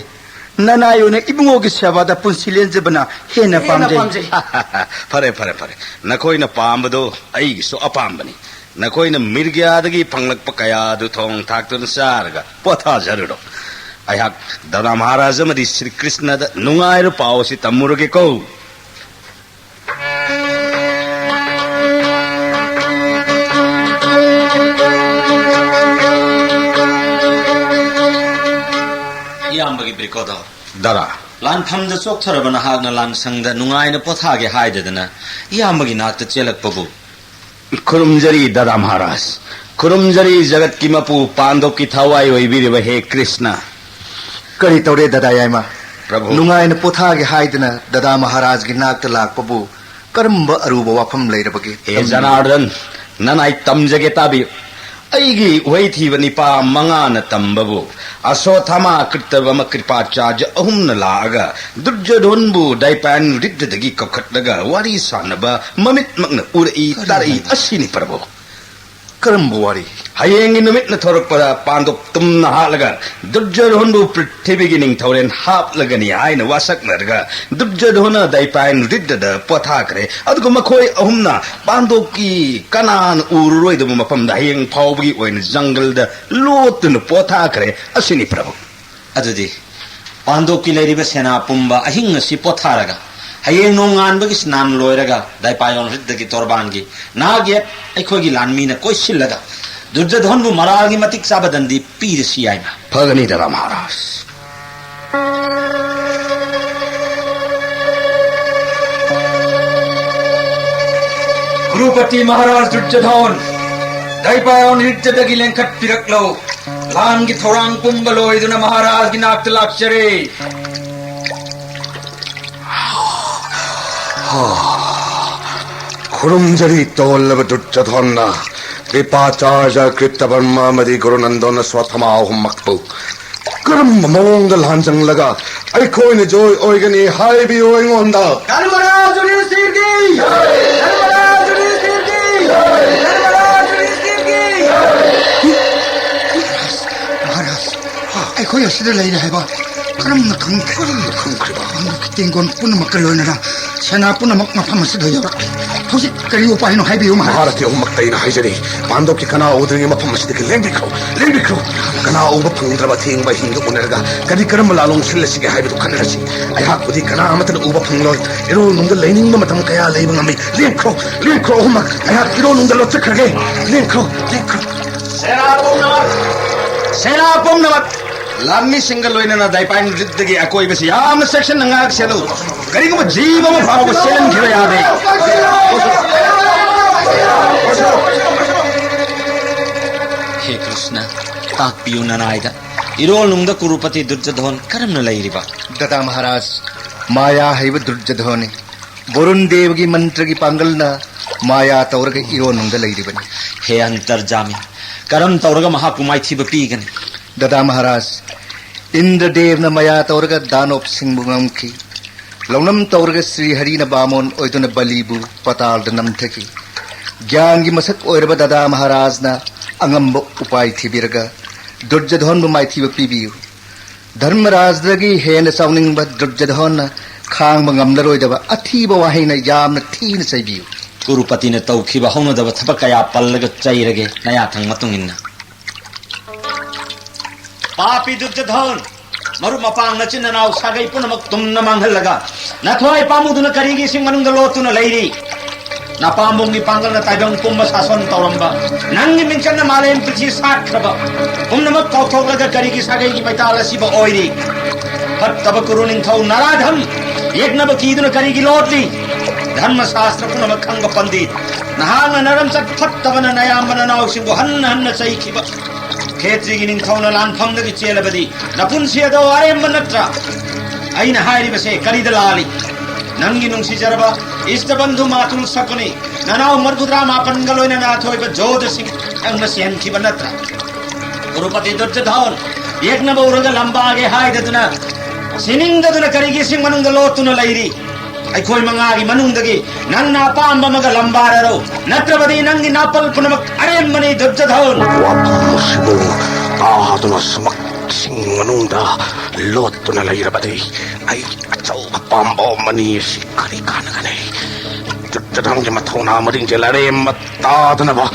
ꯅꯅꯥꯏ ꯑꯣꯏꯅ ꯏꯕꯨꯡꯉꯣꯒꯤ ꯁꯦꯕꯥꯗ ꯄꯨꯟꯁꯤ ꯂꯦꯟꯖꯕꯅ ꯍꯦꯟꯅ ꯍꯦꯟꯅ ꯄꯥꯝꯖꯩ꯫ ꯄꯥꯝꯖꯩ꯫ ꯐꯔꯦ, ꯐꯔꯦ, ꯐꯔꯦ꯫ ꯅꯈꯣꯏꯅ ꯄꯥꯝꯕꯗꯣ ꯑꯩꯒꯤꯁꯨ ꯑꯄꯥꯝꯕꯅꯤ꯫ ꯅꯈꯣꯏꯅ ꯃꯤꯔꯒ꯭ꯌꯥꯗꯒꯤ ꯐꯪꯂꯛꯄ ꯀꯌꯥ ꯑꯗꯨ ꯊꯣꯡ ꯊꯥꯛꯇꯨꯅ ꯆꯥꯔꯒ ꯄꯣꯊꯥꯖꯔꯨꯔꯣ꯫ ꯑꯩꯍꯥꯛ ꯗꯥꯗꯥ ꯃꯍꯥꯔꯥꯖ ꯑꯃꯗꯤ ꯁ꯭ꯔꯤ ꯀ꯭ꯔꯤꯁꯅꯗ ꯅꯨꯡꯉꯥꯏꯔ ꯄꯥꯎ ꯑꯁꯤ ꯇꯝꯃꯨꯔꯒꯦꯀꯣ꯫ ꯑꯌꯥꯝꯕꯒꯤ ꯕ꯭ꯔꯤꯀꯣꯗꯣ꯫ ꯗꯥꯗꯥ꯫ ꯂꯥꯟꯐꯝꯗ ꯆꯣꯛꯊꯔꯕ ꯅꯍꯥꯛꯅ ꯂꯥꯟꯁꯪꯗ ꯅꯨꯡꯉꯥꯏꯅ ꯄꯣꯊꯥꯒꯦ ꯍꯥꯏꯗꯗꯅ ꯏꯌꯥꯝꯕꯒꯤ ꯅꯥꯛꯇ ꯆꯦꯜꯂꯛꯄꯕꯨ? ꯈꯨꯔꯨꯝꯖꯔꯤ ꯗꯥꯗꯥ ꯃꯍꯥꯔꯥꯖ꯫ ꯈꯨꯔꯨꯝꯖꯔꯤ ꯖꯒꯠꯀꯤ ꯃꯄꯨ ꯄꯥꯟꯗꯣꯞꯀꯤ ꯊꯋꯥꯏ ꯑꯣꯏꯕꯤꯔꯤꯕ ꯍꯦ ꯀ꯭ꯔꯤꯁꯅ꯫ ꯀꯔꯤ ꯇꯧꯔꯦ ꯗꯥꯗꯥ ꯌꯥꯏꯃ? ꯄ꯭ꯔꯚꯨ꯫ ꯅꯨꯡꯉꯥꯏꯅ ꯄꯣꯊꯥꯒꯦ ꯍꯥꯏꯗꯅ ꯗꯥꯗꯥ ꯃꯍꯥꯔꯥꯖꯒꯤ ꯅꯥꯛꯇ ꯂꯥꯛꯄꯕꯨ ꯀꯔꯝꯕ ꯑꯔꯨꯕ ꯋꯥꯐꯝ ꯂꯩꯔꯕꯒꯦ? ꯍꯦ ꯇꯝꯕꯤꯌꯨ꯫ ꯖꯅꯥꯔꯗꯟ, ꯅꯅꯥꯏ ꯇꯝꯖꯒꯦ ꯇꯥꯕꯤꯌꯨ꯫ ꯑꯩꯒꯤ ꯎꯍꯩ ꯊꯤꯕ ꯅꯤꯄꯥ ꯃꯉꯥꯅ ꯇꯝꯕꯕꯨ, ꯑꯁꯣꯊꯥꯃꯥ ꯀ꯭ꯔꯤꯇꯕꯃ ꯀ꯭ꯔꯤꯄꯥꯆꯥꯔꯖ ꯑꯍꯨꯝꯅ ꯂꯥꯛꯑꯒ ꯗꯨꯔꯖꯣꯙꯣꯟꯕꯨ ꯗꯥꯏꯄꯥꯌꯟ ꯔꯤꯗ꯭ꯙꯗꯒꯤ ꯀꯧꯈꯠꯂꯒ ꯋꯥꯔꯤ ꯁꯥꯟꯅꯕ ꯃꯃꯤꯠꯃꯛꯅ ꯎꯔꯛꯏ, ꯀꯔꯤ ꯇꯥꯔꯛꯏ ꯍꯥꯏꯕ? ꯑꯁꯤꯅꯤ ꯄ꯭ꯔꯚꯨ꯫ ꯀꯔꯝꯕ ꯋꯥꯔꯤ? ꯍꯌꯦꯡꯒꯤ ꯅꯨꯃꯤꯠꯅ ꯊꯣꯔꯛꯄꯗ ꯄꯥꯟꯗꯣꯞ ꯇꯨꯝꯅ ꯍꯥꯠꯂꯒ ꯗꯨꯔꯖꯣꯙꯣꯟꯕꯨ ꯄ꯭ꯔꯤꯊꯤꯕꯤꯒꯤ ꯅꯤꯡꯊꯧꯔꯦꯜ ꯍꯥꯞꯂꯒꯅꯤ ꯍꯥꯏꯅ ꯋꯥꯁꯛꯅꯔꯒ ꯗꯨꯔꯖꯣꯙꯣꯟꯅ ꯗꯥꯏꯄꯥꯌꯟ ꯔꯤꯗ꯭ꯙꯗ ꯄꯣꯊꯥꯈ꯭ꯔꯦ꯫ ꯑꯗꯨꯒ ꯃꯈꯣꯏ ꯑꯍꯨꯝꯅ ꯄꯥꯟꯗꯣꯞꯀꯤ ꯀꯅꯥꯅ ꯎꯔꯔꯣꯏꯗꯕ ꯃꯐꯝꯗ ꯍꯌꯦꯡ ꯐꯥꯎꯕꯒꯤ ꯑꯣꯏꯅ ꯖꯪꯒꯜꯗ ꯂꯣꯠꯇꯨꯅ ꯄꯣꯊꯥꯈ꯭ꯔꯦ꯫ ꯑꯁꯤꯅꯤ ꯄ꯭ꯔꯚꯨ꯫ ꯑꯗꯨꯗꯤ ꯄꯥꯟꯗꯣꯞꯀꯤ ꯂꯩꯔꯤꯕ ꯁꯦꯅꯥ ꯄꯨꯝꯕ ꯑꯍꯤꯡ ꯑꯁꯤ ꯄꯣꯊꯥꯔꯒ ꯍꯌꯦꯡ ꯅꯣꯡꯉꯥꯟꯕꯒꯤ ꯁ꯭ꯅꯥꯟ ꯂꯣꯏꯔꯒ ꯗꯥꯏꯄꯥꯌꯣꯟ ꯍ꯭ꯔꯤꯠꯇꯒꯤ ꯇꯣꯔꯕꯥꯟꯒꯤ ꯅꯥꯛ ꯌꯦꯠ ꯑꯩꯈꯣꯏꯒꯤ ꯂꯥꯟꯃꯤꯅ ꯀꯣꯏꯁꯤꯜꯂꯒ ꯗꯨꯔꯖꯣꯙꯣꯟꯕꯨ ꯃꯔꯥꯜꯒꯤ ꯃꯇꯤꯛ ꯆꯥꯕ ꯗꯟꯗꯤ ꯄꯤꯔꯁꯤ ꯍꯥꯏꯅ꯫ ꯐꯒꯅꯤ ꯗꯥꯗꯥ ꯃꯍꯥꯔꯥꯖ꯫ ꯀ꯭ꯔꯨꯄꯇꯤ ꯃꯍꯥꯔꯥꯖ ꯗꯨꯔꯖꯣꯙꯣꯟ, ꯗꯥꯏꯄꯥꯌꯣꯟ ꯍ꯭ꯔꯤꯠꯇꯗꯒꯤ ꯂꯦꯡꯈꯠꯄꯤꯔꯛꯂꯣ꯫ ꯂꯥꯟꯒꯤ ꯊꯧꯔꯥꯡ ꯄꯨꯝꯕ ꯂꯣꯏꯗꯨꯅ ꯃꯍꯥꯔꯥꯖꯒꯤ ꯅꯥꯛꯇ ꯂꯥꯛꯆꯔꯦ꯫ ꯈꯨꯔꯨꯝꯖꯔꯤ ꯇꯣꯜꯂꯕ ꯗꯨꯔꯖꯣꯙꯣꯟꯅ ꯀ꯭ꯔꯤꯄꯥꯆꯥꯔꯖ ꯀ꯭ꯔꯤꯇꯕꯔꯃ ꯑꯃꯗꯤ ꯒꯨꯔꯨꯅꯟꯗꯣꯟ ꯑꯁ꯭ꯋꯠꯊꯃꯥ ꯑꯍꯨꯝꯃꯛꯄꯨ ꯀꯔꯝꯕ ꯃꯑꯣꯡꯗ ꯂꯥꯟꯖꯪꯂꯒ ꯑꯩꯈꯣꯏꯅ ꯖꯣꯏ ꯑꯣꯏꯒꯅꯤ ꯍꯥꯏꯕꯤꯌꯨ ꯑꯩꯉꯣꯟꯗ꯫ ꯙꯔꯃꯔꯥꯖ ꯌꯨꯙꯤꯁꯊꯤꯔꯒꯤ! ꯙꯔꯃꯔꯥꯖ ꯌꯨꯙꯤꯁꯊꯤꯔꯒꯤ! ꯙꯔꯃꯔꯥꯖ ꯌꯨꯙꯤꯁꯊꯤꯔꯒꯤ! ꯃꯍꯥꯔꯥꯖ, ꯑꯩꯈꯣꯏ ꯑꯁꯤꯗ ꯂꯩꯔꯦ ꯍꯥꯏꯕ ꯀꯔꯝꯅ ꯈꯪꯈ꯭ꯔꯦ? ꯀꯔꯝꯅ ꯈꯪꯈ꯭ꯔꯤꯕ? ꯄꯥꯟꯗꯣꯞꯀꯤ ꯇꯦꯡꯒꯣꯟ ꯄꯨꯝꯅꯃꯛꯀ ꯂꯣꯏꯅꯅ ꯁꯦꯅꯥ ꯄꯨꯝꯅꯃꯛ ꯃꯐꯝ ꯑꯁꯤꯗ ꯌꯧꯔꯛꯂꯦ꯫ ꯍꯧꯖꯤꯛ ꯀꯔꯤ ꯎꯄꯥꯏꯅꯣ ꯍꯥꯏꯕꯤꯌꯨ, ꯃꯍꯥꯔꯥꯖ꯫ ꯃꯍꯥꯔꯊꯤ ꯑꯍꯨꯝꯃꯛꯇ ꯑꯩꯅ ꯍꯥꯏꯖꯔꯤ, ꯄꯥꯟꯗꯣꯞꯀꯤ ꯀꯅꯥ ꯎꯗ꯭ꯔꯤꯉꯩ ꯃꯐꯝ ꯑꯁꯤꯗꯒꯤ ꯂꯦꯡꯕꯤꯈ꯭ꯔꯣ, ꯂꯦꯡꯕꯤꯈ꯭ꯔꯣ꯫ ꯀꯅꯥ ꯎꯕ ꯐꯪꯗ꯭ꯔꯕ ꯑꯊꯦꯡꯕ ꯑꯍꯤꯡꯗ ꯎꯅꯔꯒ ꯀꯔꯤ ꯀꯔꯝꯕ ꯂꯥꯂꯣꯡ ꯁꯤꯜꯂꯁꯤꯒꯦ ꯍꯥꯏꯕꯗꯨ ꯈꯟꯅꯔꯁꯤ꯫ ꯑꯩꯍꯥꯛꯄꯨꯗꯤ ꯀꯅꯥ ꯑꯃꯠꯇꯅ ꯎꯕ ꯐꯪꯂꯣꯏ꯫ ꯏꯔꯣꯜ ꯅꯨꯡꯗ ꯂꯩꯅꯤꯡꯕ ꯃꯇꯝ ꯀꯌꯥ ꯂꯩꯕ ꯉꯝꯃꯤ꯫ ꯂꯦꯡꯈ꯭ꯔꯣ, ꯂꯦꯡꯈ꯭ꯔꯣ ꯑꯍꯨꯝꯃꯛ꯫ ꯑꯩꯍꯥꯛ ꯏꯔꯣꯜ ꯅꯨꯡꯗ ꯂꯣꯠꯆꯈ꯭ꯔꯒꯦ꯫ ꯂꯦꯡꯈ꯭ꯔꯣ, ꯂꯦꯡꯈ꯭ꯔꯣ꯫ ꯁꯦꯅꯥ ꯄꯨꯝꯅꯃꯛ, ꯁꯦꯅꯥ ꯄꯨꯝꯅꯃꯛ ꯂꯥꯟꯃꯤꯁꯤꯡꯒ ꯂꯣꯏꯅꯅ ꯗꯥꯏꯄꯥꯏꯟ ꯔꯤꯠꯇꯒꯤ ꯑꯀꯣꯏꯕꯁꯤ ꯌꯥꯝꯅ ꯆꯦꯛꯁꯤꯟꯅ ꯉꯥꯛ ꯁꯦꯜꯂꯨ꯫ ꯀꯔꯤꯒꯨꯝꯕ ꯖꯤꯕ ꯑꯃ ꯐꯥꯎꯕ ꯆꯦꯜꯍꯟꯈꯤꯕ ꯌꯥꯗꯦ꯫ ꯍꯦ ꯀ꯭ꯔꯤꯁꯅ, ꯇꯥꯛꯄꯤꯌꯨ ꯅꯅꯥꯏꯗ, ꯏꯔꯣꯜꯅꯨꯡꯗ ꯀꯨꯔꯨꯄꯇꯤ ꯗꯨꯔꯖꯣꯙꯣꯟ ꯀꯔꯝꯅ ꯂꯩꯔꯤꯕ? ꯗꯗꯥ ꯃꯍꯥꯔꯥꯖ, ꯃꯥꯌꯥ ꯍꯩꯕ ꯗꯨꯔꯖꯣꯙꯣꯟꯅꯤ꯫ ꯕꯣꯔꯨꯟ ꯗꯦꯕꯒꯤ ꯃꯟꯇ꯭ꯔꯒꯤ ꯄꯥꯡꯒꯜꯅ ꯃꯥꯌꯥ ꯇꯧꯔꯒ ꯏꯔꯣꯟꯅꯨꯡꯗ ꯂꯩꯔꯤꯕꯅꯤ꯫ ꯍꯦ ꯑꯟꯇꯔꯖꯥꯃꯤ, ꯀꯔꯝ ꯇꯧꯔꯒ ꯃꯍꯥꯛꯄꯨ ꯃꯥꯏꯊꯤꯕ ꯄꯤꯒꯅꯤ? ꯗꯗꯥ ꯃꯍꯥꯔꯥꯖ, ꯏꯟꯗ꯭ꯔꯗꯦꯕꯅ ꯃꯌꯥ ꯇꯧꯔꯒ ꯗꯥꯅꯣꯞꯁꯤꯡꯕꯨ ꯉꯝꯈꯤ꯫ ꯂꯧꯅꯝ ꯇꯧꯔꯒ ꯁ꯭ꯔꯤ ꯍꯔꯤꯅ ꯕꯥꯃꯣꯟ ꯑꯣꯏꯗꯨꯅ ꯕꯂꯤꯕꯨ ꯄꯇꯥꯜꯗ ꯅꯝꯊꯈꯤ꯫ ꯒ꯭ꯌꯥꯟꯒꯤ ꯃꯁꯛ ꯑꯣꯏꯔꯕ ꯗꯗꯥ ꯃꯍꯥꯔꯥꯖꯅ ꯑꯉꯝꯕ ꯎꯄꯥꯏ ꯊꯤꯕꯤꯔꯒ ꯗꯨꯔꯖꯣꯙꯣꯟꯕꯨ ꯃꯥꯏꯊꯤꯕ ꯄꯤꯕꯤꯌꯨ꯫ ꯙꯔꯃꯔꯥꯖꯗꯒꯤ ꯍꯦꯟꯅ ꯆꯥꯎꯅꯤꯡꯕ ꯗꯨꯔꯖꯣꯙꯣꯟꯅ ꯈꯥꯡꯕ ꯉꯝꯂꯔꯣꯏꯗꯕ ꯑꯊꯤꯕ ꯋꯥꯍꯩꯅ ꯌꯥꯝꯅ ꯊꯤꯅ ꯆꯩꯕꯤꯌꯨ꯫ ꯀꯨꯔꯨꯄꯇꯤꯅ ꯇꯧꯈꯤꯕ ꯍꯧꯅꯗꯕ ꯊꯕꯛ ꯀꯌꯥ ꯄꯜꯂꯒ ꯆꯩꯔꯒꯦ, ꯅꯌꯥꯊꯪ ꯃꯇꯨꯡ ꯏꯟꯅ꯫ ꯄꯥꯄꯤ ꯗꯨꯔꯖꯣꯙꯣꯟ, ꯃꯔꯨꯞ ꯃꯄꯥꯡ ꯅꯆꯤꯟ ꯅꯅꯥꯎ ꯁꯥꯒꯩ ꯄꯨꯝꯅꯃꯛ ꯇꯨꯝꯅ ꯃꯥꯡꯍꯜꯂꯒ ꯅꯊ꯭ꯋꯥꯏ ꯄꯥꯝꯃꯨꯗꯨꯅ ꯀꯔꯤꯒꯤ ꯏꯁꯤꯡ ꯃꯅꯨꯡꯗ ꯂꯣꯠꯇꯨꯅ ꯂꯩꯔꯤ? ꯅꯄꯥꯝꯕꯣꯝꯒꯤ ꯄꯥꯡꯒꯜꯅ ꯇꯥꯏꯕꯪ ꯄꯨꯝꯕ ꯁꯥꯁꯣꯟ ꯇꯧꯔꯝꯕ, ꯅꯪꯒꯤ ꯃꯤꯡꯆꯠꯅ ꯃꯥꯂꯦꯝ ꯄ꯭ꯔꯤꯊꯤ ꯁꯥꯠꯈ꯭ꯔꯕ ꯄꯨꯝꯅꯃꯛ ꯀꯥꯎꯊꯣꯛꯂꯒ ꯀꯔꯤꯒꯤ ꯁꯥꯒꯩꯒꯤ ꯃꯩꯇꯥꯜ ꯑꯁꯤꯕ ꯑꯣꯏꯔꯤ? ꯐꯠꯇꯕ ꯀꯨꯔꯨ ꯅꯤꯡꯊꯧ ꯅꯔꯥꯙꯝ, ꯌꯦꯛꯅꯕ ꯀꯤꯗꯨꯅ ꯀꯔꯤꯒꯤ ꯂꯣꯠꯂꯤ? ꯙꯔꯃ ꯁꯥꯁꯇ꯭ꯔ ꯄꯨꯝꯅꯃꯛ ꯈꯪꯕ ꯄꯟꯗꯤꯠ, ꯅꯍꯥꯛꯅ ꯅꯔꯝꯆꯠ ꯐꯠꯇꯕꯅ ꯅꯌꯥꯝꯕ ꯅꯅꯥꯎꯁꯤꯡꯕꯨ ꯍꯟꯅ ꯍꯟꯅ ꯆꯩꯈꯤꯕ꯫ ꯈꯦꯇ꯭ꯔꯤꯒꯤ ꯅꯤꯡꯊꯧꯅ ꯂꯥꯟꯐꯝꯗꯒꯤ ꯆꯦꯜꯂꯕꯗꯤ ꯅꯄꯨꯟꯁꯤ ꯑꯗꯣ ꯑꯔꯦꯝꯕ ꯅꯠꯇ꯭ꯔꯥ? ꯑꯩꯅ ꯍꯥꯏꯔꯤꯕꯁꯦ ꯀꯔꯤꯗ ꯂꯥꯜꯂꯤ? ꯅꯪꯒꯤ ꯅꯨꯡꯁꯤꯖꯔꯕ ꯏꯁꯇꯕꯟꯙꯨ ꯃꯥꯇꯨꯜ ꯁꯀꯨꯅꯤ, ꯅꯅꯥꯎ ꯃꯔꯐꯨꯇꯔꯥ ꯃꯥꯄꯟꯒ ꯂꯣꯏꯅꯅ ꯑꯊꯣꯏꯕ ꯖꯣꯙꯁꯤꯡ ꯅꯪꯅ ꯁꯤꯍꯟꯈꯤꯕ ꯅꯠꯇ꯭ꯔꯥ? ꯀꯨꯔꯨꯄꯇꯤ ꯗꯨꯔꯖꯣꯙꯣꯟ, ꯌꯦꯛꯅꯕ ꯎꯔꯒ ꯂꯝꯕꯥꯒꯦ ꯍꯥꯏꯗꯗꯨꯅ, ꯁꯤꯅꯤꯡꯗꯗꯨꯅ ꯀꯔꯤꯒꯤ ꯏꯁꯤꯡ ꯃꯅꯨꯡꯗ ꯂꯣꯠꯇꯨꯅ ꯂꯩꯔꯤ? ꯑꯩꯈꯣꯏ ꯃꯉꯥꯒꯤ ꯃꯅꯨꯡꯗꯒꯤ ꯅꯪꯅ ꯑꯄꯥꯝꯕ ꯑꯃꯒ ꯂꯝꯕꯥꯔꯔꯣ, ꯅꯠꯇ꯭ꯔꯕꯗꯤ ꯅꯪꯒꯤ ꯅꯥꯄꯜ ꯄꯨꯝꯅꯃꯛ ꯑꯔꯦꯝꯕꯅꯤ, ꯗꯨꯔꯖꯣꯙꯣꯟ꯫ ꯋꯥꯐꯝ ꯑꯁꯤꯕꯨ ꯇꯥꯗꯨꯅ ꯁꯨꯃꯛꯁꯤꯡ ꯃꯅꯨꯡꯗ ꯂꯣꯠꯇꯨꯅ ꯂꯩꯔꯕꯗꯤ ꯑꯩ ꯑꯆꯧꯕ ꯄꯥꯝꯕ ꯑꯃꯅꯤ꯫ ꯑꯁꯤ ꯀꯔꯤ ꯀꯥꯟꯅꯒꯅꯤ? ꯗꯨꯔꯖꯣꯙꯣꯟꯒꯤ ꯃꯊꯧꯅꯥ ꯃꯔꯤꯡꯖꯦꯜ ꯑꯔꯦꯝꯕ ꯇꯥꯗꯅꯕ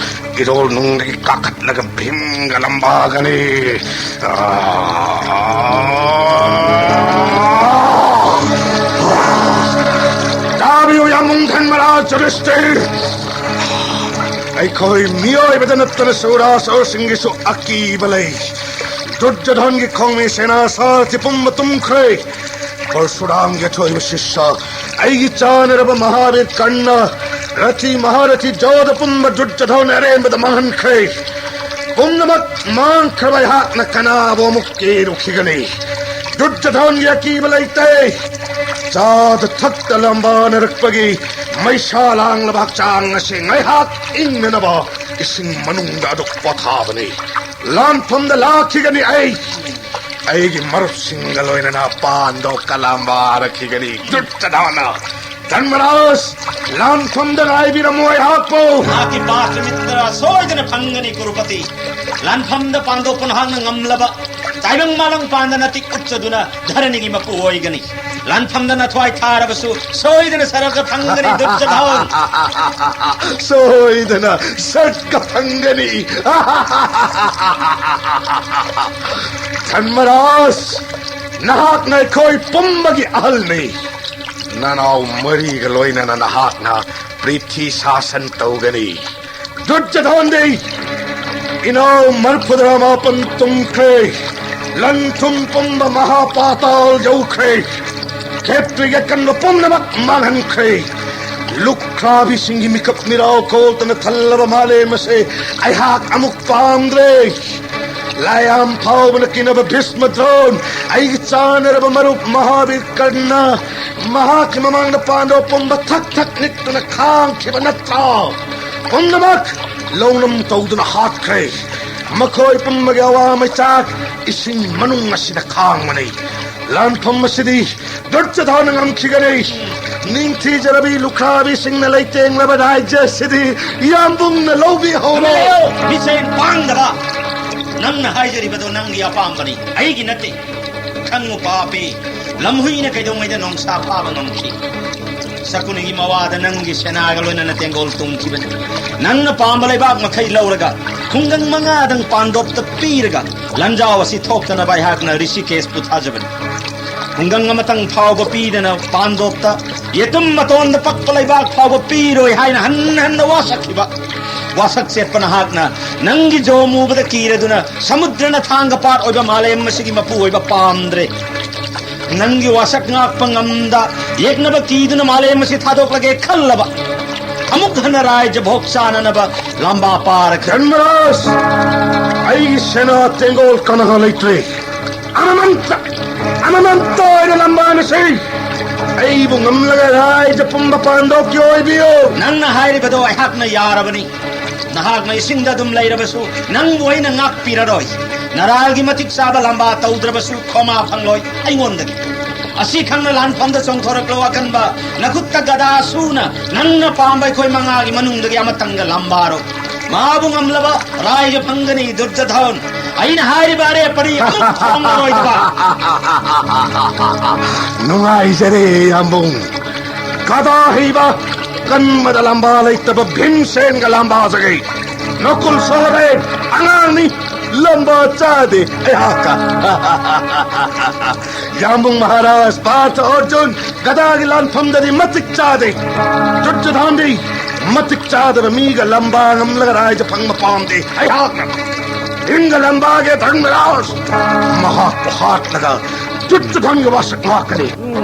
ꯏꯔꯣꯜ ꯅꯨꯡꯗꯒꯤ ꯀꯥꯈꯠꯂꯒ ꯚꯤꯝꯒ ꯂꯝꯕꯥꯒꯅꯤ꯫ ꯇꯥꯕꯤꯌꯨ, ꯌꯥꯝꯕꯨꯡ ꯙꯔꯃꯔꯥꯖ ꯌꯨꯙꯤꯁꯇꯤꯔ꯫ ꯑꯩꯈꯣꯏ ꯃꯤꯑꯣꯏꯕꯗ ꯅꯠꯇꯅ ꯆꯨꯔꯥꯆꯣꯔꯁꯤꯡꯒꯤꯁꯨ ꯑꯀꯤꯕ ꯂꯩ꯫ ꯗꯨꯔꯖꯣꯙꯟꯒꯤ ꯈꯣꯡꯃꯤ ꯁꯦꯅꯥ ꯁꯥꯔꯊꯤ ꯄꯨꯝꯕ ꯇꯨꯝꯈ꯭ꯔꯦ꯫ ꯄꯔꯁꯨꯔꯥꯝꯒꯤ ꯑꯊꯣꯏꯕ ꯁꯤꯁ꯭ꯌ, ꯑꯩꯒꯤ ꯆꯥꯟꯅꯔꯕ ꯃꯍꯥꯕꯤꯔ ꯀꯔꯅ, ꯔꯊꯤ ꯃꯍꯥꯔꯊꯤ ꯖꯣꯙ ꯄꯨꯝꯕ ꯗꯨꯔꯖꯣꯙꯟ ꯑꯔꯦꯝꯕꯗ ꯃꯥꯡꯍꯟꯈ꯭ꯔꯦ꯫ ꯄꯨꯝꯅꯃꯛ ꯃꯥꯡꯈ꯭ꯔꯕ ꯑꯩꯍꯥꯛꯅ ꯀꯅꯥꯕꯨ ꯑꯃꯨꯛ ꯀꯦꯔꯨꯈꯤꯒꯅꯤ? ꯗꯨꯔꯖꯣꯙꯟꯒꯤ ꯑꯀꯤꯕ ꯂꯩꯇꯦ꯫ ꯆꯥꯗ ꯊꯛꯇ ꯂꯝꯕꯥꯅꯔꯛꯄꯒꯤ ꯃꯩꯁꯥ ꯂꯥꯡꯂꯕ ꯍꯛꯆꯥꯡ ꯑꯁꯤ ꯉꯥꯏꯍꯥꯛ ꯏꯪꯅꯅꯕ ꯏꯁꯤꯡ ꯃꯅꯨꯡꯗ ꯑꯗꯨꯛ ꯄꯣꯊꯥꯕꯅꯤ꯫ ꯂꯥꯟꯐꯝꯗ ꯂꯥꯛꯈꯤꯒꯅꯤ ꯑꯩ꯫ ꯑꯩꯒꯤ ꯃꯔꯨꯞꯁꯤꯡꯒ ꯂꯣꯏꯅꯅ ꯄꯥꯟꯗꯣꯞꯀ ꯂꯥꯝꯕꯥꯔꯛꯈꯤꯒꯅꯤ꯫ ꯗꯨꯔꯖꯣꯙꯅ, ꯙꯔꯃꯔꯥꯖ, ꯂꯥꯟꯐꯝꯗ ꯉꯥꯏꯕꯤꯔꯝꯃꯣ ꯑꯩꯍꯥꯛꯄꯨ꯫ ꯃꯍꯥꯛꯀꯤ ꯄꯥꯁ ꯃꯤꯇ꯭ꯔ ꯁꯣꯏꯗꯅ ꯐꯪꯒꯅꯤ, ꯀꯨꯔꯨꯄꯇꯤ꯫ ꯂꯥꯟꯐꯝꯗ ꯄꯥꯟꯗꯣꯞꯄꯨ ꯅꯍꯥꯛꯅ ꯉꯝꯂꯕ ꯇꯥꯏꯕꯪ ꯃꯥꯂꯪ ꯄꯥꯟꯗ ꯅꯇꯤꯛ ꯎꯠꯆꯗꯨꯅ ꯙꯔꯅꯤꯒꯤ ꯃꯄꯨ ꯑꯣꯏꯒꯅꯤ꯫ ꯂꯥꯟꯐꯝꯗ ꯅꯊ꯭ꯋꯥꯏ ꯊꯥꯔꯕꯁꯨ ꯁꯣꯏꯗꯅ ꯁꯔꯒ ꯐꯪꯒꯅꯤ, ꯗꯨꯔꯖꯣꯙꯟ꯫ ꯁꯣꯏꯗꯅ ꯁꯔꯒ ꯐꯪꯒꯅꯤ꯫ ꯙꯔꯃꯔꯥꯖ, ꯅꯍꯥꯛꯅ ꯑꯩꯈꯣꯏ ꯄꯨꯝꯕꯒꯤ ꯑꯍꯜꯅꯤ꯫ ꯅꯅꯥꯎ ꯃꯔꯤꯒ ꯂꯣꯏꯅꯅ ꯅꯍꯥꯛꯅ ꯄ꯭ꯔꯤꯊꯤ ꯁꯥꯁꯟ ꯇꯧꯒꯅꯤ꯫ ꯗꯨꯔꯖꯣꯙꯟꯗꯤ ꯏꯅꯥꯎ ꯃꯔꯐꯨꯗ꯭ꯔꯥ ꯃꯥꯄꯟ ꯇꯨꯝꯈ꯭ꯔꯦ꯫ ꯂꯟ ꯊꯨꯝ ꯄꯨꯝꯕ ꯃꯍꯥꯄꯥꯇꯥꯜ ꯌꯧꯈ꯭ꯔꯦ꯫ ꯈꯦꯇ꯭ꯔꯤꯒꯤ ꯑꯀꯟꯕ ꯄꯨꯝꯅꯃꯛ ꯃꯥꯡꯍꯟꯈ꯭ꯔꯦ꯫ ꯂꯨꯈ꯭ꯔꯥꯕꯤꯁꯤꯡꯒꯤ ꯃꯤꯀꯞ ꯃꯤꯔꯥꯎ ꯀꯣꯜꯇꯅ ꯊꯜꯂꯕ ꯃꯥꯂꯦꯝ ꯑꯁꯦ ꯑꯩꯍꯥꯛ ꯑꯃꯨꯛ ꯄꯥꯝꯗ꯭ꯔꯦ꯫ ꯂꯥꯏꯌꯥꯝ ꯐꯥꯎꯕꯅ ꯀꯤꯅꯕ ꯚꯤꯁꯃ ꯗ꯭ꯔꯣꯟ, ꯑꯩꯒꯤ ꯆꯥꯟꯅꯔꯕ ꯃꯔꯨꯞ ꯃꯍꯥꯕꯤꯔ ꯀꯔꯅ, ꯃꯍꯥꯛꯀꯤ ꯃꯃꯥꯡꯗ ꯄꯥꯟꯗꯕ ꯄꯨꯝꯕ ꯊꯛ ꯊꯛ ꯅꯤꯛꯇꯨꯅ ꯈꯥꯡꯈꯤꯕ ꯅꯠꯇ꯭ꯔꯣ? ꯄꯨꯝꯅꯃꯛ ꯂꯧꯅꯝ ꯇꯧꯗꯨꯅ ꯍꯥꯠꯈ꯭ꯔꯦ꯫ ꯃꯈꯣꯏ ꯄꯨꯝꯕꯒꯤ ꯑꯋꯥ ꯃꯩꯆꯥꯛ ꯏꯁꯤꯡ ꯃꯅꯨꯡ ꯑꯁꯤꯗ ꯈꯥꯡꯕꯅꯤ꯫ ꯂꯥꯟꯐꯝ ꯑꯁꯤꯗꯤ ꯗꯨꯔꯖꯣꯙꯅ ꯉꯝꯈꯤꯒꯅꯤ꯫ ꯅꯤꯡꯊꯤꯖꯔꯕꯤ ꯂꯨꯈ꯭ꯔꯥꯕꯤꯁꯤꯡꯅ ꯂꯩꯇꯦꯡꯂꯕ ꯔꯥꯏꯖ꯭ꯌ ꯑꯁꯤꯗꯤ ꯌꯥꯝꯕꯨꯡꯅ ꯂꯧꯕꯤꯍꯧꯔꯣ꯫ ꯃꯤꯁꯦꯟ ꯄꯥꯡꯗꯕ! ꯅꯪꯅ ꯍꯥꯏꯖꯔꯤꯕꯗꯣ ꯅꯪꯒꯤ ꯑꯄꯥꯝꯕꯅꯤ, ꯑꯩꯒꯤ ꯅꯠꯇꯦ꯫ ꯈꯪꯉꯨ ꯄꯥꯄꯤ, ꯂꯝꯍꯨꯏꯅ ꯀꯩꯗꯧꯉꯩꯗ ꯅꯣꯡꯁꯥ ꯐꯥꯕ ꯉꯝꯈꯤ? ꯁꯀꯨꯅꯤꯒꯤ ꯃꯋꯥꯗ ꯅꯪꯒꯤ ꯁꯦꯅꯥꯒ ꯂꯣꯏꯅꯅ ꯇꯦꯡꯒꯣꯜ ꯇꯨꯝꯈꯤꯕꯅꯤ꯫ ꯅꯪꯅ ꯄꯥꯝꯕ ꯂꯩꯕꯥꯛ ꯃꯈꯩ ꯂꯧꯔꯒ, ꯈꯨꯡꯒꯪ ꯃꯉꯥꯗꯪ ꯄꯥꯟꯗꯣꯞꯇ ꯄꯤꯔꯒ, ꯂꯥꯟꯖꯥꯎ ꯑꯁꯤ ꯊꯣꯛꯇꯅꯕ ꯑꯩꯍꯥꯛꯅ ꯔꯤꯁꯤꯀꯦꯁꯄꯨ ꯊꯥꯖꯕꯅꯤ꯫ ꯈꯨꯡꯒꯪ ꯑꯃꯇꯪ ꯐꯥꯎꯕ ꯄꯤꯗꯅ ꯄꯥꯟꯗꯣꯞꯇ, ꯌꯦꯇꯨꯝ ꯃꯇꯣꯟꯗ ꯄꯛꯄ ꯂꯩꯕꯥꯛ ꯐꯥꯎꯕ ꯄꯤꯔꯣꯏ ꯍꯥꯏꯅ ꯍꯟꯅ ꯍꯟꯅ ꯋꯥꯁꯛꯈꯤꯕ ꯋꯥꯁꯛ ꯆꯦꯠꯄ ꯅꯍꯥꯛꯅ ꯅꯪꯒꯤ ꯖꯣꯝ ꯎꯕꯗ ꯀꯤꯔꯗꯨꯅ ꯁꯃꯨꯗ꯭ꯔꯅ ꯊꯥꯡꯒ ꯄꯥꯠ ꯑꯣꯏꯕ ꯃꯥꯂꯦꯝ ꯑꯁꯤꯒꯤ ꯃꯄꯨ ꯑꯣꯏꯕ ꯄꯥꯝꯗ꯭ꯔꯦ꯫ ꯅꯪꯒꯤ ꯋꯥꯁꯛ ꯉꯥꯛꯄ ꯉꯝꯗ ꯌꯦꯛꯅꯕ ꯀꯤꯗꯨꯅ ꯃꯥꯂꯦꯝ ꯑꯁꯤ ꯊꯥꯗꯣꯛꯂꯒꯦ ꯈꯜꯂꯕ ꯑꯃꯨꯛ ꯍꯟꯅ ꯔꯥꯏꯖ ꯚꯣꯛ ꯆꯥꯅꯅꯕ ꯂꯥꯝꯕꯥ ꯄꯥꯔꯛꯈ꯭ꯔꯦ꯫ ꯙꯔꯃꯔꯥꯖ, ꯑꯩꯒꯤ ꯁꯦꯅꯥ ꯇꯦꯡꯒꯣꯜ ꯀꯅꯥ ꯂꯩꯇ꯭ꯔꯦ꯫ ꯑꯅꯃꯟꯇ, ꯑꯅꯃꯟꯇ ꯑꯣꯏꯅ ꯂꯝꯕꯥꯅ ꯁꯤ ꯑꯩꯕꯨ ꯉꯝꯂꯒ ꯔꯥꯏꯖ ꯄꯨꯝꯕ ꯄꯥꯟꯗꯣꯛꯀꯤ ꯑꯣꯏꯕꯤꯌꯨ꯫ ꯅꯪꯅ ꯍꯥꯏꯔꯤꯕꯗꯣ ꯑꯩꯍꯥꯛꯅ ꯌꯥꯔꯕꯅꯤ꯫ ꯅꯍꯥꯛꯅ ꯏꯁꯤꯡꯗ ꯑꯗꯨꯝ ꯂꯩꯔꯕꯁꯨ ꯅꯪꯕꯨ ꯑꯩꯅ ꯉꯥꯛꯄꯤꯔꯔꯣꯏ꯫ ꯅꯔꯥꯜꯒꯤ ꯃꯇꯤꯛ ꯆꯥꯕ ꯂꯝꯕꯥ ꯇꯧꯗ꯭ꯔꯕꯁꯨ ꯈꯣꯃꯥ ꯐꯪꯂꯣꯏ ꯑꯩꯉꯣꯟꯗꯒꯤ꯫ ꯑꯁꯤ ꯈꯪꯅ ꯂꯥꯟꯐꯝꯗ ꯆꯣꯡꯊꯣꯔꯛꯂꯣ ꯑꯀꯟꯕ ꯅꯈꯨꯠꯇ ꯒꯗꯥ ꯁꯨꯅ ꯅꯪꯅ ꯄꯥꯝꯕ ꯑꯩꯈꯣꯏ ꯃꯉꯥꯒꯤ ꯃꯅꯨꯡꯗꯒꯤ ꯑꯃꯇꯪꯒ ꯂꯝꯕꯥꯔꯣ꯫ ꯃꯥꯕꯨ ꯉꯝꯂꯕ ꯔꯥꯏꯖ ꯐꯪꯒꯅꯤ ꯗꯨꯔꯖꯙꯣꯟ꯫ ꯑꯩꯅ ꯍꯥꯏꯔꯤꯕ ꯑꯔꯦꯞꯄꯗꯤ ꯑꯃꯨꯛ ꯊꯣꯡꯂꯔꯣꯏꯗꯕ꯫ ꯅꯨꯡꯉꯥꯏꯖꯔꯦ ꯌꯥꯝꯕꯨꯡ꯫ ꯒꯗꯥ ꯍꯩꯕ ꯀꯟꯕꯗ ꯂꯝꯕꯥ ꯂꯩꯇꯕ ꯚꯤꯝꯁꯦꯟꯒ ꯂꯝꯕꯥꯖꯒꯦ꯫ ꯅꯀꯨꯜ ꯁꯍꯗꯦꯕ ꯑꯉꯥꯡꯅꯤ, ꯂꯝꯕꯥ ꯆꯥꯗꯦ ꯑꯩꯍꯥꯛꯀ꯫ ꯌꯥꯝꯕꯨꯡ ꯃꯍꯥꯔꯥꯖ, ꯄꯥꯔꯊ ꯑꯔꯖꯨꯟ ꯒꯗꯥꯒꯤ ꯂꯥꯟꯐꯝꯗꯗꯤ ꯃꯇꯤꯛ ꯆꯥꯗꯦ꯫ ꯗꯨꯔꯖꯣꯙꯟꯗꯤ ꯃꯇꯤꯛ ꯆꯥꯗꯕ ꯃꯤꯒ ꯂꯝꯕꯥ ꯉꯝꯂꯒ ꯔꯥꯏꯖ ꯐꯪꯕ ꯄꯥꯝꯗꯦ꯫ ꯑꯩꯍꯥꯛꯅ ꯚꯤꯝꯒ ꯂꯝꯕꯥꯒꯤ ꯙꯔꯃꯔꯥꯖ ꯃꯍꯥꯛꯄꯨ ꯍꯥꯠꯂꯒ ꯗꯨꯔꯖꯣꯙꯟꯒꯤ ꯋꯥꯁꯛ ꯉꯥꯛꯀꯅꯤ꯫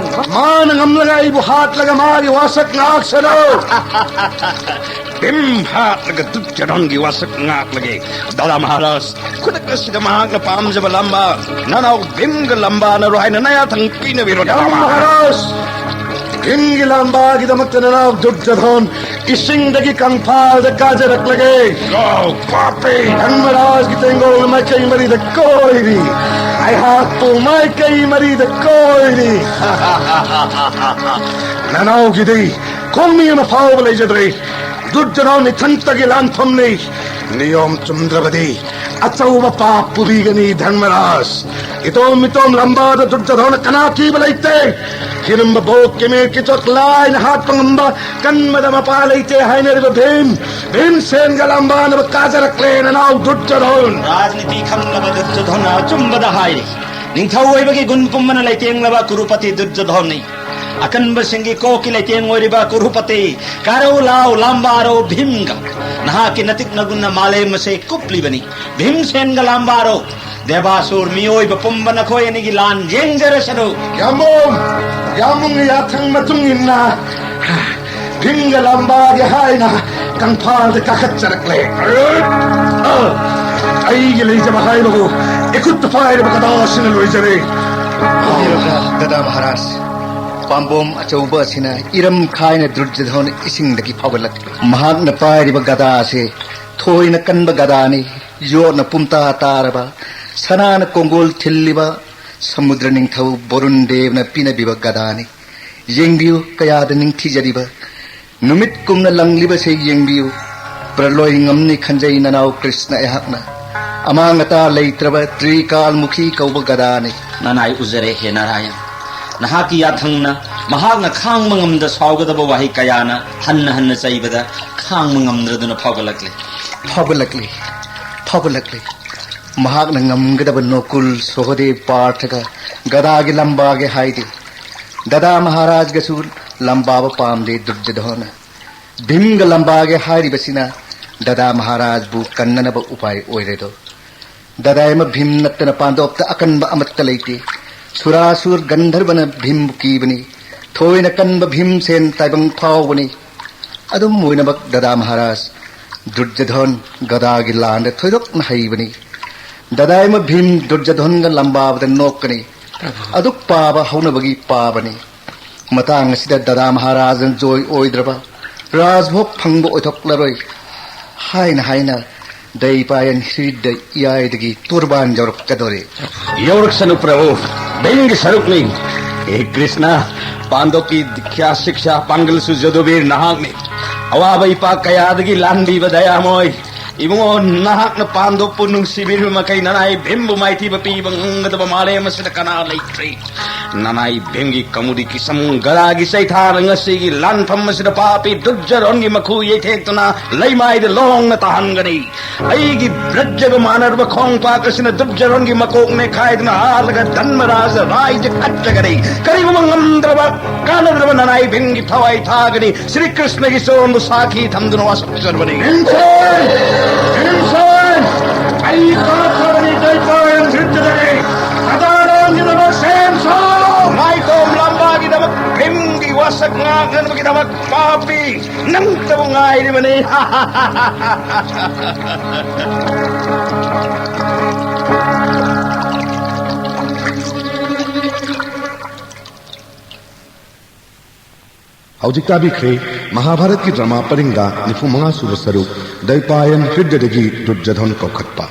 ꯃꯥꯅ ꯉꯝꯂꯒ ꯑꯩꯕꯨ ꯍꯥꯠꯂꯒ ꯃꯥꯒꯤ ꯋꯥꯁꯛ ꯉꯥꯛꯁꯅꯨ꯫ ꯚꯤꯝ ꯍꯥꯠꯂꯒ ꯗꯨꯔꯖꯣꯙꯟꯒꯤ ꯋꯥꯁꯛ ꯉꯥꯛꯂꯒꯦ꯫ ꯗꯥꯗꯥ ꯃꯍꯥꯔꯥꯖ, ꯈꯨꯗꯛ ꯑꯁꯤꯗ ꯃꯍꯥꯛꯅ ꯄꯥꯝꯖꯕ ꯂꯝꯕꯥ, ꯅꯅꯥꯎ ꯚꯤꯝꯒ ꯂꯝꯕꯥꯅ ꯔꯣꯍꯥꯏꯅ ꯅꯌꯥꯊꯪ ꯄꯤꯅꯕꯤꯔꯣ, ꯗꯥꯗꯥ ꯌꯥꯝ ꯃꯍꯥꯔꯥꯖ꯫ ꯃꯍꯥꯔꯥꯖ, ꯚꯤꯝꯒꯤ ꯂꯝꯕꯥꯒꯤꯗꯃꯛꯇ ꯅꯅꯥꯎ ꯗꯨꯔꯖꯣꯙꯟ ꯏꯁꯤꯡꯗꯒꯤ ꯀꯪꯐꯥꯜꯗ ꯀꯥꯖꯔꯛꯂꯒꯦ꯫ ꯌꯥꯎ, ꯄꯥꯄꯤ꯫ ꯙꯔꯃꯔꯥꯖꯒꯤ ꯇꯦꯡꯒꯣꯜꯅ ꯃꯥꯏꯀꯩ ꯃꯔꯤꯗ ꯀꯣꯏꯔꯤ꯫ ꯑꯩꯍꯥꯛꯄꯨ ꯃꯥꯏꯀꯩ ꯃꯔꯤꯗ ꯀꯣꯏꯔꯤ꯫ ꯅꯅꯥꯎꯒꯤꯗꯤ ꯈꯣꯡꯃꯤ ꯑꯃ ꯐꯥꯎꯕ ꯂꯩꯖꯗ꯭ꯔꯦ꯫ ꯗꯨꯔꯖꯣꯙꯟ ꯏꯊꯟꯇꯒꯤ ꯂꯥꯟꯐꯝꯅꯤ꯫ ꯅꯤꯌꯣꯝ ꯆꯨꯝꯗ꯭ꯔꯕꯗꯤ ꯑꯆꯧꯕ ꯄꯥꯞ ꯄꯨꯕꯤꯒꯅꯤ ꯙꯔꯃꯔꯥꯖ꯫ ꯏꯇꯣꯝ ꯏꯇꯣꯝ ꯂꯝꯕꯥꯗ ꯗꯨꯔꯖꯣꯙꯅ ꯀꯅꯥ ꯀꯤꯕ ꯂꯩꯇꯦ꯫ ꯍꯤꯔꯝꯕ ꯕꯣꯛꯀꯤ ꯃꯤꯔꯀꯤ ꯆꯣꯛ ꯂꯥꯏꯅ ꯍꯥꯠꯄ ꯉꯝꯕ ꯀꯟꯕꯗ ꯃꯄꯥ ꯂꯩꯇꯦ ꯍꯥꯏꯅꯔꯤꯕ ꯚꯤꯝ, ꯚꯤꯝꯁꯦꯟꯒ ꯂꯝꯕꯥꯅꯕ ꯀꯥꯖꯔꯛꯂꯦ ꯅꯅꯥꯎ ꯗꯨꯔꯖꯣꯙꯟ꯫ ꯔꯥꯖꯅꯤꯇꯤ ꯈꯪꯂꯕ ꯗꯨꯔꯖꯣꯙꯅ ꯑꯆꯨꯝꯕꯗ ꯍꯥꯏꯔꯤ꯫ ꯅꯤꯡꯊꯧ ꯑꯣꯏꯕꯒꯤ ꯒꯨꯟ ꯄꯨꯝꯕꯅ ꯂꯩꯇꯦꯡꯂꯕ ꯀꯨꯔꯨꯄꯇꯤ ꯗꯨꯔꯖꯣꯙꯟꯅꯤ꯫ ꯑꯀꯟꯕꯁꯤꯡꯒꯤ ꯀꯣꯛꯀꯤ ꯂꯩꯇꯦꯡ ꯑꯣꯏꯔꯤꯕ ꯀꯨꯔꯨꯄꯇꯤ, ꯀꯥꯔꯧ ꯂꯥꯎ ꯂꯥꯝꯕꯥꯔꯧ ꯚꯤꯝꯒ꯫ ꯅꯍꯥꯛꯀꯤ ꯅꯇꯤꯛ ꯅꯒꯨꯟꯅ ꯃꯥꯂꯦꯝ ꯑꯁꯦ ꯀꯨꯞꯂꯤꯕꯅꯤ꯫ ꯚꯤꯝꯁꯦꯟꯒ ꯂꯥꯝꯕꯥꯔꯧ, ꯗꯦꯕꯥꯁꯨꯔ ꯃꯤꯑꯣꯏꯕ ꯄꯨꯝꯕ ꯅꯈꯣꯏ ꯑꯅꯤꯒꯤ ꯂꯥꯟ ꯌꯦꯡꯖꯔꯁꯅꯨ꯫ ꯌꯥꯝꯕꯨꯡ, ꯌꯥꯝꯕꯨꯡꯒꯤ ꯌꯥꯊꯪ ꯃꯇꯨꯡ ꯏꯟꯅ ꯚꯤꯝꯒ ꯂꯥꯝꯕꯥꯒꯦ ꯍꯥꯏꯅ ꯀꯪꯐꯥꯜꯗ ꯀꯥꯈꯠꯆꯔꯛꯂꯦ꯫ ꯑꯩꯒꯤ ꯂꯩꯖꯕ ꯍꯥꯏꯕꯕꯨ ꯏꯈꯨꯠꯇ ꯄꯥꯏꯔꯤꯕ ꯒꯗꯥꯁꯤꯅ ꯂꯣꯏꯖꯔꯦ꯫ ꯒꯗꯥ ꯃꯍꯥꯔꯥꯖ, ꯄꯥꯝꯕꯣꯝ ꯑꯆꯧꯕ ꯑꯁꯤꯅ ꯏꯔꯝ ꯈꯥꯏꯅ ꯗꯨꯔꯖꯣꯙꯟ ꯏꯁꯤꯡꯗꯒꯤ ꯐꯥꯎꯒꯠꯂꯛꯂꯤ꯫ ꯃꯍꯥꯛꯅ ꯄꯥꯏꯔꯤꯕ ꯒꯗꯥ ꯑꯁꯤ ꯊꯣꯏꯅ ꯀꯟꯕ ꯒꯗꯥꯅꯤ꯫ ꯌꯣꯠꯅ ꯄꯨꯝꯇꯥ ꯇꯥꯔꯕ, ꯁꯅꯥꯅ ꯀꯣꯡꯒꯣꯜ ꯊꯤꯜꯂꯤꯕ, ꯁꯃꯨꯗ꯭ꯔ ꯅꯤꯡꯊꯧ ꯕꯣꯔꯨꯟ ꯗꯦꯕꯅ ꯄꯤꯅꯕꯤꯕ ꯒꯗꯥꯅꯤ꯫ ꯌꯦꯡꯕꯤꯌꯨ, ꯀꯌꯥꯗ ꯅꯤꯡꯊꯤꯖꯔꯤꯕ, ꯅꯨꯃꯤꯠ ꯀꯨꯝꯅ ꯂꯪꯂꯤꯕꯁꯦ ꯌꯦꯡꯕꯤꯌꯨ꯫ ꯄ꯭ꯔꯂꯣꯏ ꯉꯝꯅꯤ ꯈꯟꯖꯩ ꯅꯅꯥꯎ ꯀ꯭ꯔꯤꯁꯅ ꯑꯩꯍꯥꯛꯅ꯫ ꯑꯃꯥꯡ ꯑꯇꯥ ꯂꯩꯇ꯭ꯔꯕ ꯇ꯭ꯔꯤꯀꯥꯜꯃꯨꯈꯤ ꯀꯧꯕ ꯒꯗꯥꯅꯤ꯫ ꯅꯅꯥꯏ ꯎꯖꯔꯦ ꯍꯦ ꯅꯥꯔꯥꯌꯟ꯫ ꯅꯍꯥꯛꯀꯤ ꯌꯥꯊꯪꯅ ꯃꯍꯥꯛꯅ ꯈꯥꯡꯕ ꯉꯝꯗ ꯁꯥꯎꯒꯗꯕ ꯋꯥꯍꯩ ꯀꯌꯥꯅ ꯍꯟꯅ ꯍꯟꯅ ꯆꯩꯕꯗ ꯈꯥꯡꯕ ꯉꯝꯗ꯭ꯔꯗꯨꯅ ꯐꯥꯎꯒꯠꯂꯛꯂꯦ꯫ ꯐꯥꯎꯒꯠꯂꯛꯂꯤ, ꯐꯥꯎꯒꯠꯂꯛꯂꯤ꯫ ꯃꯍꯥꯛꯅ ꯉꯝꯒꯗꯕ ꯅꯣꯀꯨꯜ, ꯁꯣꯍꯗꯦꯕ, ꯄꯥꯔꯊꯒ ꯒꯗꯥꯒꯤ ꯂꯝꯕꯥꯒꯦ ꯍꯥꯏꯗꯦ꯫ ꯗꯗꯥ ꯃꯍꯥꯔꯥꯖꯒꯁꯨ ꯂꯝꯕꯥꯕ ꯄꯥꯝꯗꯦ ꯗꯨꯔꯖꯣꯙꯅ꯫ ꯚꯤꯝꯒ ꯂꯝꯕꯥꯒꯦ ꯍꯥꯏꯔꯤꯕꯁꯤꯅ ꯗꯗꯥ ꯃꯍꯥꯔꯥꯖꯕꯨ ꯀꯟꯅꯅꯕ ꯎꯄꯥꯏ ꯑꯣꯏꯔꯦꯗꯣ꯫ ꯗꯗꯥꯏꯃ ꯚꯤꯝ ꯅꯠꯇꯅ ꯄꯥꯟꯗꯣꯞꯇ ꯑꯀꯟꯕ ꯑꯃꯠꯇ ꯂꯩꯇꯦ꯫ ꯁꯨꯔꯥꯁꯨꯔ ꯒꯟꯙꯔꯕꯅ ꯚꯤꯝꯕꯨ ꯀꯤꯕꯅꯤ꯫ ꯊꯣꯏꯅ ꯀꯟꯕ ꯚꯤꯝꯁꯦꯟ ꯇꯥꯏꯕꯪ ꯐꯥꯎꯕꯅꯤ꯫ ꯑꯗꯨꯝ ꯑꯣꯏꯅꯃꯛ ꯗꯗꯥ ꯃꯍꯥꯔꯥꯖ, ꯗꯨꯔꯖꯣꯙꯟ ꯒꯗꯥꯒꯤ ꯂꯥꯟꯗ ꯊꯣꯏꯗꯣꯛꯅ ꯍꯩꯕꯅꯤ꯫ ꯗꯗꯥꯏꯃ ꯚꯤꯝ ꯗꯨꯔꯖꯣꯙꯟꯒ ꯂꯝꯕꯥꯕꯗ ꯅꯣꯛꯀꯅꯤ꯫ ꯑꯗꯨꯛ ꯄꯥꯕ ꯍꯧꯅꯕꯒꯤ ꯄꯥꯕꯅꯤ꯫ ꯃꯇꯥꯡ ꯑꯁꯤꯗ ꯗꯗꯥ ꯃꯍꯥꯔꯥꯖꯅ ꯖꯣꯏ ꯑꯣꯏꯗ꯭ꯔꯕ, ꯔꯥꯖꯚꯣꯒ ꯐꯪꯕ ꯑꯣꯏꯊꯣꯛꯂꯔꯣꯏ ꯍꯥꯏꯅ ꯍꯥꯏꯅ ꯗꯩꯄꯥꯌꯟ ꯍ꯭ꯔꯤꯗ ꯏꯌꯥꯏꯗꯒꯤ ꯇꯣꯔꯕꯥꯟ ꯌꯧꯔꯛꯀꯗꯧꯔꯦ꯫ ꯌꯧꯔꯛꯁꯅꯨ ꯄ꯭ꯔꯚꯨ, ꯚꯤꯝꯒꯤ ꯁꯔꯨꯛꯅꯤ꯫ ꯍꯦ ꯀ꯭ꯔꯤꯁꯅ, ꯄꯥꯟꯗꯣꯞꯀꯤ ꯗꯤꯛꯈ꯭ꯌꯥ ꯁꯤꯛꯁꯥ ꯄꯥꯡꯒꯜꯁꯨ ꯖꯗꯨꯕꯤꯔ ꯅꯍꯥꯛꯅꯤ꯫ ꯑꯋꯥꯕ ꯏꯄꯥ ꯀꯌꯥꯗꯒꯤ ꯂꯥꯟꯕꯤꯕ ꯗꯌꯥꯃꯣꯏ ꯏꯕꯨꯡꯉꯣ, ꯅꯍꯥꯛꯅ ꯄꯥꯟꯗꯣꯞꯄꯨ ꯅꯨꯡꯁꯤꯕꯤꯔꯤꯕ ꯃꯈꯩ ꯅꯅꯥꯏ ꯚꯤꯝꯕꯨ ꯃꯥꯏꯊꯤꯕ ꯄꯤꯕ ꯉꯝꯒꯗꯕ ꯃꯥꯂꯦꯝ ꯑꯁꯤꯗ ꯀꯅꯥ ꯂꯩꯇ꯭ꯔꯤ꯫ ꯅꯅꯥꯏ ꯚꯤꯝꯒꯤ ꯀꯃꯨꯗꯤ ꯀꯤꯁꯝ ꯒꯗꯥꯒꯤ ꯆꯩꯊꯥꯅ ꯉꯁꯤꯒꯤ ꯂꯥꯟꯐꯝ ꯑꯁꯤꯗ ꯄꯥꯄꯤ ꯗꯨꯔꯖꯣꯙꯟꯒꯤ ꯃꯈꯨ ꯌꯩꯊꯦꯛꯇꯨꯅ ꯂꯩꯃꯥꯏꯗ ꯂꯣꯡꯅ ꯇꯥꯍꯟꯒꯅꯤ꯫ ꯑꯩꯒꯤ ꯕ꯭ꯔꯖꯒ ꯃꯥꯟꯅꯔꯕ ꯈꯣꯡꯄꯥꯛ ꯑꯁꯤꯅ ꯗꯨꯔꯖꯣꯙꯟꯒꯤ ꯃꯀꯣꯛ ꯅꯦꯈꯥꯏꯗꯨꯅ ꯍꯥꯠꯂꯒ ꯙꯟꯃꯔꯥꯖ ꯔꯥꯏꯖ ꯀꯠꯆꯒꯅꯤ꯫ ꯀꯔꯤꯒꯨꯝꯕ ꯉꯝꯗ꯭ꯔꯕ, ꯀꯥꯟꯅꯗ꯭ꯔꯕ ꯅꯅꯥꯏ ꯚꯤꯝꯒꯤ ꯊꯋꯥꯏ ꯊꯥꯒꯅꯤ꯫ ꯁ꯭ꯔꯤ ꯀ꯭ꯔꯤꯁꯅꯒꯤ ꯆꯣꯟꯕꯨ ꯁꯥꯈꯤ ꯊꯝꯗꯨꯅ ꯋꯥꯁꯛꯆꯔꯕꯅꯤ꯫ ꯚꯤꯝꯁꯦꯟ! ꯚꯤꯝꯁꯦꯟ! ꯑꯩ ꯀꯥꯞꯈ꯭ꯔꯕꯅꯤ, ꯗꯩꯄꯥꯌꯟ ꯗꯨꯔꯖꯣꯙꯟ! ꯁꯗꯥꯅꯟꯗꯒꯤꯗꯃꯛ ꯁꯦꯝ ꯁꯥꯎ! ꯃꯥꯏꯇꯣꯝ ꯂꯥꯝꯕꯥꯒꯤꯗꯃꯛ, ꯚꯤꯝꯒꯤ ꯋꯥꯁꯛ ꯉꯥꯛꯅꯅꯕꯒꯤꯗꯃꯛ ꯄꯥꯄꯤ ꯅꯪꯇꯕꯨ ꯉꯥꯏꯔꯤꯕꯅꯤ꯫ ꯍꯧꯖꯤꯛ ꯇꯥꯕꯤꯈ꯭ꯔꯦ ꯃꯍꯥꯚꯥꯔꯠꯀꯤ ꯗ꯭ꯔꯃꯥ ꯄꯔꯤꯡꯗ ꯅꯤꯐꯨ ꯃꯉꯥ ꯁꯨꯕ ꯁꯔꯨꯛ, ꯗꯩꯄꯥꯌꯟ ꯍ꯭ꯔꯤꯗ꯭ꯌꯗꯒꯤ ꯗꯨꯔꯖꯣꯙꯟ ꯀꯧꯈꯠꯄ꯫